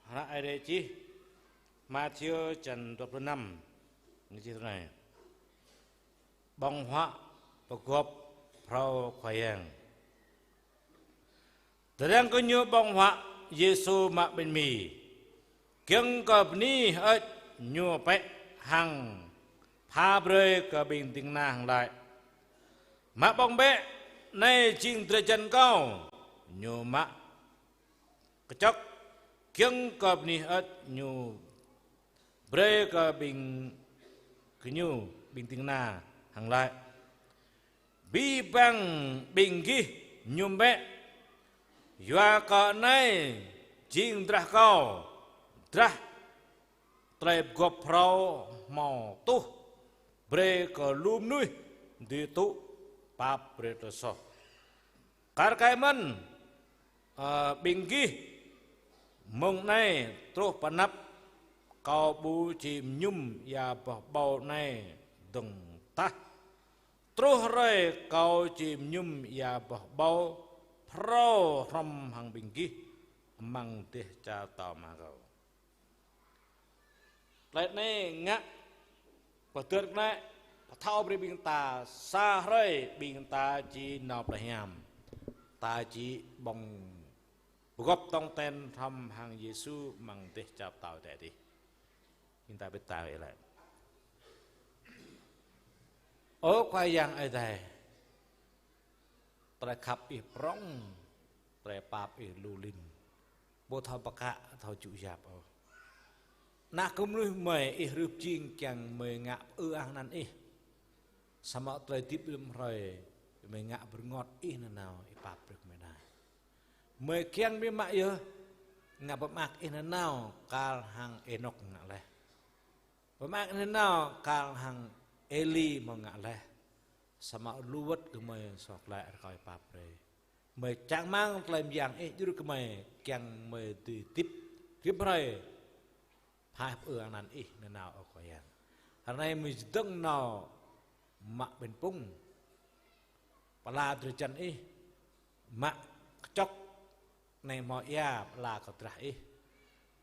Hră Ơi Adai čih Mathiơ čăn dua pluh năm, ñu čih tui anai: Ƀơ̆ng huă pơgop phrâo Khua Yang. Tơdang gơñu ƀơ̆ng huă, Yêsu mă ƀañ mi, kiăng kơ bơni hơơč, ñu pĕ hăng pha brơi kơ ƀing ding kơna hăng laĭ: Mă ƀơ̆ng bĕ, anai jing drơi jan Kâo. Ñu mă kơčŏk, kiăng kơ bơni hơơč, ñu brơi kơ ƀing gơñu, ƀing ding kơna hăng laĭ: Abih bang ƀing gih mơñum bĕ, yua kơ anai jing drah Kâo, drah tơlơi pơgop phrâo hmâo tuh brơi kơ lu mơnuih dưi tŭ pap brơi tơlơi soh. Kar kaĭ mơ̆n, ơ, ƀing gih mơ̆ng anai truh pơ anăp, Kâo ƀu či mơñum ia boh ƀâo anai dơ̆ng tah. Truh hrơi Kâo či mơñum ia boh ƀâo phrâo hrŏm hăng ƀing gih amăng dêh čar pơtao Ama Kâo. Tơlơi anai ngă pơdơ̆r kơ anai, pơthâo brơi ƀing ta sa hrơi ƀing ta či nao plei hiam. Ta či ƀơ̆ng pơgop tong ten hrŏm hăng Yêsu amăng dêh čar pơtao adai adih. Ƀing ta bĕ ta wơ̆t laĭ. Ơ Khua Yang Ơi Adai, tơlơi khăp Ih prŏng, tơlơi pap Ih lu lin. Ƀu thâo pơkă, thâo čŭ yap ôh. Ană kơ mơnuih gơmơi Ih rup jing kiăng gơmơi ngă pơư ang anăn Ih. Samơ̆ tơlơi hơdip lơ̆m hrơi gơmơi ngă bơrơngot Ih nanao, Ih pap brơi kơ gơmơi anai. Gơmơi kiăng biă mă yơh, ngă pơmơak Ih nanao kar hăng Ênôk ngă laih. Pơmơak Ih nanao kar hăng Êli hmâo ngă laih. Samơ̆ lu wơ̆t gơmơi soh glaĭ rơkâo Ih pap brơi. Gơmơi čang rơmang tơlơi mơyang Ih djru kơ gơmơi kiăng gơmơi dưi hơdip rĭm hrơi pha pơư ang anăn Ih nanao, ơ Khua Yang. Hrơi anai gơmơi čơdơ̆ng nao mă ƀañ pŭng, pơala drơi jan Ih, mă kơčŏk anai hmâo ia pơala kơ drah Ih.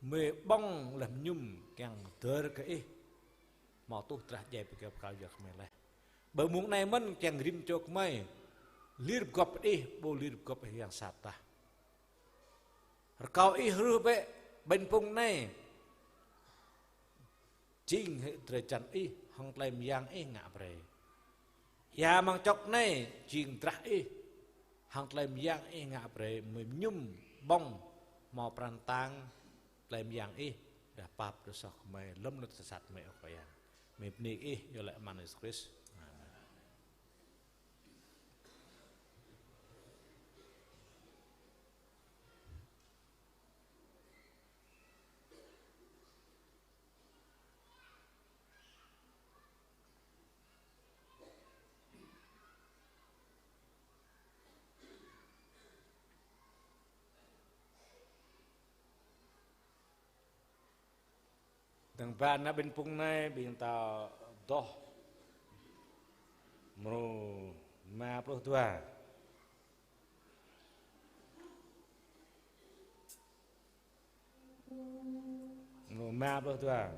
Gơmơi ƀơ̆ng laih mơñum kiăng dơ̆r kơ Ih. Hmâo tuh drah djai pơkơyâo pơkal yua kơ gơmơi laih. Ƀơi mông anai mơ̆n kiăng rĭm čô gơmơi lir pơgop Ih, ƀu lir pơgop Ih yang sat tah. Rơkâo Ih ruh bĕ ƀañ pŭng anai jing hĭ drơi jan Ih hăng tơlơi mơyang Ih ngă brơi. Ia mơ̆ng čŏk anai jing drah Ih hăng tơlơi mơyang Ih ngă brơi, gơmơi mơñum ƀơ̆ng hmâo pran kơtang tơlơi mơyang Ih, dah pap tơlơi soh gơmơi, lơ̆m tơlơi sat gơmơi, ơ Khua Yang. Gơmơi bơni Ih, iâu laĭ amăng anăn Yêsu Krist. Amen. Dơ̆ng ba ană ƀañ pŭng anai, ƀing ta adoh mrô rơma pluh dua. Mrô rơma pluh dua.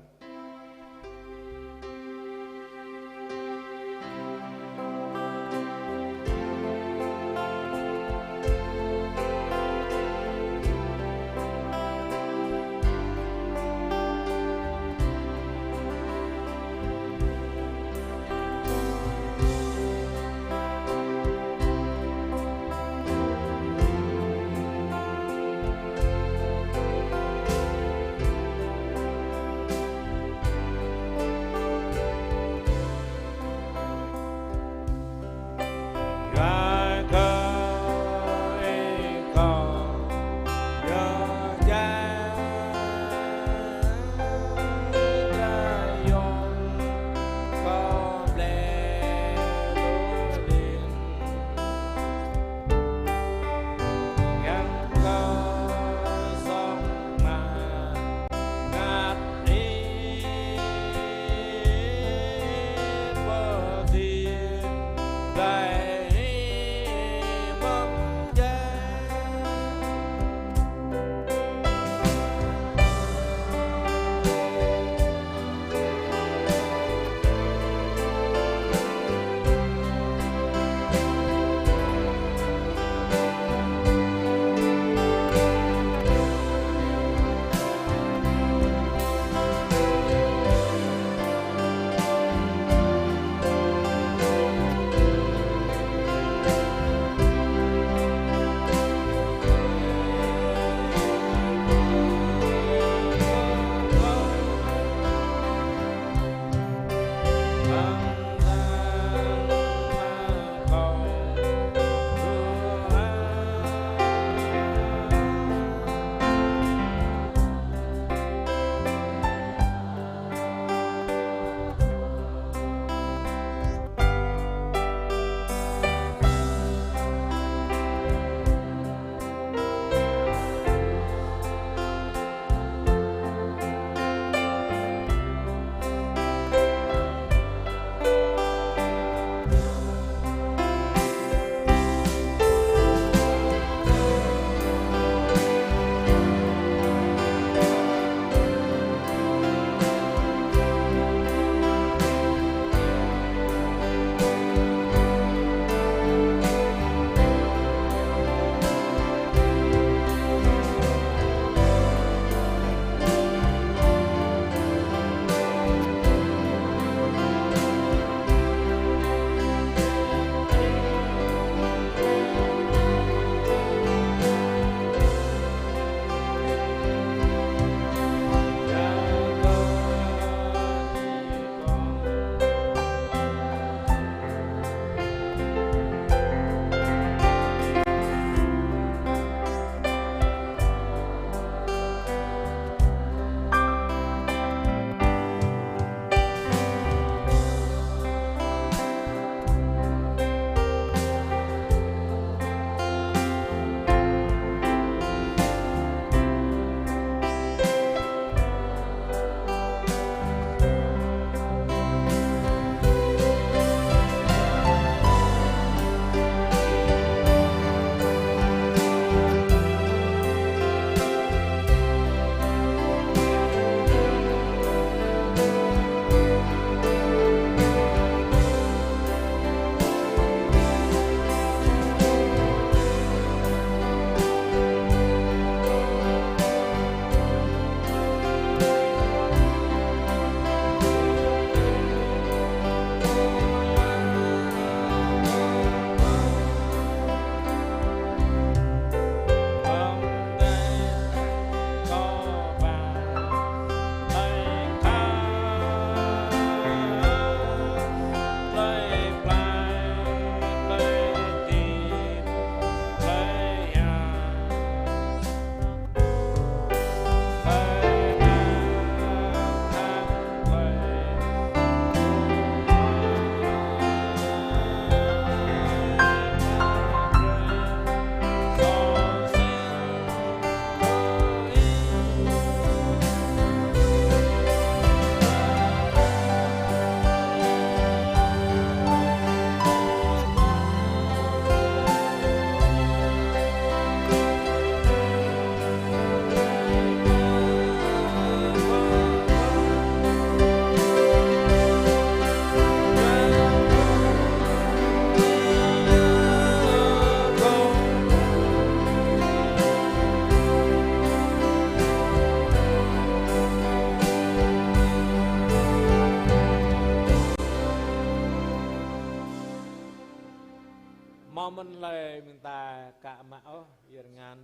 Mơ̆n lĕ ƀing ta ka mă ôh, yơr ngăn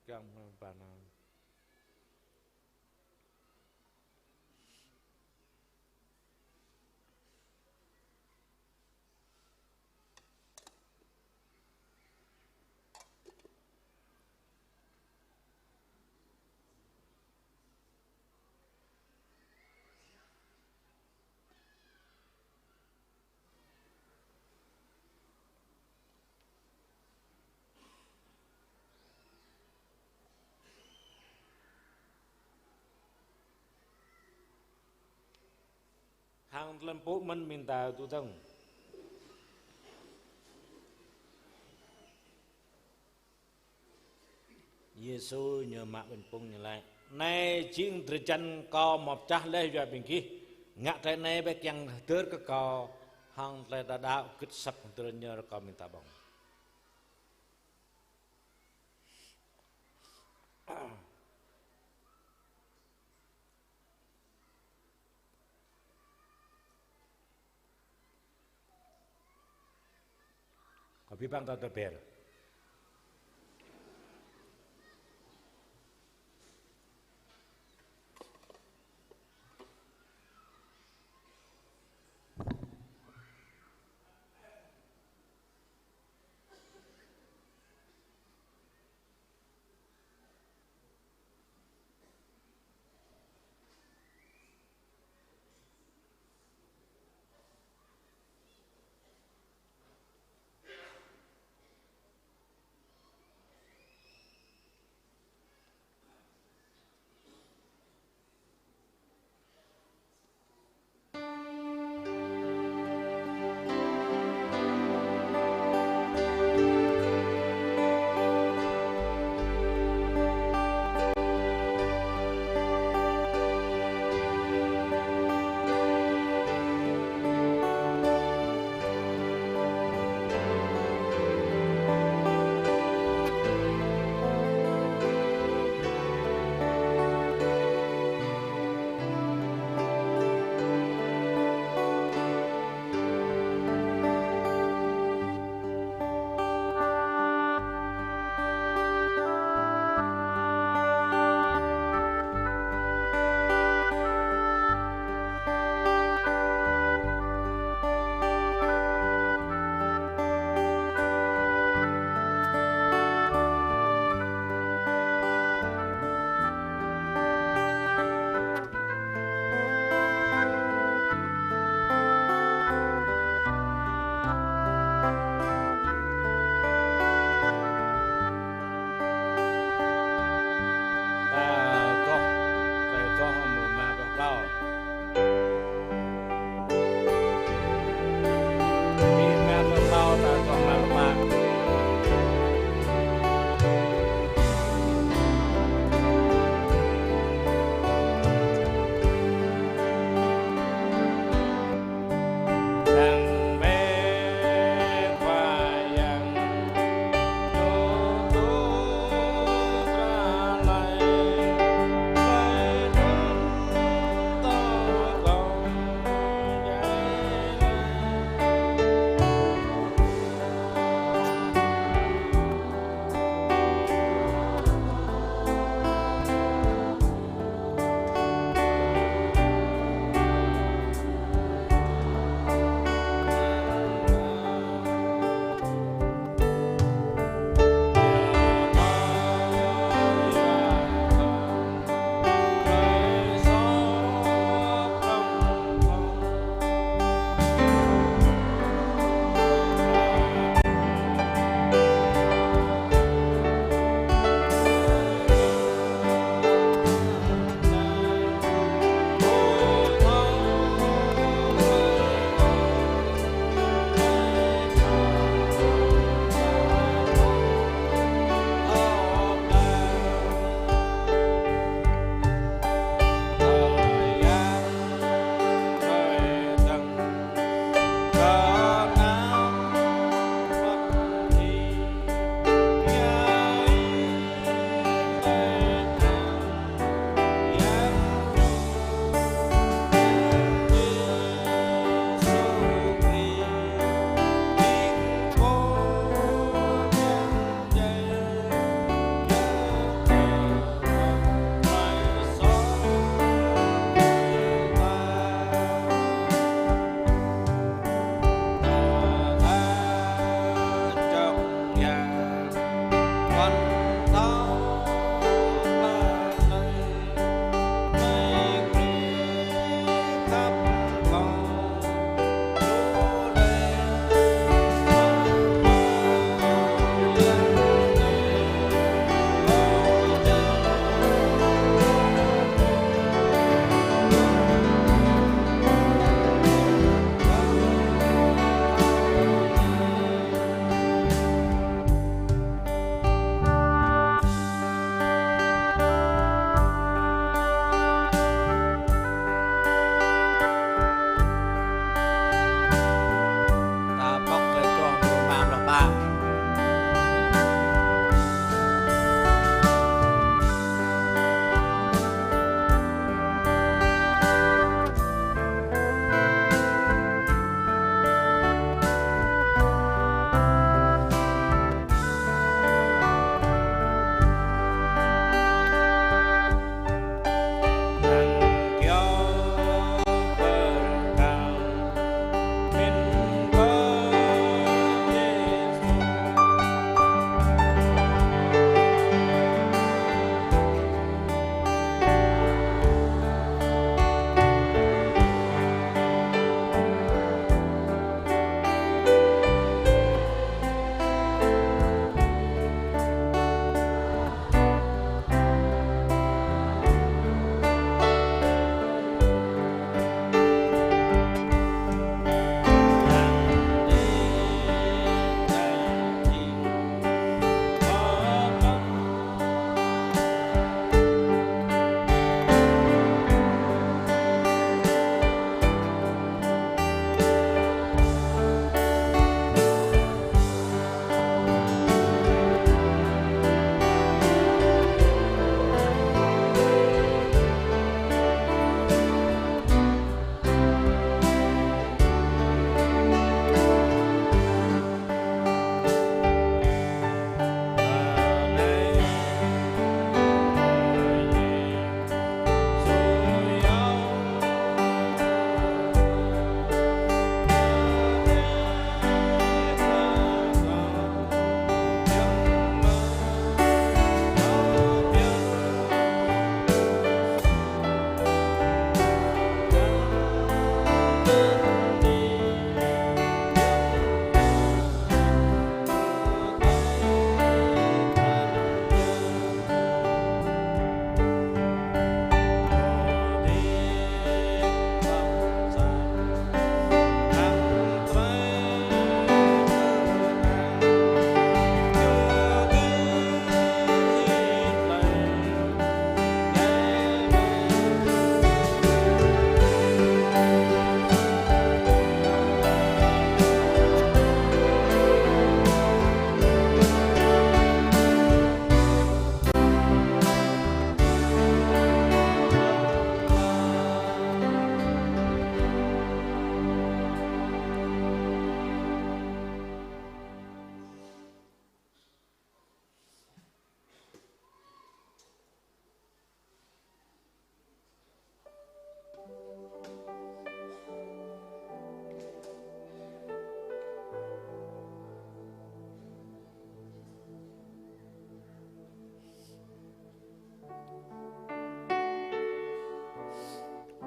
kiăng mơ̆n pơpă. Hăng tơlơi pơpŭ mơ̆n ƀing ta tŭ tơ̆ng. Yêsu ñu mă ƀañ pŭng ñu laĭ: Anai jing drơi jăn Kâo hmâo pơčah laih yua ƀing gih. Ngă tơlơi anai bĕ kiăng hơdơr kơ Kâo. Hăng tơlơi đaŏ gưt asăp hơdơr ñu rơkâo ƀing ta ƀơ̆ng. Kâo pơpă ta tơpĕr.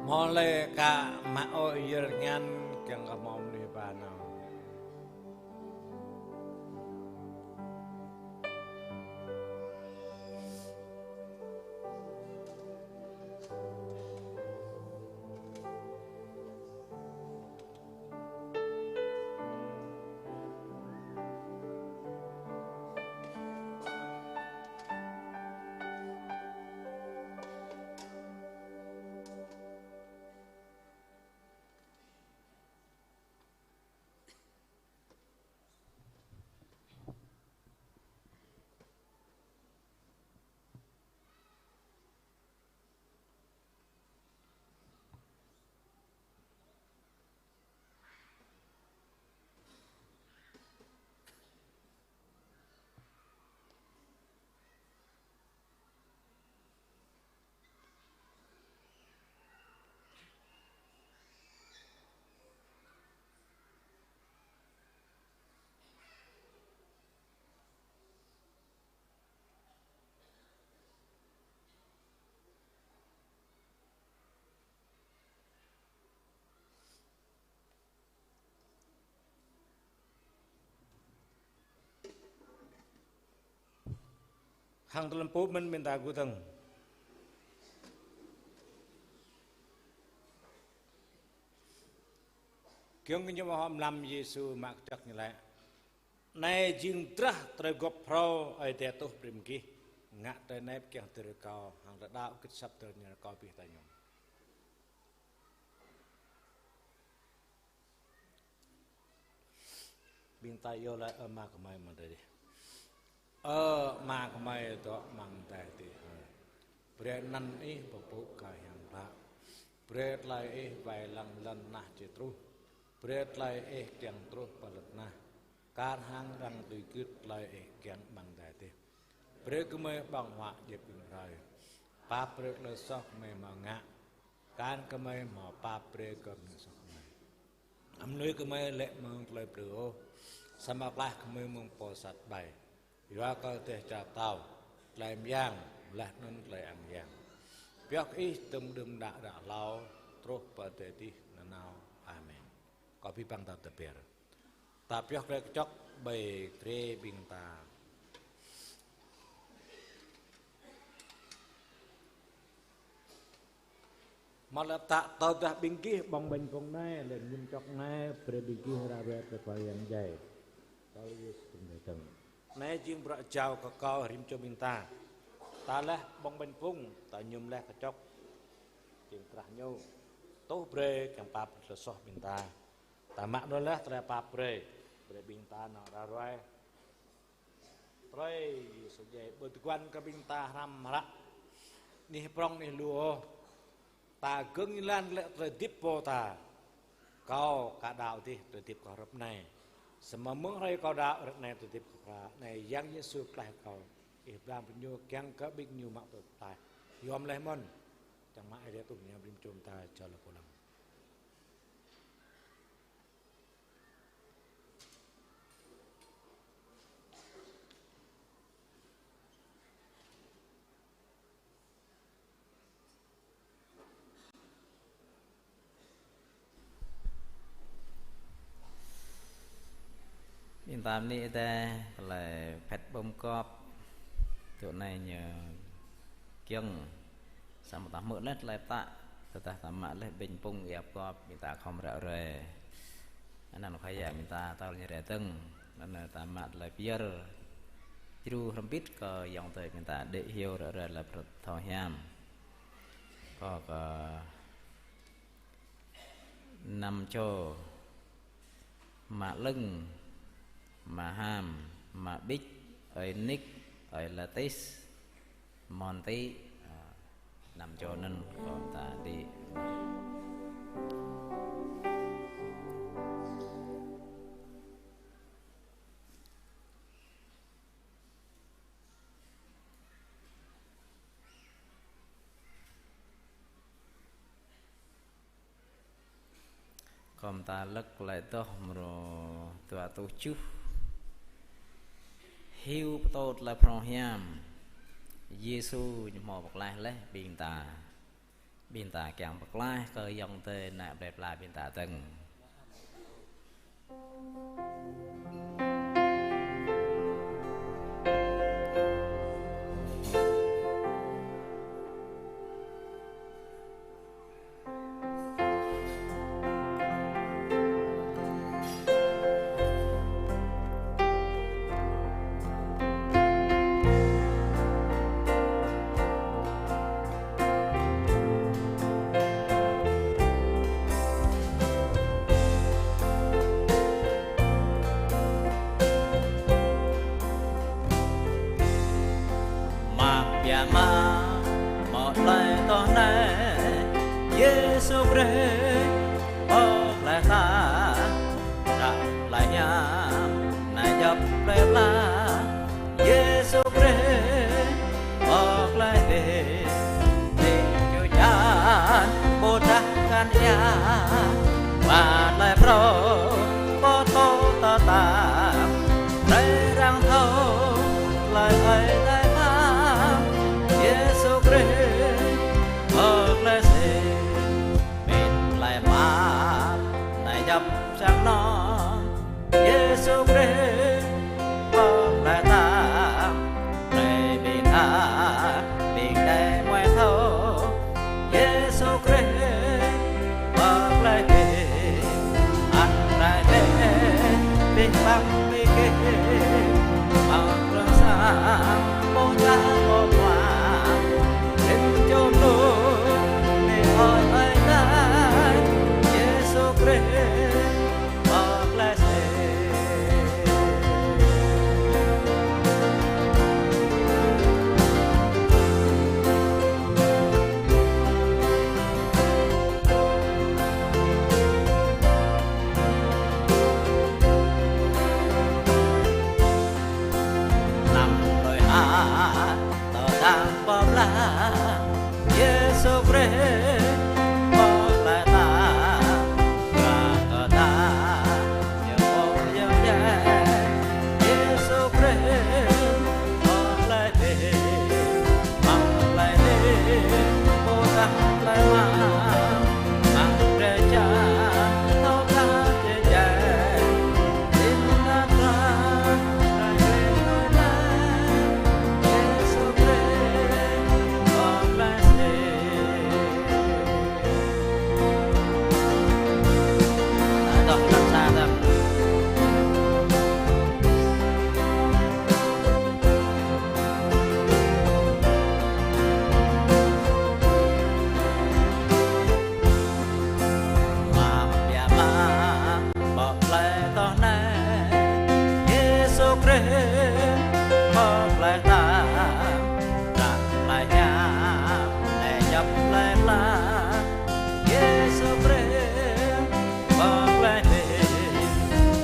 Mơ̆ lĕ kơ mă ôh yơr ngăn kiăng kơ mơ̆ mơnuih ba nao. Hăng tơlơi pơpŭ mơ̆n mơ̆n ta gŭ dơ̆ng. Giŏng kơ ñu mơ̆ hŏm lăm Yêsu mă kơčŏk ñu laĭ: Anai jing drah tơlơi gŏp phrâo Ơi Adai tuh brơi mơ̆ng gih. Ngă tơlơi anai pơkiăng tơlơi rơkâo, hăng tơlơi đaŏ gĭt asăp tơlơi rơkâo abih ta ñu. Ƀing ta iâu laĭ: Ơ Ama gơmơi amăng adai adih. Ơ Ama gơmơi dŏ amăng adai adih. Brơi anăn Ih pơpŭ kơ hiam klă. Brơi tơlơi Ih wai lăng lŏn tơnah či truh. Brơi tơlơi Ih kiăng truh pơ lŏn tơnah, kar hăng arăng dưi gưt tơlơi Ih kiăng amăng adai adih. Brơi gơmơi ƀơ̆ng huă djŏp ƀing hrơi. Pap brơi tơlơi soh gơmơi hmâo ngă, kar gơmơi hmâo pap brơi kơ ƀing soh gơmơi. Anăm lui gơmơi lê̆ mơ̆ng tơlơi plư ôh, samơ̆ pơklaih gơmơi mơ̆ng pô sat ƀai. Yua kơ dêh čar pơtao, tơlơi mơyang, laih anŭn tơlơi ang yang. Pioh kơ Ih tơm đưm đă đă hlâo, truh pơ adai adih nanao. Amen. Kâo abih bang ta tơbiă. Ta pioh kơ kơčŏk ƀơi grê ƀing ta. Mă lĕ ta tơdah ƀing gih ƀơ̆ng ƀañ phung anai, lĕ mơñum čŏk anai, brơi ƀing gih ră ruai tơlơi Khua Yang djai. Kâo Yêsu Krist dơ̆ng. Anai jing bruă jao kơ Kâo rĭm čô ƀing ta. Ta laih ƀơ̆ng ƀañ phung, ta mơñum laih kơčŏk. Jing krah Ñu. Tuh brơi kiăng pap tơlơi soh ƀing ta. Ta mă anŭn laih tơlơi pap brơi. Brơi ƀing ta nao ră ruai tơlơi Yêsu djai, ƀơi tơguan kơ ƀing ta hrăm hră. Anih prŏng anih lu ôh. Ta gơ̆ng jơlan lĕ tơlơi hơdip pô ta. Kâo ka đaŏ dih tơlơi hơdip kâo hrup anai. Samơ̆ mơ̆ng hrơi kâo đaŏ ră anai tơlơi hơdip kâo khra. Anai Yang Yêsu pơklaih kâo. Ih blang brơi Ñu kiăng kơ ƀing Ñu mă tơlơi pơklaih. Yom laih mơ̆n. Čang mă ih rĕ tuh ñu brơi mơñum ta čơlơ̆ pơlăng. Ƀing ta bơni Ơi Adai, tơlơi phĕt ƀơ̆ng gop, tŭ anai ñu kiăng, samơ̆ ta hmư̆ laih tơlơi pơtă, tơdah ta mă laih ƀañ phung ia pơgop, ƀing ta khŏm ră ruai. Anăn Khua Yang ƀing ta tơl ñu rai dơ̆ng, anăn ta mă tơlơi pơyơr, djru hrŏm hơbĭt kơ ayŏng adơi ƀing ta đĭ hyu ră ruai tơlơi pơthâo hiam. Kâo kơ năm čô, Ama Lưng, Ama Ham, Ama Bích, ơi Nik, ơi Latis, Mon Tị, a, năm čô anŭn kơ ta đĭ. Kơ ƀing ta lăk glaĭ tơ̆ mrô dua rơtuh tơjuh. Hyu pơtô tơlơi phrâo hiam. Yêsu ñu hmâo pơklaih laih ƀing ta. Ƀing ta kiăng pơklaih kơ ayŏng adơi ană plơi pla ƀing ta dơ̆ng. Mă biă mă, mơ̆ tơlơi tŏ anai, Yêsu Krist pơklaih ta, ră tơlơi hiam, anai djŏp plơi pla, Yêsu Krist pơklaih ƀing, ƀing čô čan, ƀôdah kăn ia, ba tơlơi phrâo, pơtô tơtăm, rai arăng thâo, tơlơi Ơi Adai pơpha, Yêsu Krist pơklaih sĭt, mĭn tơlơi pap, anai djŏp sang anŏ, Yêsu Krist pơklaih ta, brơi ƀing ta, ƀing đah muai thâo, Yêsu Krist pơklaih ƀing, ăn rai ƀing, ƀing păng ƀing gih, păng rơ̆ng sang, pô čah pô kuang, rĭm čô lu, ƀing ơi Ơi Adai, Yêsu Krist pơklaih sĭt. Tơdang pơblang Yêsu Krist pơklaih ta, pơklaih ta, Yêsu Krist pơklaih ta, pơklaih ta, pơklaih ta, pơklaih ta. Mă biă mă pơklaih tơhnai, Yêsu Krist pơklaih ta, pơklaih hiam, laih djŏp laih lăng, Yêsu Krist pơklaih ƀing,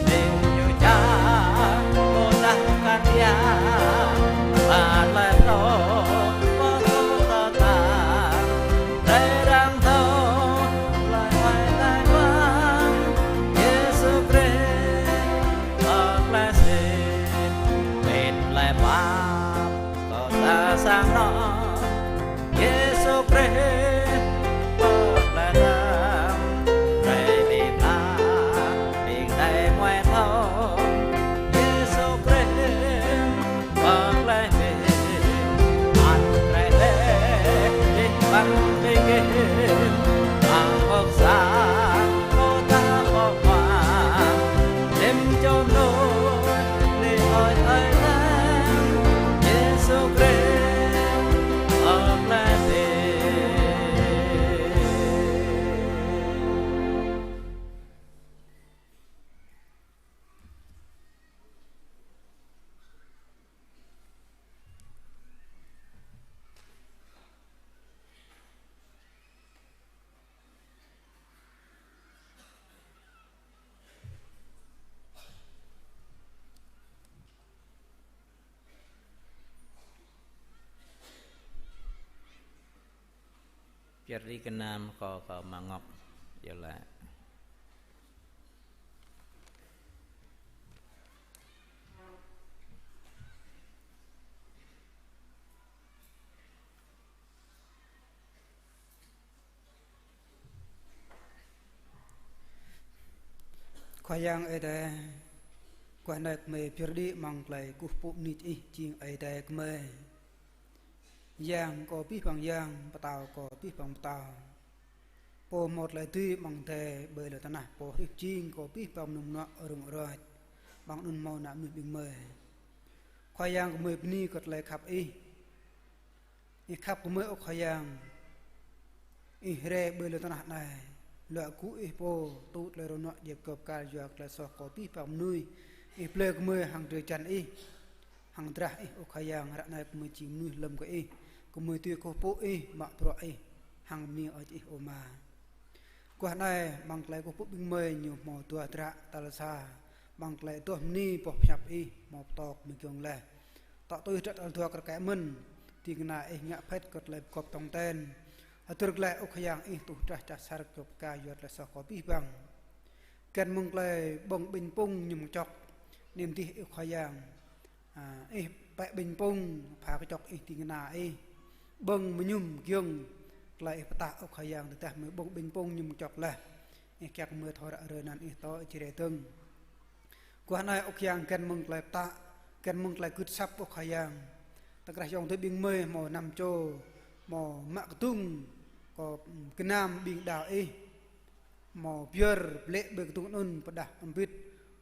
ƀing ñu čang, pơklaih kăn ia, pơklaih tơlơi pơklaih ta. Pơyơr đĭ gơnam kơ, kơ Ama Ngŏk, yơh lĕ. Khua Yang Ơi Adai, guah anai gơmơi pơyơr đĭ amăng tơlơi kơkuh pơpŭ bơni Ih jing Ơi Adai gơmơi. Yang kơ abih bang yang, Pơtao kơ abih bang pơtao. Pô hmâo tơlơi dưi amăng adai ƀơi lŏn tơnah, Pô hrih pơjing kơ abih bang mơnŭm mơnuă rŭng rơ̆t, amăng anŭn hmâo ană mơnuih ƀing gơmơi. Khua Yang, gơmơi bơni kơ tơlơi khăp Ih. Ih khăp gơmơi ơ Khua Yang. Ih rai ƀơi lŏn tơnah anai, luă gŭ Ih pô, tŭ tơlơi rơnŭk djŏp gơ̆p kar yua tơlơi soh kơ abih bang mơnuih. Ih blơi gơmơi hăng drơi jăn Ih, hăng drah Ih ơ Khua Yang, ră anai gơmơi jing mơnuih lơ̆m kơ Ih, gơmơi tui kơkuh pơpŭ Ih, mă bruă Ih, hăng bơni hơơč Ih ơ Ama. Guah anai amăng tơlơi kơkuh pơpŭ ƀing gơmơi ñu hmâo dua dră, tal sa, amăng tơlơi adoh bơni boh pơhiăp Ih, hmâo pơtô gơmơi giŏng laih. Tŏ tui dră tal dua kar kaĭ mơ̆n, ding kơna Ih ngă phĕt kơ tơlơi pơgop tong ten. Hơdơr glaĭ ơ Khua Yang Ih tuh drah čah sar djŏp kar yua tơlơi soh kơ abih bang. Găn mơ̆ng tơlơi ƀơ̆ng ƀañ pŭng mơñum kơčŏk, anŭn dih ơ Khua Yang. A, Ih pĕ ƀañ pŭng, pha kơčŏk Ih ding kơna Ih. Ƀơ̆ng mơñum giŏng, tơlơi Ih pơtă ơ Khua Yang, tơdah gơmơi ƀơ̆ng ƀañ pŭng mơñum kơčŏk laih. Ih kiăng gơmơi thâo ră ruai anăn Ih tŏ jre dơ̆ng. Guah anai ơ Khua Yang găn mơ̆ng tơlơi pơtă, găn mơ̆ng tơlơi gưt asăp ơ Khua Yang. Tơkrah ayŏng adơi ƀing gơmơi hmâo năm čô, hmâo mă kơdŭng, kơ gơnam ƀing đaŏ Ih. Hmâo pơyơr blĕ ƀơi kơdŭng anŭn pơdah hơbĭt,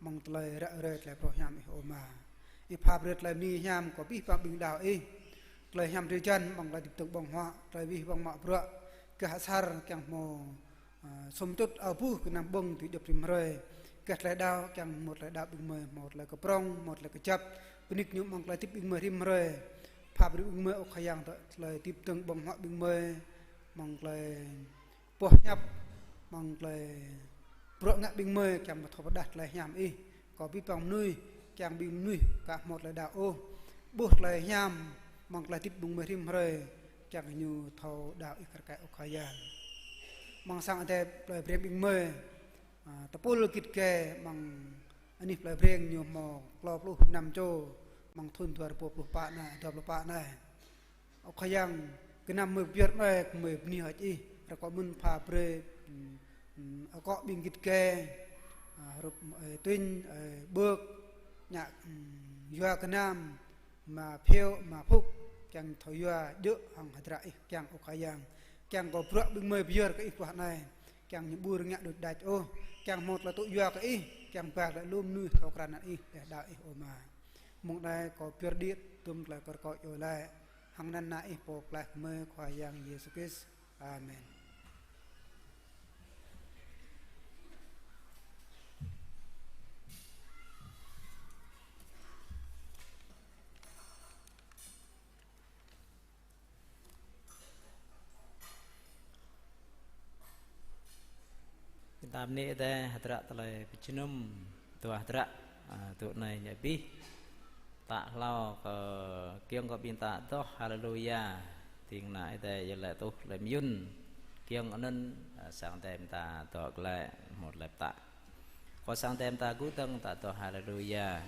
mơ̆ng tơlơi ră ruai tơlơi phrâo hiam Ih ơ Ama. Ih pha brơi tơlơi bơni hiam kơ abih bang ƀing đaŏ Ih. Tơlơi hiam drơi jăn, mơ̆ng tơlơi hơdip dơ̆ng ƀơ̆ng huă, tơlơi abih bang mă bruă, gah asar kiăng hmâo a, sum čut ao buh gơnam ƀơ̆ng dưi djŏp rĭm hrơi. Gah tơlơi đaŏ kiăng hmâo tơlơi đaŏ ƀing gơmơi, hmâo tơlơi kơ prŏng, hmâo tơlơi kơjăp. Bơni ñu mơ̆ng tơlơi hơdip ƀing gơmơi rĭm hrơi. Pha brơi ƀing gơmơi ơ Khua Yang tơlơi hơdip dơ̆ng ƀơ̆ng huă ƀing gơmơi. Mơ̆ng tơlơi boh hiăp, mơ̆ng tơlơi bruă ngă ƀing gơmơi kiăng mơ̆ thâo pơdah tơlơi hiam Ih. Kơ abih bang mơnuih, kiăng ƀing mơnuih aka hmâo tơlơi đaŏ ôh. Ƀuh tơlơi hiam, Mơ̆ng tơlơi hơdip ƀing gơmơi rĭm hrơi, kiăng kơ ñu thâo đaŏ Ih kar kaĭ ơ Khua Yang. Mơ̆ng sang Ơi Adai plơi Breng ƀing gơmơi, a, tơpul git gai mơ̆ng anih plơi Breng ñu hmâo klâo pluh năm čô, mơ̆ng thun dua rơbâo pluh pă anai, dua pluh pă anai. Ơ Khua Yang, gơnam gơmơi pơyơr anai, gơmơi bơni hơơč Ih, rơkâo mơ̆n pha brơi, ưm, ưm, akŏ ƀing git gai, a, hrup, ơi Tuin, ơi Bơk, ñă, ưm, yua gơnam, Ama Phiêu, Ama Phúc, kiăng thâo yua djơ̆ hăng hơdră Ih kiăng ơ Khua Yang. Kiăng kơ bruă ƀing gơmơi pơyơr kơ Ih guah anai, kiăng ñu ƀu rơngiă đôč đač ôh, kiăng hmâo tơlơi tŭ yua kơ Ih, kiăng ba tơlơi lu mơnuih thâo krăn anăn Ih, đeh đaŏ Ih ơ Ama. Mơ̆ng anai kâo pơyơr đĭ tơm tơlơi kâo rơkâo iâu laĭ hăng anăn Ană Ih Pô Pơklaih gơmơi Khua Yang Yêsu Krist. Amen. Ƀing ta bơni Ơi Adai hơdră tơlơi pơjơnum, dua hơdră, a, tŭ anai ñu abih. Tă hlâo kơ kiăng kơ ƀing ta adoh Haleluya. Ding kơna Ơi Adai iâu laĭ tuh tơlơi mơyŭn. Kiăng anŭn, a, sang Ơi Adai ƀing ta dŏ glaĭ hmâo tơlơi pơtă. Kơ sang Ơi Adai ƀing ta gŭ dơ̆ng ta adoh Haleluya.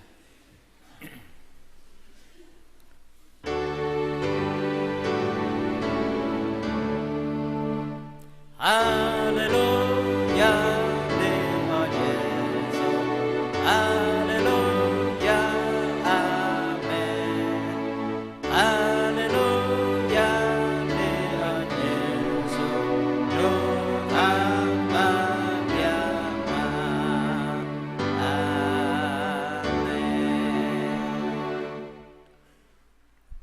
Haleluya, bơni kơ Yêsu. Haleluya, amen. Haleluya, bơni kơ Yêsu. Ñu thâo pơhiăp ta. Amen.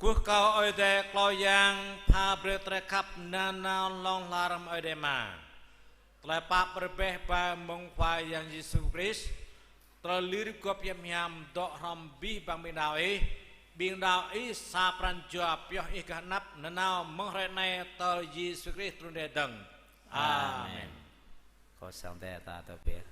Kơkuh kâo Ơi Adai Khua Yang pha brơi tơlơi khăp nanao hlŏng lar mơ̆ng Ơi Adai Ama, tơlơi pap rơbeh ba mơ̆ng Khua Yang Yêsu Krist, tơlơi lir gŏp hiam hiam dŏ hrŏm abih bang ƀing đaŏ Ih, ƀing đaŏ Ih sa pran jua pioh Ih gah anăp nanao mơ̆ng hrơi anai tơl Yêsu Krist trŭn rai dơ̆ng. Amen. Amen. Kơ sang Ơi Adai ta dŏ ber.